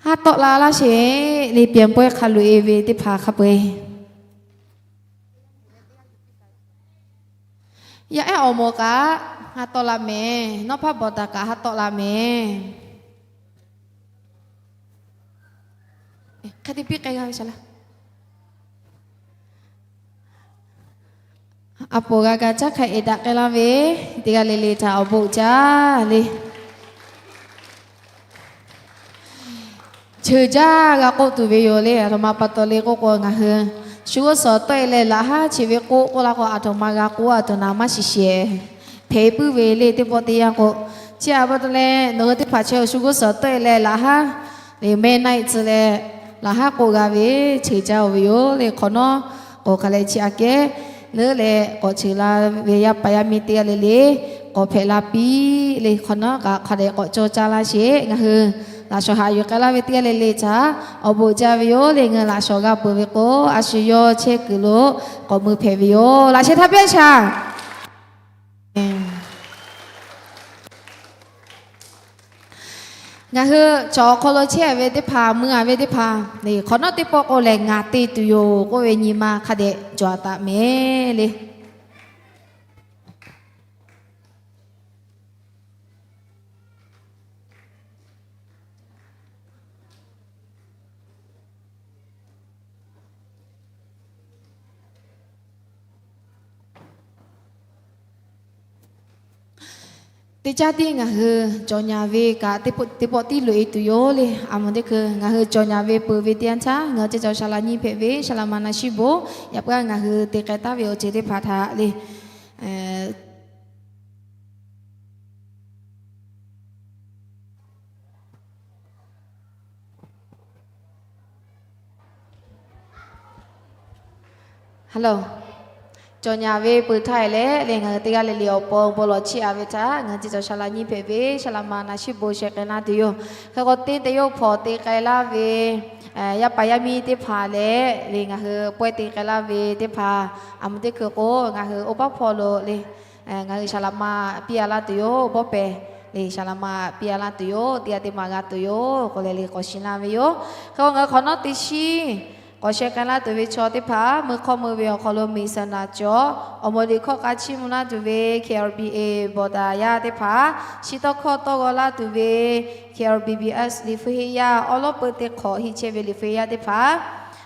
haˉ tawˆ la laˇ sheˍ le, pianˍ pawehˇ hk'a loꞈ e ve teˇ hpaˍ hk'a peu-eˬ. Yaˇ ehˉ awˬ moˍ kaꞈ haˉ tawˆ la mehˍ. Nawˉ hpaˇ bawˬ daꞈ kaꞈ haˉ tawˆ la mehˍ. Hk'e te piˇ k'ai g'a ve shaˍ laꞈ a poˍ g'a ga caˉ hk'a eˍ daꞈ k'ai laˇ ve teˇ g'aˇ le le htaꞈ awˬ bon jaˇ le. Cheuˬ jaˇ g'a k'oˆ tuˬ ve yoˬ le. Aˬ htoꞈ ma pa taw le k'oˆ k'o, ngaˬ hui shu g'uˇ suhˍ tawˆ e leh laꞈ haˉ chi ve k'oˆ k'oˆ la k'o, aˬ htoꞈ ma g'a k'oˆ, aˬ htoꞈ naˍ maˇ shiˍ shiˍ hpehꞈ puiˉ ve le. Teˇ pawˆ teˇ yanˇ k'o, chi a pa taw leh nawˬ hui teˇ hpaˍ chi shu g'uˇ suhˍ tawˆ e leh laꞈ haˉ le mehˆ naˆ tcuh leh laꞈ haˉ k'oˆ g'a ve cheuˬ jaˇ-oˬ ve yoˬ le. Hk'awꞈ nawˉ k'o hk'a leh chi aꞈ kehˉ leuˉ leh k'awꞈ cheuˬ la ve yaˇ paˍ yaˇ miˇ teˇ g'aˇ le le k'awꞈ hpehꞈ la piˇ le. Hk'awꞈ nawˉ kaꞈ hk'a dehꞈ k'awꞈ cawˇ caˇ laˇ sheˍ. Ngaˬ hui laꞈ shawnˍ haꞈ yuˬ k'ai laˇ ve teˇ g'aˇ le le htaꞈ awˬ bon jaˇ ve yoˬ le. Ngaˬ hui laꞈ shawnˍ g'a peuˬ ve k'o, a shu yawˇ chehˇ kuiˬ lo k'awꞈ mui hpehꞈ ve yoˬ. Laꞈ sheh htaˇ piˇ shaˍ. Ngaˬ hui chaw awˬ hk'aw lo chehˇ ve teˇ hpaˍ, mui a ve teˇ hpaˍ le, hk'awꞈ nawˉ teˇ pawˆ k'o lehˬ ngaˬ te tuˬ yoˬ k'oˆ ve nyi ma hk'a dehꞈ cawˬ taˍ mehˍ le. Teˇ caˉ tiˉ ngaˬ hui cawˬ nyaˍ ve kaꞈ teˇ pawˆ tiˉ loꞈ e tuˬ yoˬ le. A moˍ teˇ hkui ngaˬ hui cawˬ nyaˍ ve peuˬ ve teˇ yanˇ htaˇ, ngaˬ hui ceˇ cawˬ shaˍ laꞈ nyi hpehꞈ ve shaˍ laꞈ ma na shiˉ bon yaꞈ puiˉ a ngaˬ hui te k'ai taˍ ve awˬ ceuˬ teˇ hpaˍ htaꞈ le Hello. Cawˬ nyaˍ ve peuˬ htaˇ e leh le ngaˬ hui teˇ g'aˇ le le awˬ pon bon lawˬ chiˇ a ve htaꞈ ngaˬ hui ceˇ cawˬ shaˍ laꞈ nyi hpehꞈ ve shaˍ laꞈ ma na shiˉ bon sheh k'ai laˇ tuˬ yoˬ. Hk'e k'o teˇ te yawˇ hpawnˬ te k'ai laˇ ve yaˇ paˍ yaˇ miˇ teˇ hpaˍ leh le ngaˬ hui pawehˇ te k'ai laˇ ve teˇ hpaˍ, a moˍ teˇ hkui k'o ngaˬ hui oˇ paˉ hpawˇ lo le ngaˬ hui shaˍ laꞈ ma piˇ a laˇ tuˬ yoˬ. Bawˇ pehˍ le shaˍ laꞈ ma piˇ a laˇ tuˬ yoˬ. Teˇ g'aˇ teˇ ma g'a tuˬ yoˬ k'oˆ leh le k'awꞈ shiˍ laˇ ve yoˬ. Hk'e k'o ngaˬ hui hk'awꞈ nawˉ teˇ shiˉ k'awꞈ sheh k'ai laˇ tuˬ ve chaw teˇ hpaˍ, meuˇ hkawˇ meuˇ ve awˬ hk'aw lo miˬ saˍ naˍ cawˬ awˬ moˍ liꞈ hkawˇ k'a chiˇ mvuh laˇ tuˬ ve K L B A bawˬ daꞈ yaˇ teˇ hpaˍ, chi tawˇ hkawˇ tawˇ g'aw laˇ tuˬ ve K L B B S liꞈ hpu heˆ yaˇ awˉ lawˉ peu teˇ hk'awꞈ heˆ chehˇ ve liꞈ hpu heˆ yaˇ teˇ hpaˍ,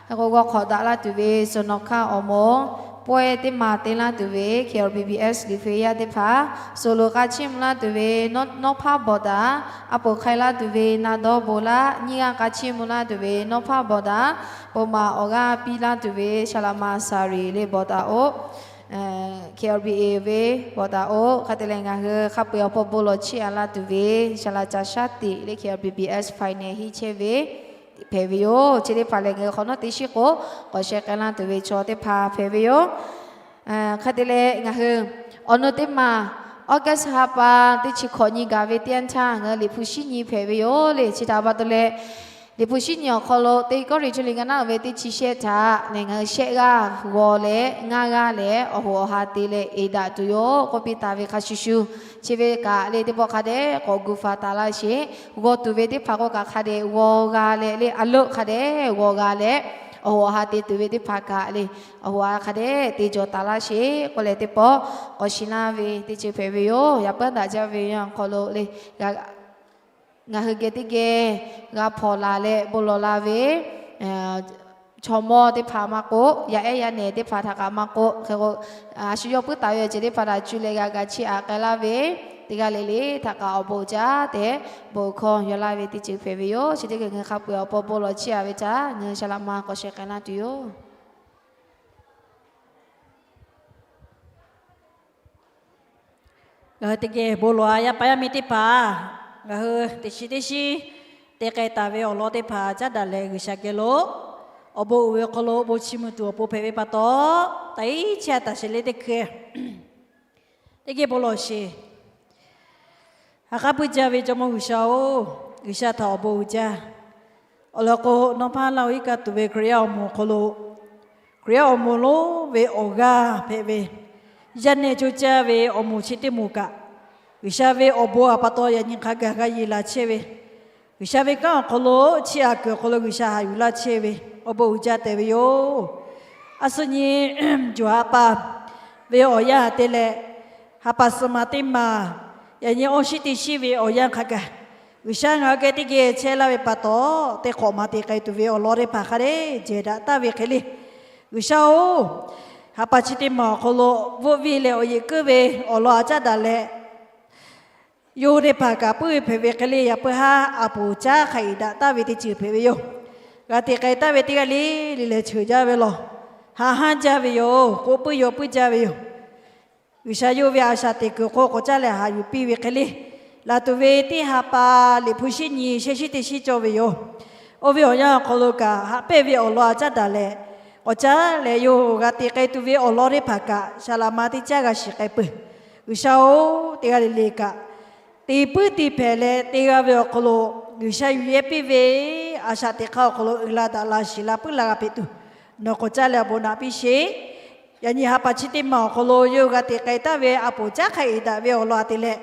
hk'e k'o g'aw hk'awꞈ daꞈ laˇ tuˬ ve suhˍ nawˬ hkanˇ awˬ moˍ pawehˇ teˇ ma te laˇ tuˬ ve K L B B S liꞈ hpu heˆ yaˇ teˇ hpaˍ, suhˍ loꞈ k'a chiˇ mvuh laˇ tuˬ ve nawˉ hpaˇ bawˬ daꞈ, a poˍ hk'ai laˇ tuˬ ve na dawˇ bon laˇ, nyiˇ g'aˇ k'a chiˇ mvuh laˇ tuˬ ve nawˉ hpaˇ bawˬ daꞈ, pon ma awˬ g'aˇ piˇ laˇ tuˬ ve shaˍ laꞈ ma Saˍriˍ le bawˬ daꞈ oˆ. K L B A ve bawˬ taˍ-oꞈ. Hk'e te leh ngaˬ hui hk'a peu-eˬ awˬ pon bon lawˬ chiˇ a laˇ tuˬ ve, Shaˍ laꞈ ca shaˉ tiꞈ leh K L B B S finance henˇ chehˇ ve hpehꞈ ve yoˬ. Chi teˇ hpaˍ lehˬ, ngaˬ hui hk'awꞈ nawˉ teˇ shiˉ k'o k'awꞈ sheh k'ai laˇ tuˬ ve chaw teˇ hpaˍ hpehꞈ ve yoˬ. Hk'e te leh ngaˬ hui awˬ nu teˇ maˬ August ha pa teˇ chi hkawꞈ nyi gaˬ ve teˇ yanˇ htaˇ, ngaˬ hui Liꞈ hpu shiˉ nyi hpehꞈ ve yoˬ le. Chi htaꞈ pa taw leh, Liꞈ hpu shiˉ nyi awˬ hk'aw lo teˇ kawˉ ri chu liꞈ ka naˉ ve teˇ chi shehˆ htaꞈ lehˬ, ngaˬ hui shehˆ g'aˇ g'aw leh ngaˇ g'aˇ lehˬ, awˬ hoꞈ awˬ ha te leh eˍ daꞈ tuˬ yoˬ k'oˆ piˇ taˍ ve hk'a shuˍ shuˍ, chi ve kaꞈ le teˇ pawˆ hk'a dehꞈ k'awꞈ gu fa taˍ laˇ sheˍ. G'aw tuˬ ve teˇ hpaˍ k'o kaꞈ hk'a dehꞈ g'aw g'a leh le, a loˆ hk'a dehꞈ g'aw g'a leh, awˬ hoꞈ awˬ ha te tuˬ ve teˇ hpaˍ kaꞈ le, awˬ hoꞈ awˬ ha hk'a dehꞈ te jaw taˍ laˇ sheˍ k'oˆ leh, teˇ pawˆ k'awꞈ shiˍ laˇ ve teˇ ceuˬ hpehꞈ ve yoˬ. Yaꞈ puiˉ daꞈ jaˇ ve awˬ hk'aw lo le, ngaˬ hui geh teˇ geh g'a hpawnˬ laˬ leh bon lawˬ la ve chaw mawˇ teˇ hpaˍ maˇ k'oˆ, yaˇ ehˉ yaˇ nehˬ teˇ hpaˍ htaꞈ kaꞈ maˇ k'oˆ, hk'e k'o, a shu yawˇ puiˉ taˍ ve awˬ ceuˬ teˇ hpaˍ htaꞈ cu leh g'a ga chiˇ aꞈ k'ai laˇ ve, teˇ g'aˇ le le htaꞈ kaꞈ awˬ bon caˉ tehꞈ bon hkawˇ yaw laˇ ve teˇ ceuˬ hpehꞈ ve yoˬ. Chi teˇ hkui ngaˬ hui hk'a peu-eˬ awˬ pon bon lawˬ chiˇ a ve htaꞈ ngaˬ hui Shaˍ laꞈ ma k'awꞈ sheh k'ai laˇ tuˬ yoˬ. Ngaˬ hui teˇ geh bon lawˬ a yaˇ paˍ yaˇ miˇ teˇ hpaˍ, ngaˬ hui teˇ shiˉ teˇ shiˉ te k'ai taˍ ve awˬ lawn teˇ hpaˍ caˉ daꞈ leh G'uiˬsha geh lo awˬ bon uiˍ ve awˬ hk'aw lo bon chiˇ mvuh tuˬ awˬ pon hpehꞈ ve pa taw, taˍ iˉ chehˇ a taˍ sheˍ le teˇ hkui teˇ geh bon lawˬ sheˍ. Ha k'aˉ puiˉ jaˇ ve Jawˇmawˇ G'uiˬsha-oˬ, G'uiˬsha htaꞈ awˬ bon uiˍ jaˇ. Awˬ lawn k'o, nawˬ hpaˇ laˇ-oˬ iˉ kaˆ tuˬ ve Hkriꞈ yaˇ awˬ moˍ awˬ hk'aw lo, Hkriꞈ yaˇ awˬ moˍ lonˉ ve awˬ g'aˇ hpehꞈ ve, yaˇ nehˬ co caˇ ve awˬ moˍ chi teˇ moˍ kaꞈ, G'uiˬsha ve awˬ bon a pa taw yaꞈ nyi hk'a gaˬ g'a yeˬ la chehˇ ve, G'uiˬsha ve kanˉ awˬ hk'aw lo chiˇ aꞈ kuiˬ awˬ hk'aw lo G'uiˬsha haꞈ yuˬ laˇ chehˇ ve awˬ bon uiˍ jaˇ tehꞈ ve yoˬ. A suh nyi, juˬ ha pa ve awˬ yanˇ te leh, ha pa suh ma teˇ maˬ, yaꞈ nyi awˇ shiˉ teˇ shiˉ ve awˬ yanˇ hk'a gaˬ, G'uiˬsha ngaˬ hui geh teˇ geh chehˇ laˇ ve pa taw, teˇ hk'awꞈ ma te k'ai tuˬ ve awˬ lawn teˇ hpaˍ hk'a dehꞈ jehˬ daꞈ taˍ ve hk'e le. G'uiˬsha-oˬ, ha pa chi teˇ maˬ awˬ hk'aw lo bvuhˆ viˇ leh awˬ yeꞈ kuiˉ ve awˬ lawn a caˉ daꞈ leh, yawˇ hui teˇ hpaˍ kaꞈ puiˉ ve hpehꞈ ve hk'e le, yaꞈ puiˉ haˉ a poˍ caˉ hk'a iˍ daꞈ taˍ ve teˇ ceuˬ hpehꞈ ve yoˬ. G'a te k'ai taˍ ve teˇ g'aˇ le le lehˬ cheuˬ jaˇ ve lawˬ. Haꞈ hanˇ jaˇ ve yoˬ. K'oˆ puiˉ yaw puiˉ jaˇ ve yoˬ. G'uiˬsha yawˇ ve a shaꞈ teꞈ kuiˬ hk'oˆ k'awꞈ caˉ leh haꞈ yuˬ piˇ ve hk'e le, laˬ tuˬ ve teˇ ha pa Liꞈ hpu shiˉ nyi shehˇ shiˉ teˇ shiˉ cawˇ ve yoˬ. Oˇ ve awˬ yanˇ awˬ hk'aw lo kaꞈ haꞈ pehnˇ ve awˬ lawn a caˉ daꞈ leh, k'awꞈ caˉ leh yawˇ g'a te k'ai tuˬ ve awˬ lawn teˇ hpaˍ kaꞈ, Shaˍ laꞈ ma teˇ caˉ g'a shiˍ k'ai peuˬ. G'uiˬsha-oˬ, teˇ g'aˇ le le kaꞈ, teˇ puiˉ teˇ hpehꞈ leh teˇ g'aˇ ve awˬ hk'aw lo G'uiˬsha yuˬ yehˇ piˇ ve a shaꞈ teꞈ hk'aˇ awˬ hk'aw lo uiˍ la daꞈ la shiˍ la puiˉ la g'a hpehꞈ tuˬ, nawˬ k'awꞈ caˉ leh awˬ bon naꞈ piˇ sheˍ. Yaꞈ nyi ha pa chi teˇ maˬ awˬ hk'aw lo yawˇ g'a te k'ai taˍ ve a poˍ caˉ hk'a iˍ daꞈ ve awˬ lawn a te leh,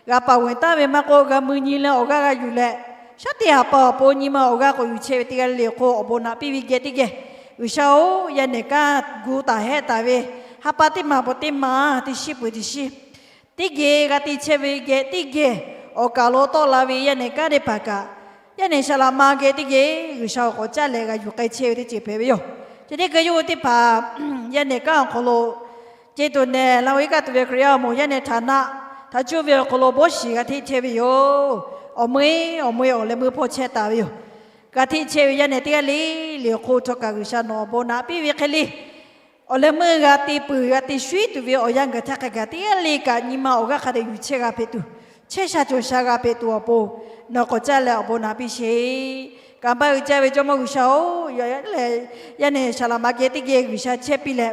g'a paˍ g'awehˬ taˍ ve maˇ k'oˆ, g'a mui nyi leh awˬ g'aˇ g'a yuˬ leh, shaˉ teˇ ha pa awˬ pon nyi ma awˬ g'aˇ k'awꞈ yuˬ chehˇ ve teˇ g'aˇ le le hk'oˆ awˬ bon naꞈ piˇ ve geh teˇ geh, G'uiˬsha-oˬ, yaˇ nehˬ kanˉ gu taˍ hehˆ taˍ ve ha pa teˇ maˬ pon teˇ maˬ teˇ shiˉ peuˬ teˇ shiˉ teˇ geh g'a te chehˇ ve geh teˇ geh, awˬ kaˬ lo tawˆ la ve yaˇ nehˬ kanˉ teˇ hpaˍ kaꞈ, yaˇ nehˬ Shaˍ laꞈ ma geh teˇ geh G'uiˬsha awˬ k'awꞈ caˉ leh g'a yuˬ k'ai chehˇ ve teˇ ceuˬ hpehꞈ ve yoˬ. Chi teˇ hkui yawˇ hui teˇ hpaˍ yaˇ nehˬ kanˉ awˬ hk'aw lo ce tuˬ nehˬ laˇ-oˬ iˉ kaˆ tuˬ ve Hkriꞈ yaˇ awˬ moˍ yaˇ nehˬ htaꞈ naˆ htaꞈ cuˇ ve awˬ hk'aw lo bawˇ shiˍ g'a hteˆ chehˇ ve yoˬ. Awˬ meuˇ awˬ meuˇ awˬ leh meuˇ hpawˇ chehˇ taˍ ve yoˬ. G'a hteˆ chehˇ ve yaˇ nehˬ teˇ g'aˇ le le awˬ hk'oˆ htawˇ kaꞈ G'uiˬsha nawˬ awˬ bon naꞈ piˇ ve hk'e le, awˬ leh meuˇ g'a te peuˬ g'a te shuiˉ tuˬ ve awˬ yanˇ gaˬ htaˇ hk'a gaˬ teˇ g'aˇ le kaꞈ nyi ma awˬ g'aˇ hk'a dehꞈ yuˬ chehˇ g'a hpehꞈ tuˬ, chehˇ sha cawˬ sha g'a hpehꞈ tuˬ awˬ pon, nawˬ k'awꞈ caˉ leh awˬ bon naꞈ piˇ sheˍ. Kanˇ paˆ uiˍ jaˇ ve Jawˇmawˇ G'uiˬsha-oˬ, yaˇ nehˬ Shaˍ laꞈ ma geh teˇ geh G'uiˬsha chehˇ piˇ leh,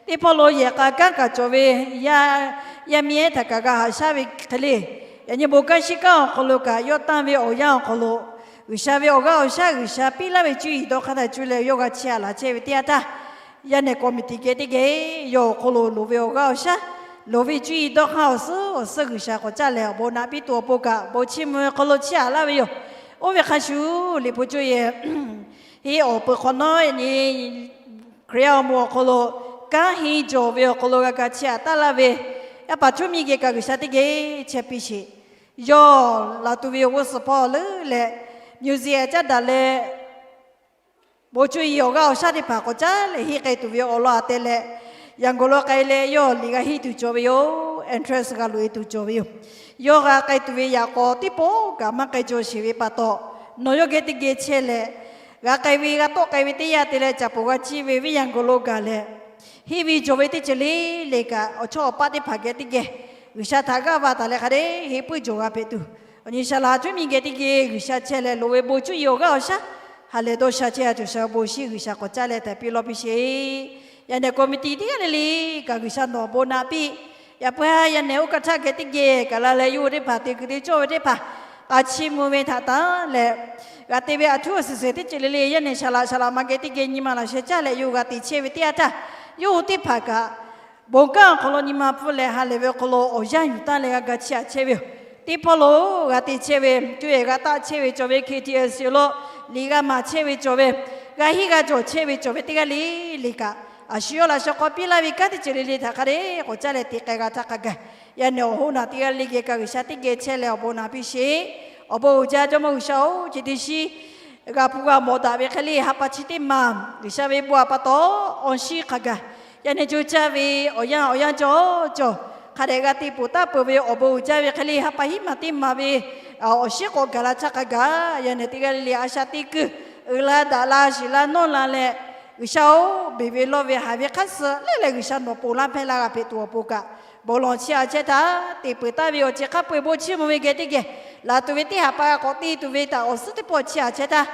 teˇ hpawˇ lo yehˬ k'a kanˉ kaꞈ cawˬ ve yaˇ miˇ ehˉ htaꞈ kaꞈ g'a haꞈ shaˉ ve hk'e le, yaꞈ nyi bon kanˉ shiˉ kanˉ awˬ hk'aw lo kaꞈ yawˇ tanˇ ve awˬ yanˇ awˬ hk'aw lo, G'uiˬsha ve awˬ g'aˇ awˬ shaˉ G'uiˬsha piˇ laˇ ve cuˇ yiˍ dawˇ hk'aˇ htaꞈ cuˇ leh yawˇ g'a chehˇ a laˬ chehˇ ve teˇ yanˇ htaˇ, yaˇ nehˬ committee geh teˇ geh yawˇ awˬ hk'aw lo loˍ ve awˬ g'aˇ awˬ shaˉ, loˍ ve cuˇ yiˍ dawˇ hk'aˇ awˬ suhˉ awˬ suhˉ G'uiˬsha k'awꞈ caˉ leh awˬ bon naꞈ piˇ tuˬ awˬ pon kaꞈ bon chiˇ mvuh ve hk'aw lo chiˇ aꞈ laˇ ve yoˬ. Oˇ ve hk'a shuˍ, Liꞈ hpu cuˇ yiˍ henˇ awˬ peuˬ hk'awꞈ nawˉ yaꞈ nyi Hkriꞈ yaˇ awˬ moˍ awˬ hk'aw lo kanˉ henˇ jawˬ ve awˬ hk'aw lo g'a ga chehˇ aꞈ taˍ laˇ ve, yaˇ paˍ Choˇ miˇ geh kaꞈ G'uiˬsha teˇ geh chehˇ piˇ sheˍ. Yawˇ laˬ tuˬ ve awˬ g'uˇ suhˍ hpawˇ leuˉ leh, museum a caˉ daꞈ leh, bon cuˇ yiˍ awˬ g'aˇ awˬ shaˉ teˇ hpaˍ k'awꞈ caˉ leh henˇ k'ai tuˬ ve awˬ lawn a te leh, Yangon lo k'ai leh yawˇ liꞈ g'a henˇ tuˬ cawˬ ve yoˬ. Entrance g'a loꞈ e tuˬ cawˬ ve yoˬ. Yawˇ g'a k'ai tuˬ ve yaꞈ k'aw teˇ pawˆ kaꞈ maˇ k'ai cawˬ sheˍ ve pa taw, nawˬ yawˇ geh teˇ geh chehˇ leh, g'a k'ai ve g'a tawˆ k'ai ve teˇ yanˇ te leh caꞈ poˬ g'a ciˇ ve venˇ Yangon lo gaˬ leh, henˇ ve jawˬ ve teˇ ceuˬ le le kaꞈ, awˬ chawˇ awˬ paˆ teˇ hpaˍ geh teˇ geh G'uiˬsha htaꞈ g'aˇ va taˍ leh hk'a dehꞈ henˇ puiˉ jawˬ g'a hpehꞈ tuˬ, awˬ nyi Saˍ laꞈ Htawˇ miˬ geh teˇ geh G'uiˬsha chehˇ leh loˍ ve bon cuˇ yiˍ awˬ g'aˇ awˬ shaˉ ha lehˬ dawˇ sha chehˇ a cawˬ sha bon shinˉ G'uiˬsha k'awꞈ caˇ leh htaꞈ piˇ lawˇ piˇ sheˍ. Yaꞈ nehˬ committee teˇ g'aˇ le le kaꞈ G'uiˬsha nawˬ awˬ bon naꞈ piˇ. Yaꞈ puiˉ ha yaꞈ nehˬ oˇ kaˇ htaˇ geh teˇ geh kaꞈ la leh yawˇ hui teˇ hpaˍ te kuiˬ te cawˇ ve teˇ hpaˍ k'a chiˇ mvuh ve htaꞈ tanˉ leh, g'a te ve aˬ htuˉ awˬ suhˍ suhˍ teˇ ceuˬ le le yaˇ nehˬ Saˍ laꞈ Saˍ laꞈ ma geh teˇ geh nyi ma laꞈ sheh caˇ leh yawˇ hui g'a te chehˇ ve teˇ yanˇ htaˇ, yawˇ hui teˇ hpaˍ kaꞈ bon kanˉ awˬ hk'aw lo nyi ma pfuhˇ leh ha lehˬ ve awˬ hk'aw lo awˬ yanˇ yuˬ taˍ leh g'a ga chiˇ aꞈ chehˇ ve yoˬ. Teˇ hpawˇ lo g'a te chehˇ ve co-e g'a taˆ chehˇ ve cawˬ ve K T S lo liꞈ g'a maˍ chehˇ ve cawˬ ve, g'a henˇ g'a jawˬ chehˇ ve cawˬ ve teˇ g'aˇ le le kaꞈ, a shu yawˇ laꞈ sheh k'aw piˇ laˇ ve kanˉ teˇ ceuˬ le le htaꞈ hk'a dehꞈ k'awꞈ caˇ leh te k'ai g'a htaˇ hk'a gaˬ, yaꞈ nehˬ awˬ hoˉ naˬ teˇ g'aˇ le geh kaꞈ G'uiˬsha teˇ geh chehˇ leh awˬ bon naꞈ piˇ sheˍ. Awˬ bon uiˍ jaˇ Jawˇmawˇ G'uiˬsha-oˬ, chi teˇ shiˉ g'a hpu g'a mawˬ daꞈ ve hk'e le ha pa chi teˇ maˬ G'uiˬsha ve bon a pa taw awˬ shinˉ hk'a gaˬ, yaꞈ nehˬ co caˇ ve awˬ yanˇ awˬ yanˇ cawˬ cawˬ hk'a dehꞈ g'a te peuˬ taˍ peuˬ ve awˬ bon uiˍ jaˇ ve hk'e le ha pa hiˉ maˬ teˇ maˬ ve awˬ shinˉ k'awꞈ gaˬ la htaˇ hk'a gaˬ, yaꞈ nehˬ teˇ g'aˇ le le a shaꞈ teˇ kuiˬ uiˍ la daꞈ la shiˍ la nawˇ la leh, G'uiˬsha-oˬ, beˬ ve lawˇ ve haiˬ ve hk'aˇ suh leuˉ leh G'uiˬsha nawˬ ponˬ laˇ hpehˇ laˇ g'a hpehꞈ tuˬ awˬ pon kaꞈ, bon lawˬ chiˇ aꞈ chehˇ htaˇ te peuˬ taˍ ve awˬ ceuˬ hk'a peu-eˬ bon chiˇ mvuh ve geh teˇ geh laˬ tuˬ ve teˇ ha pa k'awꞈ te tuˬ ve htaꞈ awˬ suhˉ teˇ pawˆ chiˇ aꞈ chehˇ htaˇ,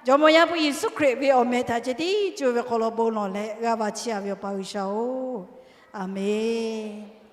Jawˇmawˇ Yaˇ hpu Yeˍsuˆ Hkriꞈ ve awˬ meh htaꞈ ceh tiˉ cuˇ ve hk'aw lo bon lawˬ leh g'a va chiˇ aꞈ ve Awˬ pa G'uiˬsha-oˬ, Aˍmenˍ.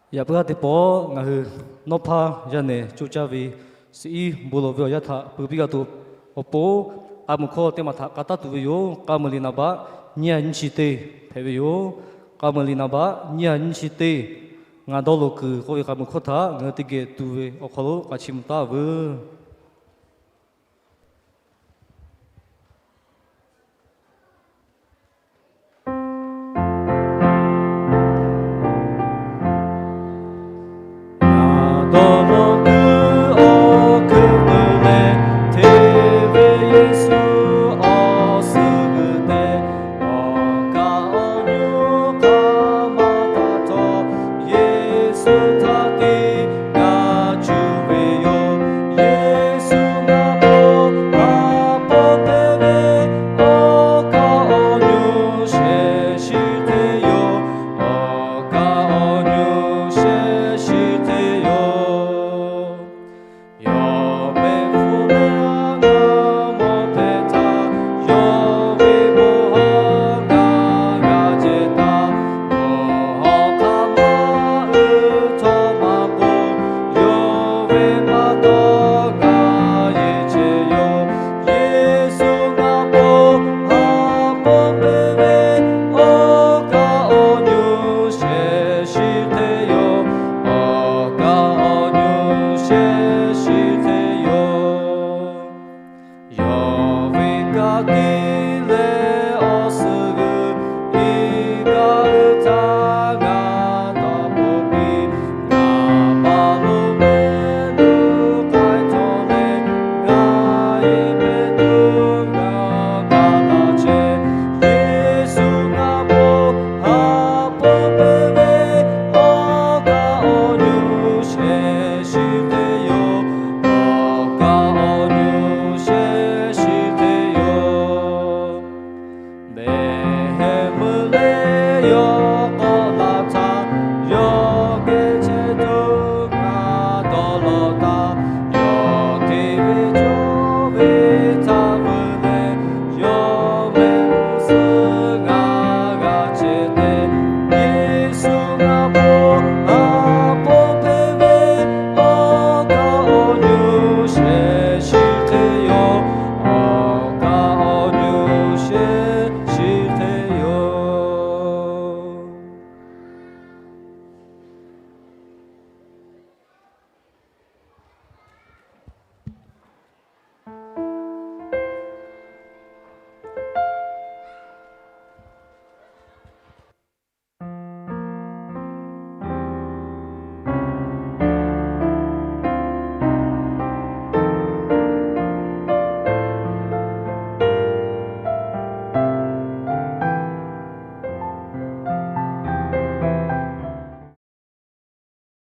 Yaꞈ puiˉ haˉ teˇ pawˆ ngaˬ hui nawˉ hpaˇ yaˇ nehˬ co caˇ ve suhˍ iˉ bon lawˬ ve awˬ yanˇ htaꞈ pui piˇ g'a tuˬ awˬ pon, k'a muiˬ hkawˇ teˇ maˬ htaꞈ k'a taˉ tuˬ ve yoˬ. K'a muiˬ liꞈ naˍ baˆ nyiˇ ha nyiˇ chi teˇ hpehꞈ ve yoˬ. K'a muiˬ liꞈ naˍ baˆ nyiˇ ha nyiˇ chi teˇ, Ngaˬ dawˇ loˍ kuiˬ k'oˆ ve k'a muiˬ hkawˇ htaꞈ ngaˬ hui teˇ geh tuˬ ve awˬ hk'aw lo k'a chiˇ mvuh taˍ veuˬ.